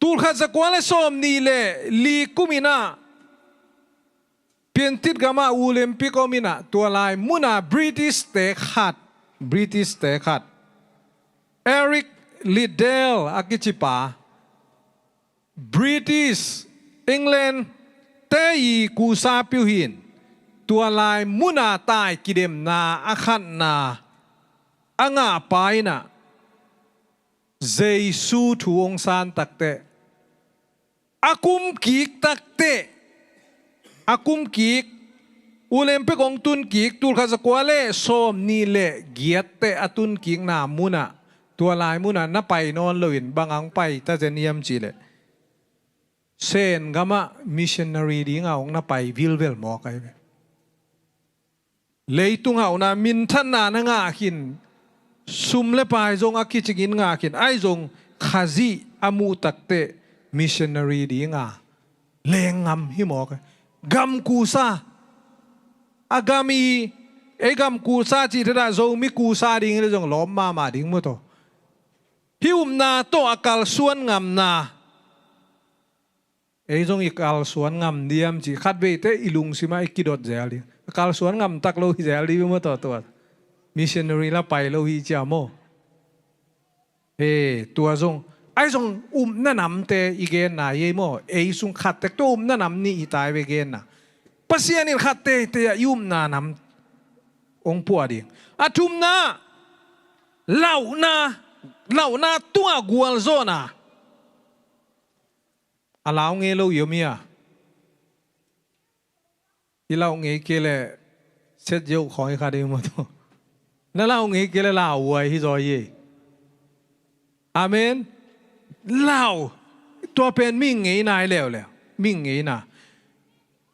Tulkhat zakua le sawmnih le li kum in ah Piantit gamah Olympic om in ah tua lai muna British te khat, British te khat, Eric Liddell a kicipa, British, England te i kusa piu hin tua lai muna tai kidemna a khatna a ngahpa in ah Jesu thu hong san takteh, a kum kik takteh, a kum kik, Olympic hong tun kik, tulkhat zakua le sawmnih le giatteh a tun kikna munah, tua lai munah na pai nawn loin bang hong pai ta zen hiam cih leh Sen gamah missionary dinga hong na pai vilvel mawk ahi ve. Leitung hauhna minthanna na ngah khin, sum le pai zong a kicingin ngah khin, ahi zong Khazih a muh takteh missionary dinga leng ngam hi mawk. Gam kusa, a gam i, ei gam kusa cih thedah Zomi kusa ding le zong lawm mahmah ding maw taw. Hih upna tawh a kalsuan ngamna, ei zong i kalsuan ngam diam cih khatveite i lungsimah i kidot zel ding. A kalsuan ngam tak lo hi zel ding maw taw, tua missionary la pai lo hi cia maw. He, tua zong, ahi zong upna namte i genna hi ei maw. Ei sung khattek tua upna nam nih hi tai ve genna. Pasian in khat teitei ah i upna nam hong puah ding. A thumna, lauhna, lauhna tungah gualzawhna. A lau ngei lo i om hi a. I lau ngei kei le set zeuh khawng i khat i maw taw. Na lau ngei kei le lauhuai hi zaw hi. Amen. Lau. Tua pen mi ngeina hi leuleu. Mi ngeina.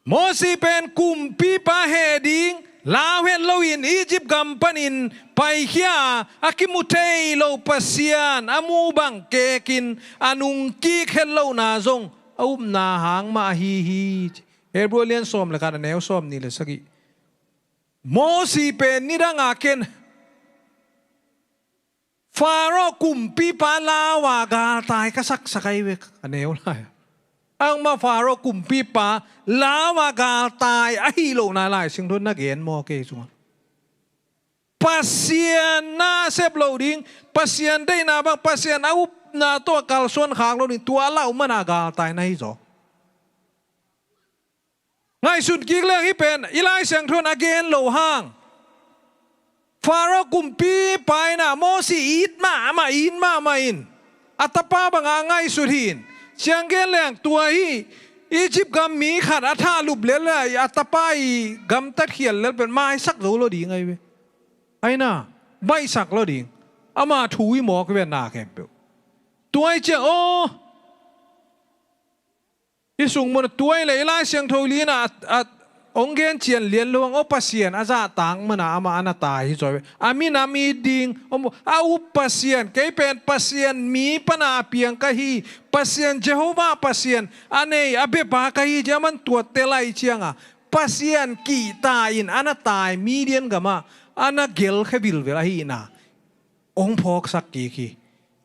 Mosi pen kumpipa heh ding lau het loin Egypt gam panin paikhia a, a kimu thei lo Pasian a mu bang kekin a nungkik het lohna zong a upna hang mah ahi hi. Hebrew lian sawm le khat, a neu sawm nih le sagih. Mosi pen nidanga ken Pharaoh kumpipa lau a galtai ka saksak ahi ve, a neu lai. Angmah Pharaoh kumpipa lau a galtai ahi lohna Lai Siangtho na gen maw kei sungah. Pasian na sep lo ding, Pasian deihna bang, Pasian a upna tawh a kalsuan khak lo ding, tua a lauh mana galtai na hi zaw. Ngaihsun kik leng hih pen i Lai Siangtho in a gen lo hang. Pharaoh kumpipa in ah Mosi it mahmah, it mahmah in a tapa bangah a ngaihsut hi in. Ciang gen leng tua hi Egypt gam mi khat a thahlup lel le a tapa i gamtat khial lel pen maisak zo lo ding ahi ve. Aina, baihsak lo ding. Ama thu i mawk ve na khempeuh. Tua i ciang aw. I sung mun a tuai le i Lai Siangtho lian a, a, hong gen cian lian luang aw Pasian a zahtak mana amah a na tai hi zaw ve. A minam it ding, a up Pasian, kei pen Pasian mi pana a piang ka hi, Pasian Jehovah Pasian a nei a bepa ka hi, cia man tuatte lai cianga Pasian kihta in a na tai Midian gamah a na gelkhe vilvel ahihna hong phawksak kik hi.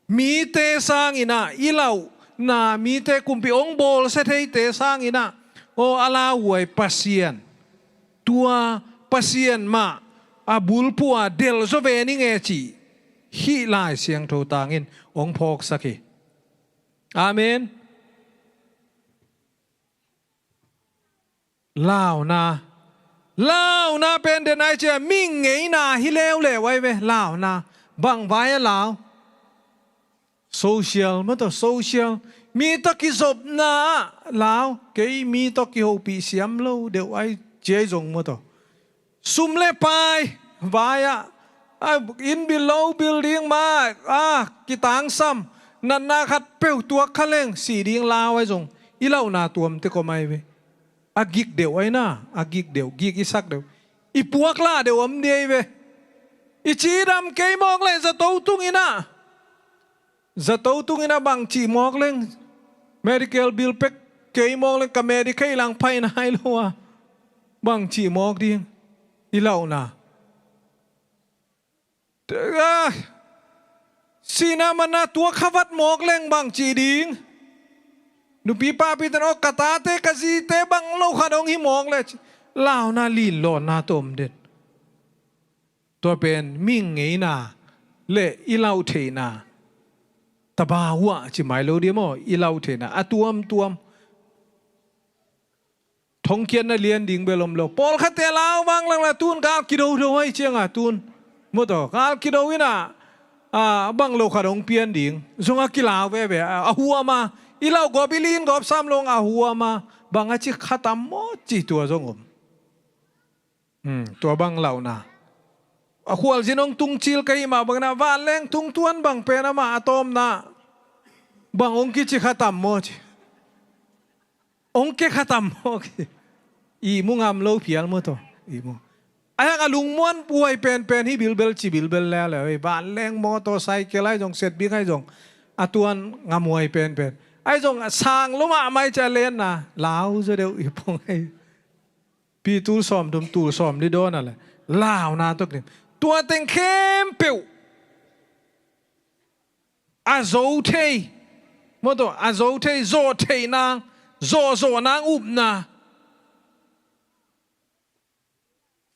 Mite sangin ah i lauhna, mite kumpi hong bawlsia theite sangin ah aw a lauhuai Pasian, tua Pasian mah a bulphuh a delh zaw ve ning e cih hih Lai Siangtho tangin hong phawksak hi. Amen. Launa. Launa pen den ai cia mi ngeina hi leuleu ai ve. Launa. Bang vai a lau? Social maw tawh, social. Mi tawh kizopna ah lau. Kei mi tawh kihopih siam lo deuh ai cia i zong maw tawh. Sum le pai vai ah, a inn bil lo building ma a kitangsam, natna khat peuh tuak kha leng si ding lau ai zong i launa tuamte kua mai ve. A gik deuh ai na, a gik deuh, gik i sak deuh. I puak lah deuh om di ai ve. I cidam kei mawk leh zato tung in ah. Zato tung in ah bangci mawk leng. Medical bill pek kei mawk leng ka Medicaid lang pai nai lo a. Bangci mawk ding. I launa. Ah, sihna manna tua khavat mawk leng bangci ding. Nupi papi ten aw ka tate ka zite bang lo khat hong hi mawk le. Launa linlawnna tawm den. Tua pen mi ngeina le i lautheihna. Tabawa ci mai lo dia maw, i lautheihna a tuamtuam. Thongkiatna lian ding bel om lo. Pawlkhatte lau vang lang la tun gal kido do hai cianga tun. Maw tawh gal kido in ah, a bang lo khat hong pian ding. Zong a kilau veve a huam a. I lau gawp i lin gawp sam long a huam a. Bang a ci khatam maw ci tua zong om. Hmm, tua bang launa. A khualzin hong tungcil ka hih mah bangin ah vanleng tungtuan bang pen amah a tawmna bang hong kici khatam maw ci. Ong ke khatam mawk hi. Ihmu ngam lo phial maw taw. Ihmu. Ahi hang a lungmuan buai penpen hi bilbel ci bilbel leuleu hi. Vanleng motorcycle ahi zong, setbing ahi zong, a tuan ngamhuai penpen. Ahi zong sang lo mahmah hi ci a lenna lau zaw deuh hi pong ahi. Pi tul sawm thum tul sawm li dawn a le launa tawh kim. Tua teng khempeuh a zo thei, maw taw, a zo thei, zawh theih nang, zawh zawh nang upna.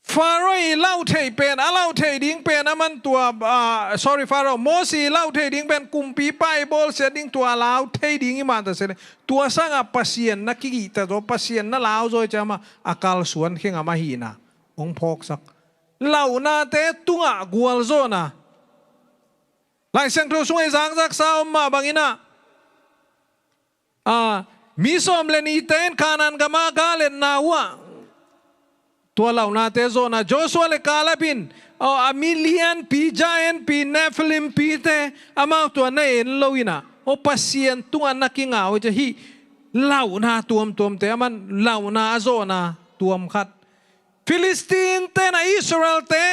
Pharaoh i lauh theih pen, a lauh theih ding pen a man tua, ah, sorry, Pharaoh, Moses i lauh theih ding pen kumpipa i bawlsiat ding tua lau thei ding i mah ta se le, tua sangah Pasian na kigihta zaw, Pasian na lau zaw i ciam a, a kalsuan khengam ahihna hong phawksak. Lauhnate tungah gualzawhna. Lai Siangtho sungah i zakzaksa om mah bangin ah, a, mi sawm le nite in Kanaan gam ah gal etna uh ah tua lauhnate zawhna. Joshua le Caleb in, aw, a mi lianpi, giant pi, Nephilim pite, amau tua na en lo in ah, aw, Pasian tungah na kinga uh hi ci a, hih lauhna tuamtuamte, a man lauhna a zawhna tuam khat. Philistine ten ah Israel-te,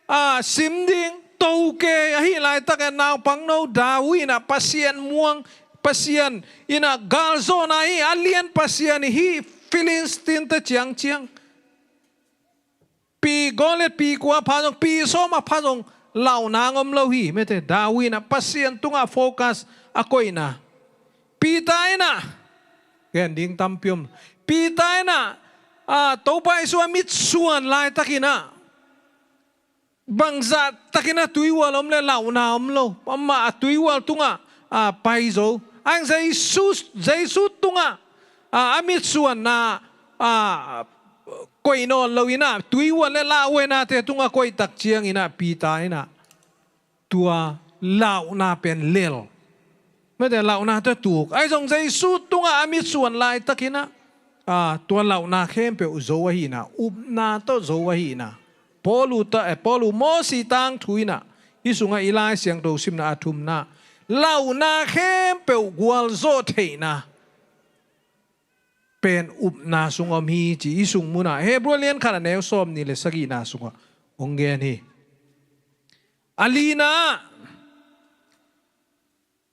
a, sim ding, to kei ahih laitak in naupangno David in ah Pasian muang, Pasian in ah galzawhna hi, a lian Pasian hi, Philistine-te ciangciang. Pi Goliath pi kua a pha zong, pi sawm a pha zong lauhnang om lo hi, mete. David in ah Pasian tungah focus a koihna. Peter in ah, gen ding tampi om. Peter in ah, a, Topa Jesu a mitsuan laitakin ah, bangzah takin ah tuihual om le lauhna om lo. Amah a tuihual tungah, a, pai zo. Ahi hang Jesu, Jesu tungah, a, a mitsuanna, a, koih nawn lo in ah, tuihual le lauhuainate tungah koih tak ciangin ah, Peter in ah tua lauhna pen lel. Mete, lauhna tawh tuk. Ahi zong Jesu tungah a mitsuan laitakin ah, a, tua lauhna khempeuh zo ahihna, upna tawh zo ahihna. Paul uh ta, eh, Paul uh Moses tangthu in ah, hih sungah i Lai Siangtho simna a thumna, lauhna khempeuh gualzawh theihna pen upna sung om hi ci, i sung munah Hebrew lian khat a neu sawmnih le sagihna sungah hong gen hi. A lina ah,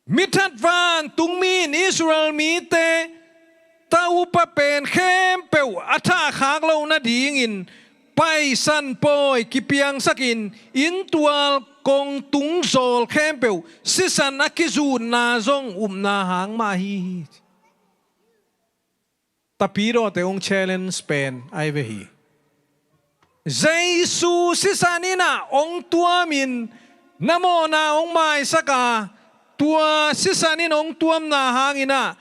mithat vantungmi in Israel mite taupa pen khempeuh a thahkhak loh nadingin paisan pawi kipiangsakin inntual kongtung zawl khempeuh sisan a kizutna zong upna hang mah ahi hi. Tapidawte hong challenge pen ahi ve hi. Jesu sisan in ah hong tuamin na mawhna hong maisak a, tua sisan in hong tuamna hangin ah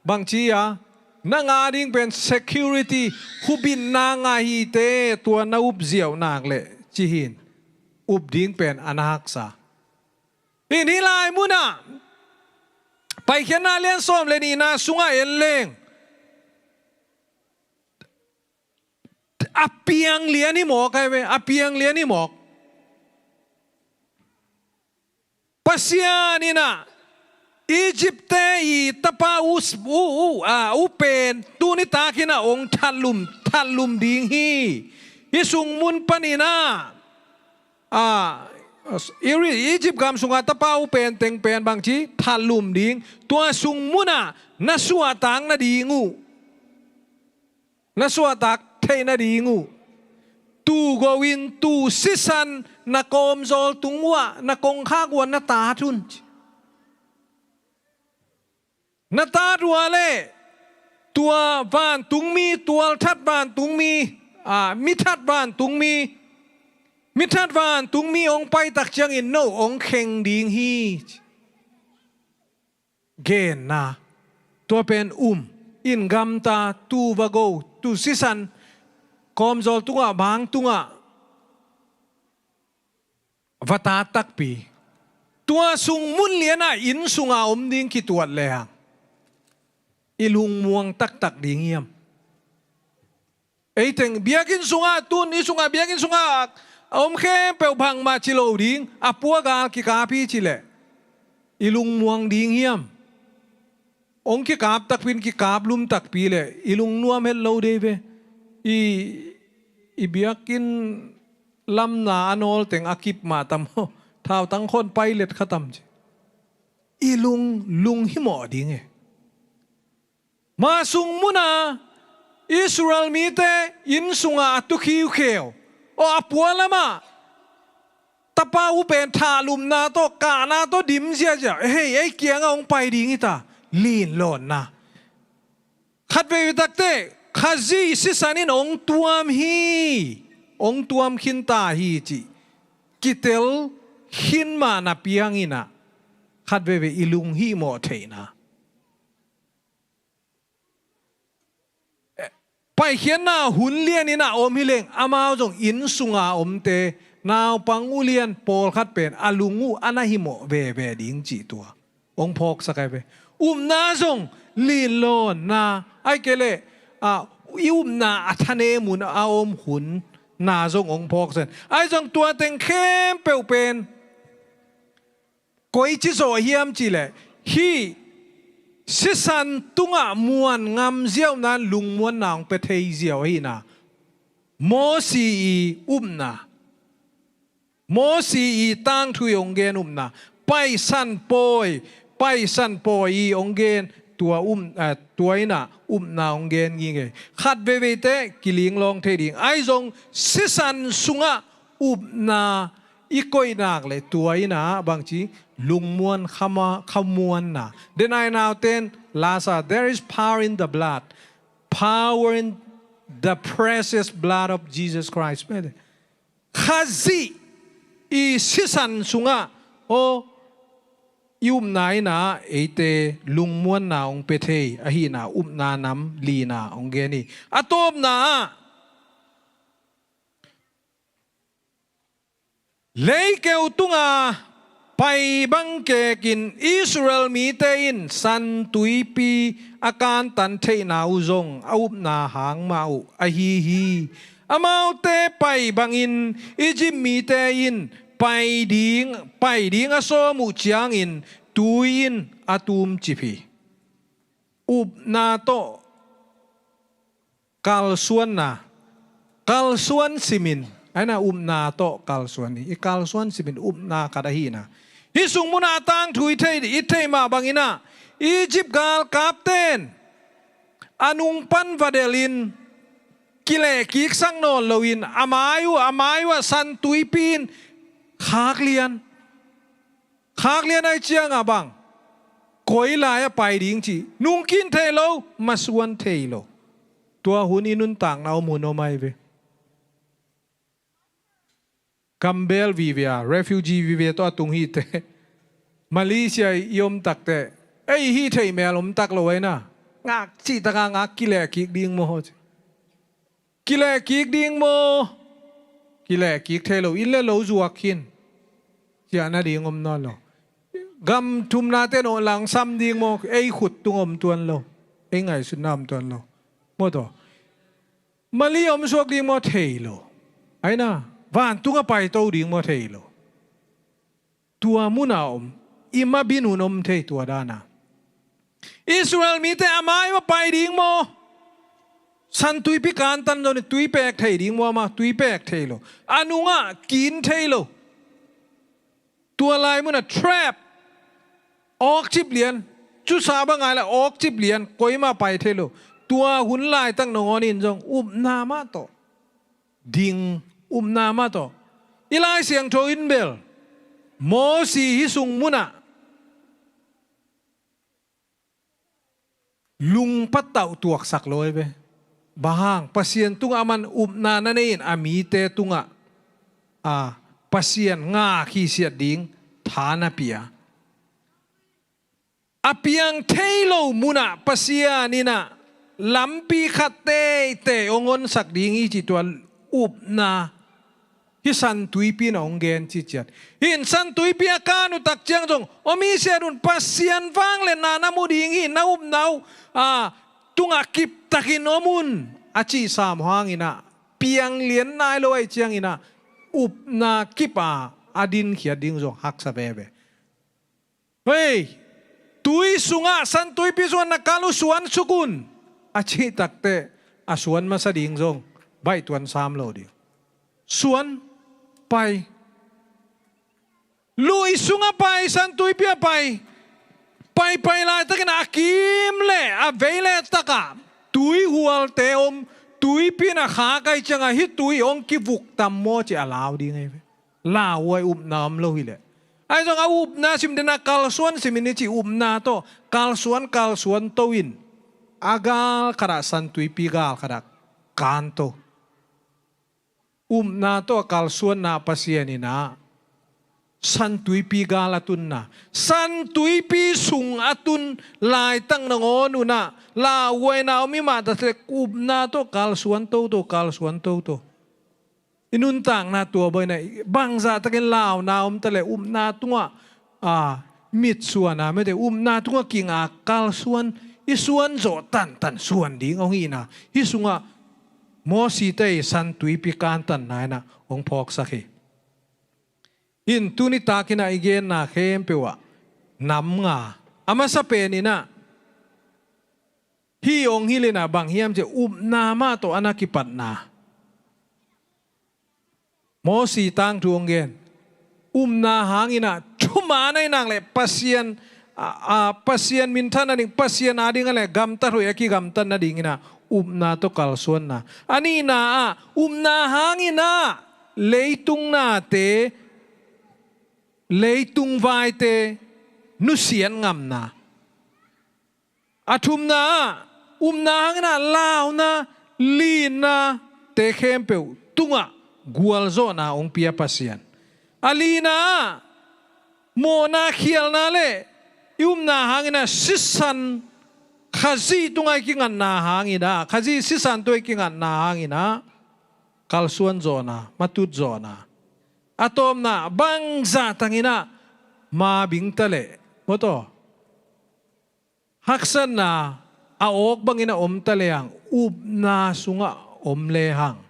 bangci a, na ngah ding pen security, hubitna ngah hi te, tua na up ziau nak leh ci hi in, up ding pen a na haksa. In hih lai munah Paikhiatna lian sawm le nihna sungah en leng, a piang lian hi mawk ahi ve, a piang lian hi mawk. Pasian in ah Egypt-te i tapa u, u, u, a, u pen tuni takin ah hong thatlum, thatlum ding hi. Hih sung mun panin ah, a, Egypt gam sungah tapa u pen teng pen bangci thatlum ding, tua sung munah na suahtak nading uh, na suahtak theih nading uh, tuu go in tuu sisan na kawmzawl tung uh ah, na kongkhak uh ah na tat un. Na tat uh ah leh tua vantungmi, tualthat vantungmi, a, mithat vantungmi, mithat vantungmi hong paitak ciangin no hong kheng ding hi. Genna, tua pen um, in gamta, tuu va go, tuu sisan, kawmzawl tungah, bang tungah va tat takpi. Tua sung mun lianah inn sungah om ding kituat lehang i lungmuang taktak ding hiam? Ei teng biakinn sungah tun, i sungah, biakinn sungah a om khempeuh bangmah ci lo ding, a pua gal kikap hi ci leh i lungmuang ding hiam? Hong kikap takpi in kikap lum takpi leh i lungnuam het lo dei ve. I, i biakinn lamna a nawl teng a kip mah tam aw. Thautang khawn pai let kha tam ci. I lung, lunghimawh ding e. Mah sung muna Israel mite inn sunga a tu khiukheu, aw, a pualamah tapa u pen thahlumna tawh, kahna tawh dim ziazia, hei, ei kiangah hong pai ding hi ta, linlawnna. Khatvei takte Khazih sisan in hong tuam hi, hong tuam khin ta hi cih kitel khin mah napi hanginah khatveivei i lunghimawh theihna. Paikhiatna hun lianin a om hileng amau zong inn sunga omte, naupang ulian pawlkhat pen a lung uh a na himawh veve ding cih tua hong phawksak ahi ve. Upna zong linlawnna, ahih kei leh, ah, i upna a thanem hun a om hun na zong hong phawksak. Ahi zong tua teng khempeuh pen koici zawh hiam cihleh, hih sisan tungah muan ngam ziau nan lungmuanna hong pia thei ziau ahihna. Mosi i upna, Mosi i tangthu i hong gen upna, Paisan pawi, Paisan pawi i hong gen tua um, eh, tua innah upna hong gen ngingei. Khat veiveite kilinglawng thei ding. Ahi zong sisan sungah upna i koih nak le tua innah bangci lungmuan khama, khamuanna. Denai nauten lasa, there is power in the blood. Power in the precious blood of Jesus Christ. Khazih i sisan sungah aw i upna innah eite lungmuanna hong pia thei ahihna upna nam lina hong gen hi. A tawpna ah leikeu tunga pai bang kekin Israel mite in San Tuipi a kantan theihna uh zong a upna hang mah uh ahi hi. Amaute pai bangin Egypt mite in pai ding, pai ding a sawm uh ciangin tui in a tumcip hi. Upna tawh kalsuanna, kalsuan simin, aina upna tawh kalsuan hi. I kalsuan simin upna khat ahihna. Hih sung munah a tangthu i thei, i theih mah banginah Egypt galkapten a nung pan vadelin kilehkiksak nawn loin a mai uh, a mai uhah San Tuipi in khaklian. Khaklian ahi ciangah bang koi lai a pai ding cih nungkin thei lo, masuan thei lo. Tua hun i nuntakna om hun om ahi ve. Gambel vive a, refugee vive tawh a tung hite. Malaysia i om takte ei hih theih mel om tak lo aina. Ngak cihtaka ngak kilehkik ding maw? Kilehkik ding maw? Kilehkik thei lo, inn le lo zuak khin. Ciah nading om nawn lo. Gam thumnate nawh langsam ding maw? Ei khut tung om tuan lo. Ei ngaihsutna om tuan lo. Maw taw? Mali om suak ding maw? Thei lo. Aina, vantung a paito ding maw? Thei lo. Tua muna om, i mabin hun om thei tua dana. Israel mite a mai mah pai ding maw? San Tuipi kantan zoni tui pek thei ding maw? Ama tui pek thei lo. A nungah kin thei lo. Tua lai munah trap. Awkcip lian. Cusa bang ngai la awkcip lian. Koimah pai thei lo. Tua hun laitak nangawn in zong upna mah tawh ding, upna mah tawh. I Lai Siangtho in bel Mosi hih sung munah lungpattauh tuaksak lo hi ve. Bang hang, Pasian tungah aman upna na nei in a mite tungah a Pasian ngak hi siat ding tha na pia. A piang thei lo munah Pasian innah lampi khat teitei hong honsak ding hi cih tua upna hih San Tuipi in a hong gen ciciat. Hih in San Tuipi a kan uh tak ciang zong om hi siat un, Pasian vangliatna na mu ding hi, na upna uh a tungah kiptakin om un a cihsam hanginah piang lian nai lo ahi cianginah upna kip a a dinkhiat ding zong haksa veve. Hei, Tui sungah, San Tuipi sungah na kal uh suan suk un, a cih takteh a suan masa ding zong baih tuan sam lo ding. Suan pai. Lui sungah pai, San Tuipi ah pai. Paipai laitakin a kim le a vei le takah tui hualte om, tuipi in a khak ahih ciangah hih tui hong kivuk tam maw ci a lau ding ahi ve. Lauhuai upna om lo hileh. Ahi zong a upna sim dena kalsuan simin i ci upna tawh kalsuan, kalsuan to in. A gal khatah San Tuipi gal khatah kanto. Upna tawh a kalsuanna Pasian in ah San Tuipi gal a tunna, San Tuipi sung a tun laitak nangawn un ah lauhuaina om i mah ta leh upna tawh kalsuan toto, kalsuan toto. I nuntakna tua bawina bangzah takin launa om ta leh upna tungah a mitsuana mete upna tungah kinga kalsuan i suan zawh tantan suan ding hong hihna hih sungah Mosi te i San Tuipi kantanna inah hong phawksak hi. In tuni takinah i genna khempeuh ah nam nga a masa pen inah hih hong hilh inah bang hiam cih upna mah tawh a na kipatna. Mosi tangthu hong gen. Upna hanginah thuman ahi nak leh Pasian, a, a, Pasian minthan nading, Pasian ading a leh gamtat hoih a kigamtat nadinginah upna tawh kalsuanna. A nihna ah upna hanginah leitung nate, leitung vaite nusiat ngamna. A thumna ah upna hanginah launa, linna te khempeuh tungah gualzawhna hong pia Pasian. A lina ah mawhna khialna le i upna hanginah sisan, Khazih tungah i kingatna hanginah, Khazih sisan tungah i kingatna hanginah kalsuan zawhna, matut zawhna. A tawpna bangzah tanginah mabing ta leh mawtaw haksatna a awk bangin a om ta lehang upna sungah om lehang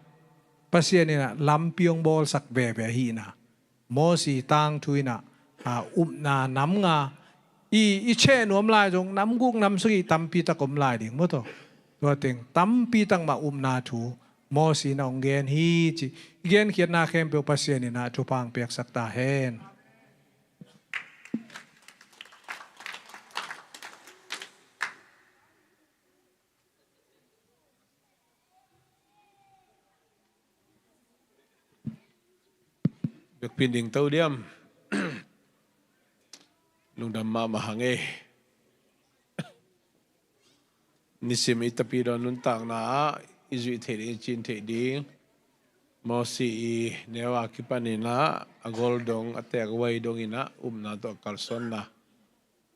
Pasian inah lampi hong bawlsak veve ahihna. Mosi tangthu inah a upna nam nga i, i cheh nuam lai zong nam guk nam sagih tampi tak om lai ding mawtaw. Tua teng tampi tak mah upna thu Mosi inah hong gen hi ci. I genkhiatna khempeuh Pasian inah thupha hong piaksak ta hen. Biakpin ding to diam. Lungdam mahmah hang ei. Nisim i tapidaw nuntakna ah i zuih theih ding, i cin theih ding Mosi i neu a kipan inah a gol dong, a teek a huai dong inah upna tawh a kalsuanna.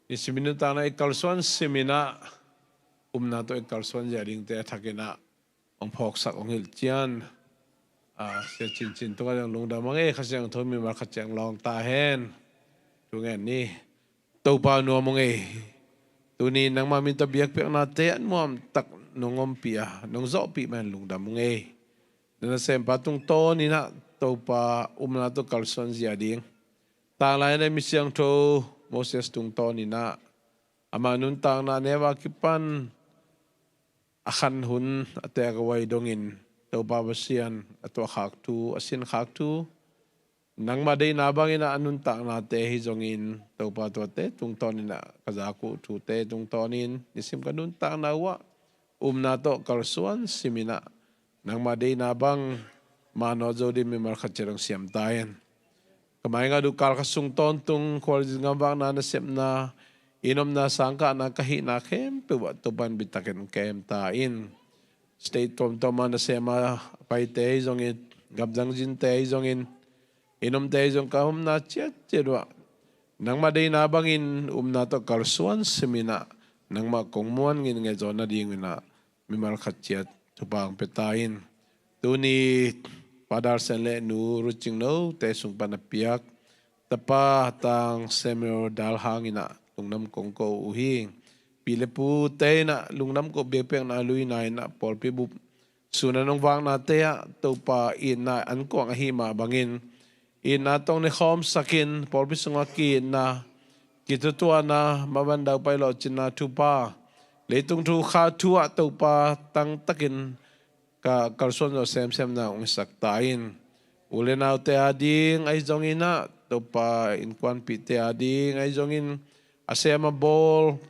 Nisim i nuntakna i kalsuan sim inah upna tawh i kalsuan zia dingte a thak inah hong phawksak hong hilh cian. A, Sia Cincin tungah zong lungdam hang ei, Kha Siangtho mimal khat ciang lawng ta hen. Thu ngen ni. Topa nuam hang ei. Tuni nangmah min tawh biakpiaknate a nuamtak nong ompih a, nong zawhpih mah in lungdam hang ei. Na nasempa tungtawn inah Topa upna tawh kalsuan zia ding. Tanglai inah mi siangtho Moses tungtawn inah ama nuntakna neu a kipan a khan hun, a teek a huai dongin Topa Pasian a tuahkhak thu, a sinkhak thu, nangmah deihna bangin a nuntaknate hi zongin Topa tuate tungtawn inah ka zak uh thute tungtawnin nisim ka nuntakna uhah upna tawh kalsuan sim inah nangmah deihna bang manawh zo ding mimal khat ciat hong siam ta in. Ka maingat uh kal kha sung tawntung khualzin gamvakna nasepna, inn omna sangkahna ka hihna khempeuh ah Topa in bitak in kem ta in. State tuamtuam ah nasem a paite ahi zongin, gamdang zinte ahi zongin, inn omte ahi zong ka omna ciatciat uh ah nangmah deihna bangin upna tawh kalsuan sim inah nangmah kong muan ngitnget zawh nading inah mimal khat ciat thupha hong pia ta in. Tuni Pa Dal Sian le Nu Rucing No te sung pan a piak tapa Tang Samuel Dal Hang inah lungdam kong ko uh hi. Pi le pute inah lungdam ko, biakpiakna luina inah pawlpi bup sun a nong vaknate ah Topa itna an kuang ahi mah bangin itna tawh hong nekhawmsakin pawlpi sungah ki-itna kitutuahna, maban daupai lawhcinna thupha, leitung thu kha thu ah Topa tangtakin ka kalsuan zawh semsemna hong hisak ta in. U le naute a ding ahi zongin ah, Topa innkuanpihte a ding ahi zongin, a sem a bawl,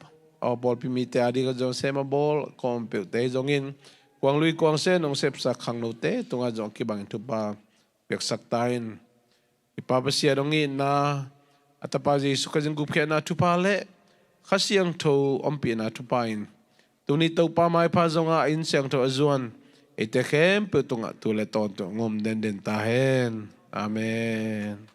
aw, pawlpi mite a ding ahi zong sem a bawl, kawm peuhte ahi zongin, kuang lui kuang sen hong sepsak khangnote tungah zong kibangin thupha piaksak ta in. I Pa Pasian hong itna, a Tapa Jesu Khazih gupkhiatna thupha le Kha Siangtho ompihna thupha in, tuni Topa maipha zongah a inn siangtho a zuan eite khempeuh tungah tu le tawntung hong om denden ta hen. Amen.